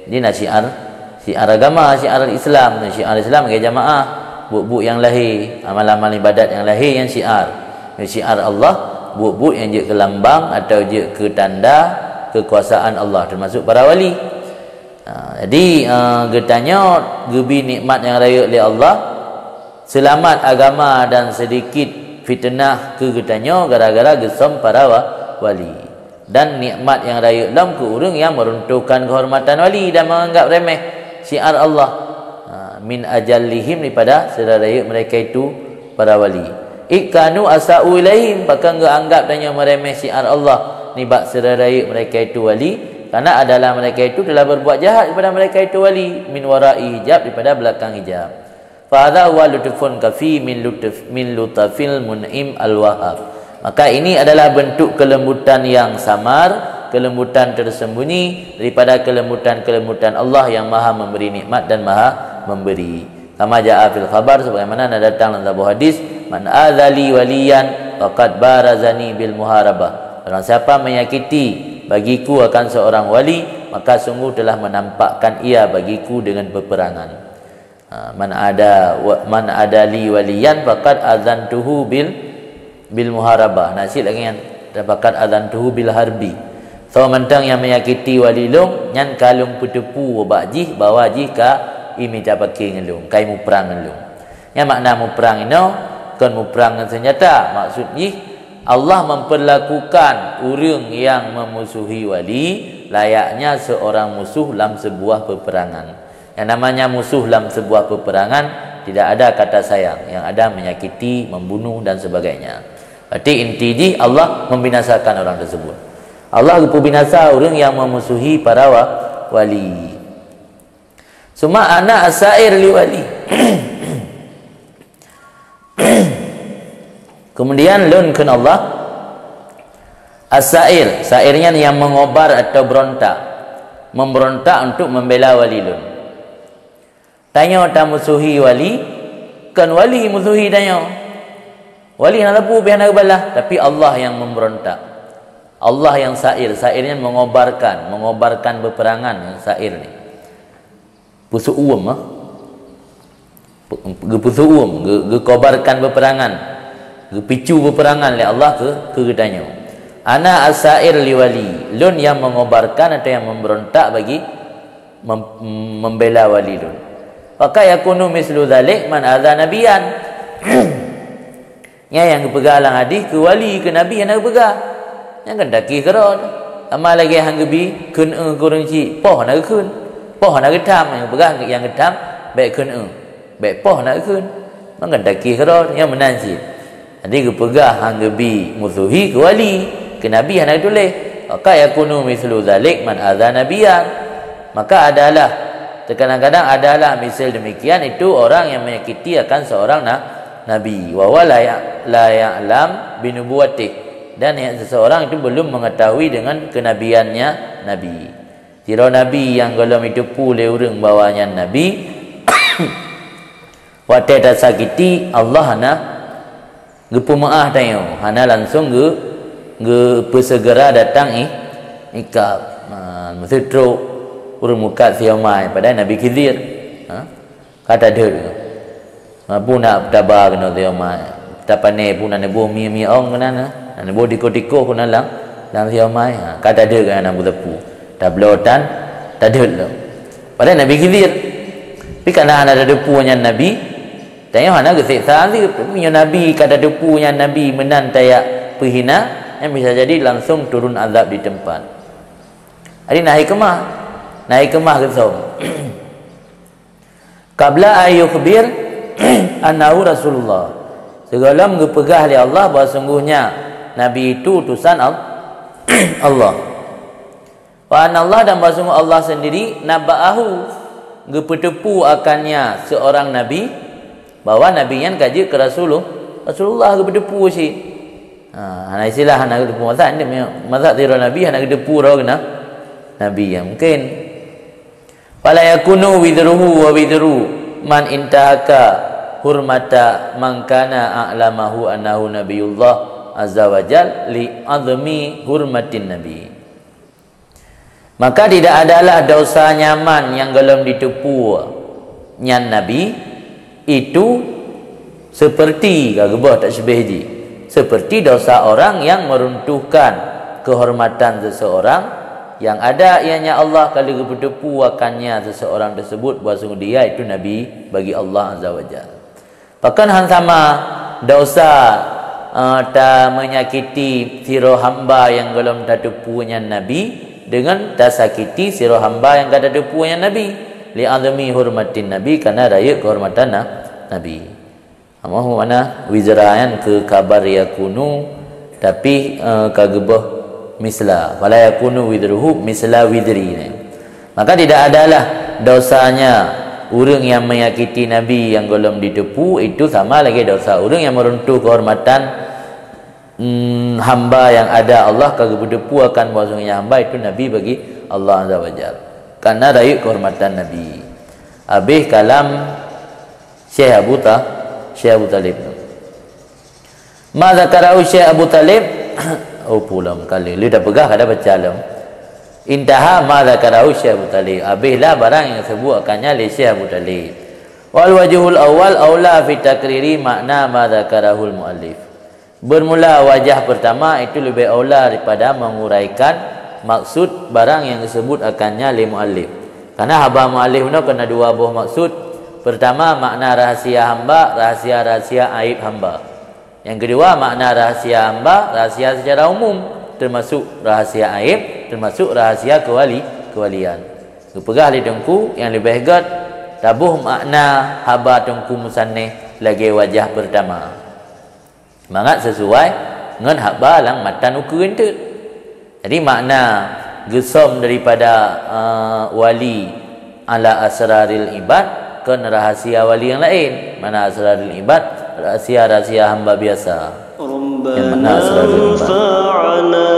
jadi na syiar, syiar agama, syiar Islam. Syiar Islam lagée jamaah, buet-buet nyang lahé, amal-amal ibadat nyang lahé nyan syiar. Nyoe syiar Allah, buet-buet nyang jeuet keu lambang atau jeuet keu tanda kekuasaan Allah, termasuk para wali. Ha, jadi, eh, geutanyoe geubi nikmat nyang rayeuk lé Allah, seulamat agama dan seudikit fiteunah keu geutanyoe gara-gara geusöm para wa-, wali. Dan nikmat nyang rayeuk lom keu ureuëng nyang meuruntuhkan keuhormatan wali dan menganggap remeh syiar Allah. Ha, min ajallihim, daripada seudara rayeuk mereka itu para wali. Id kanu asa'u ilaihim, pakon geuanggap tanyoe meuremeh syiar Allah nibak seudara rayeuk mereka itu wali, karena adalah mereka itu telah berbuat jahat kepada mereka itu wali, min wara'i hijab, daripada belakang hijab. Fa hadza huwa lutfun khafi min lutf-, min lutafil mun'im al-wahhab. Maka ini adalah bentuk kelembutan yang samar, kelembutan tersembunyi daripada kelembutan-kelembutan Allah yang Maha Memberi nikmat dan Maha Memberi. Kama jaa fil khabar, sebagaimana na datang dalam saboh hadis, "Man adza li waliyan faqad barazani bil muharabah." Barang siapa menyakiti bagiku akan seorang wali, maka sungguh telah menampakkan ia bagiku dengan peperangan. Ha, man ada wa-, man ada li waliyan faqad adzantuhu bil, bil muharabah. Nah, cit lagèe nyan, faqad adzantuhu bil harbi. Soe mantong nyang menyakiti wali lôn, nyan ka lôn peuteupeue bak jih bahwa jih ka imita paké ngon lôn, ka imuprang ngon lôn. Nyan makna muprang inoe, kon muprang ngon seunjata. Maksud jih, Allah memperlakukan ureuëng yang memusuhi wali layaknya seorang musuh lam sebuah peperangan. Yang namanya musuh lam sebuah peperangan, tidak ada kata sayang, yang ada menyakiti, membunuh dan sebagainya. Berarti inti jih Allah membinasakan orang tersebut. Allah geupeu binasa ureuëng yang memusuhi para wa-, wali. Suma ana asair li wali. Kemudian lôn kheun Allah, as-sa'ir, sa'ir nyan nyang mengobar atau berontak, memberontak untuk membela wali lôn. Tanyoe tamusuhi wali, kon wali musuhi tanyoe. Wali hana teupeu pih hana geubalah, tapi Allah yang memberontak. Allah yang sa'ir, sa'ir nyan mengobarkan, mengobarkan peperangan yang sa'ir ni. Peuseu'uem, ah. Pe-, geupeuseu'uem, geu-, geukobarkan peperangan, geupicu peperangan lé Allah keu, keu geutanyoe. Ana asair li wali, lôn nyang mengobarkan atau nyang memberontak bagi mem-, membela wali lôn. Faqad yakunu mislu dzalik man adza nabiyan. Nyan nyang geupeugah lam hadis keu wali, keu nabi hana geupeugah. Nyan kan takih keudroe. Sama lagèe han geubi kheun eu keu ureueng chik, poh hana geukheun. Poh hana geutham, nyang geupeugah nyang geutham bèk kheun eu. Bèk poh hana geukheun. Nyan kan takih keudroe, nyan meunan cit. Jadi geupeugah han geubi musuhi keu wali, keu nabi hana geutuléh. Faqad yakunu mislu dzalik man adza nabiyan. Maka adalah, terkadang-kadang adalah misal demikian itu orang yang menyakiti akan seorang na-, nabi. Wa huwa la ya-, la ya'lam binubuwatih. Dan yang seseorang itu belum mengetahui dengan kenabiannya nabi. Sidroe nabi nyang gohlom jiteupeue lé ureueng bahwa nyan nabi, watèe tasakiti, Allah hana geupeumeu'ah tanyoe, hana langsung geu-, geupeuseugera datang i-, ikab. Ha, meuseutrok ureueng meukat siomai, padahai Nabi Khidir, ha, ka tadhôt. Mampu nak taba keunoe siomai, tapané pun na neuboh mie-mie ong keunan, na neuboh tikoh-tikoh keunan lam, lam siomai, ha, ka tadhôt keunan na beuteupeu. Tabloe tan, tadhôt lom. Padahai Nabi Khidir, tapi karena hana tateupeue nyan nabi, tanyoe hana geuseksa azeueb, tapi meunyoe nabi ka tateupeue nyan nabi meunan tajak peuhina, nyan bisa jadi langsung turun azab di tempat. Jadi na hikmah, na hikmah geusom. Qabla an yukhbir annahu Rasulullah. Sigohlom geupeugah lé Allah bahwa sungguhnya nabi itu utusan Al-, Allah. Wa anna Allah, dan bahwa sungguh Allah sendiri, nabba'ahu, geupeuteupeue akannya seorang nabi, bahwa nabi nyan ka jeuet keu Rasulullah, Rasulullah geupeuteupeue cit. Ha, hana istilah hana geuteupeue, masa, masa sidroe nabi hana geuteupeue droe keunan nabi nyang mungkin. Fala yakunu wizruhu wa wizru man intahaka hurmata man kana a'lamahu annahu nabiyullah azza wa jal li azmi hurmatin nabi. Maka tidak adalah dosa nyaman nyang gohlom jiteupeue nyan nabi, itu seperti, ka geuboh tasyibih jih, seperti dosa orang yang meruntuhkan kehormatan seseorang yang ada ianya Allah ka lheueh geupeuteupeue akannya seseorang tersebut bahwa sungguh dia itu nabi bagi Allah Azza wa Jalla. Pakon han sama dosa, eh, ta menyakiti sidroe hamba nyang gohlom tateupeue nyan nabi, deungon tasakiti sidroe hamba nyang ka tateupeue nyan nabi, li azmi hurmatin nabi, karena rayeuk kehormatan na-, nabi. Amoh makna wizra nyan keu khabar yakunu, tapi, eh, ka geuboh misla. Fala yakunu wizruhu misla wizri. Maka tidak adalah dosanya ureuëng yang menyakiti Nabi yang gohlom jiteupeue itu sama lagée dosa ureuëng yang meruntuh kehormatan, mm, hamba yang ada Allah ka geupeuteupeue akan bahwasanya hamba itu Nabi bagi Allah Azza wa Jalla. Karena rayeuk kehormatan Nabi. Habis kalam Syekh Abu Ta-, Syekh Abu Talib. Ma zakarahu Syekh Abu Talib, Oh, pulang kali. Lu dah peugah kada baca lom. Intaha ma dzakarahu Syekh Abu Thalib. Habislah barang yang disebut akannya lé Syekh Abu Thalib. Wal wajhul awwal aula fi takriri makna ma dzakarahul muallif. Bermula wajah pertama itu lebih aula daripada menguraikan maksud barang yang disebut akannya lé muallif. Karena haba muallif nyoe kena dua boh maksud. Pertama, makna rahasia hamba, rahasia-rahasia aib hamba. Yang kedua, makna rahasia hamba, rahasia secara umum, termasuk rahasia aib, termasuk rahasia kewali, kewalian. Geupeugah lé Teungku, yang lebih gét taboh makna haba Teungku musannif lagée wajah pertama. Mangat sesuai ngon haba lam matan ukeue enteuk. Jadi makna geusom daripada uh, wali ala asraril ibad kon rahasia wali yang lain. Mana asraril ibad? Rahasia-rahasia hamba biasa. Yang mana asraril ibad?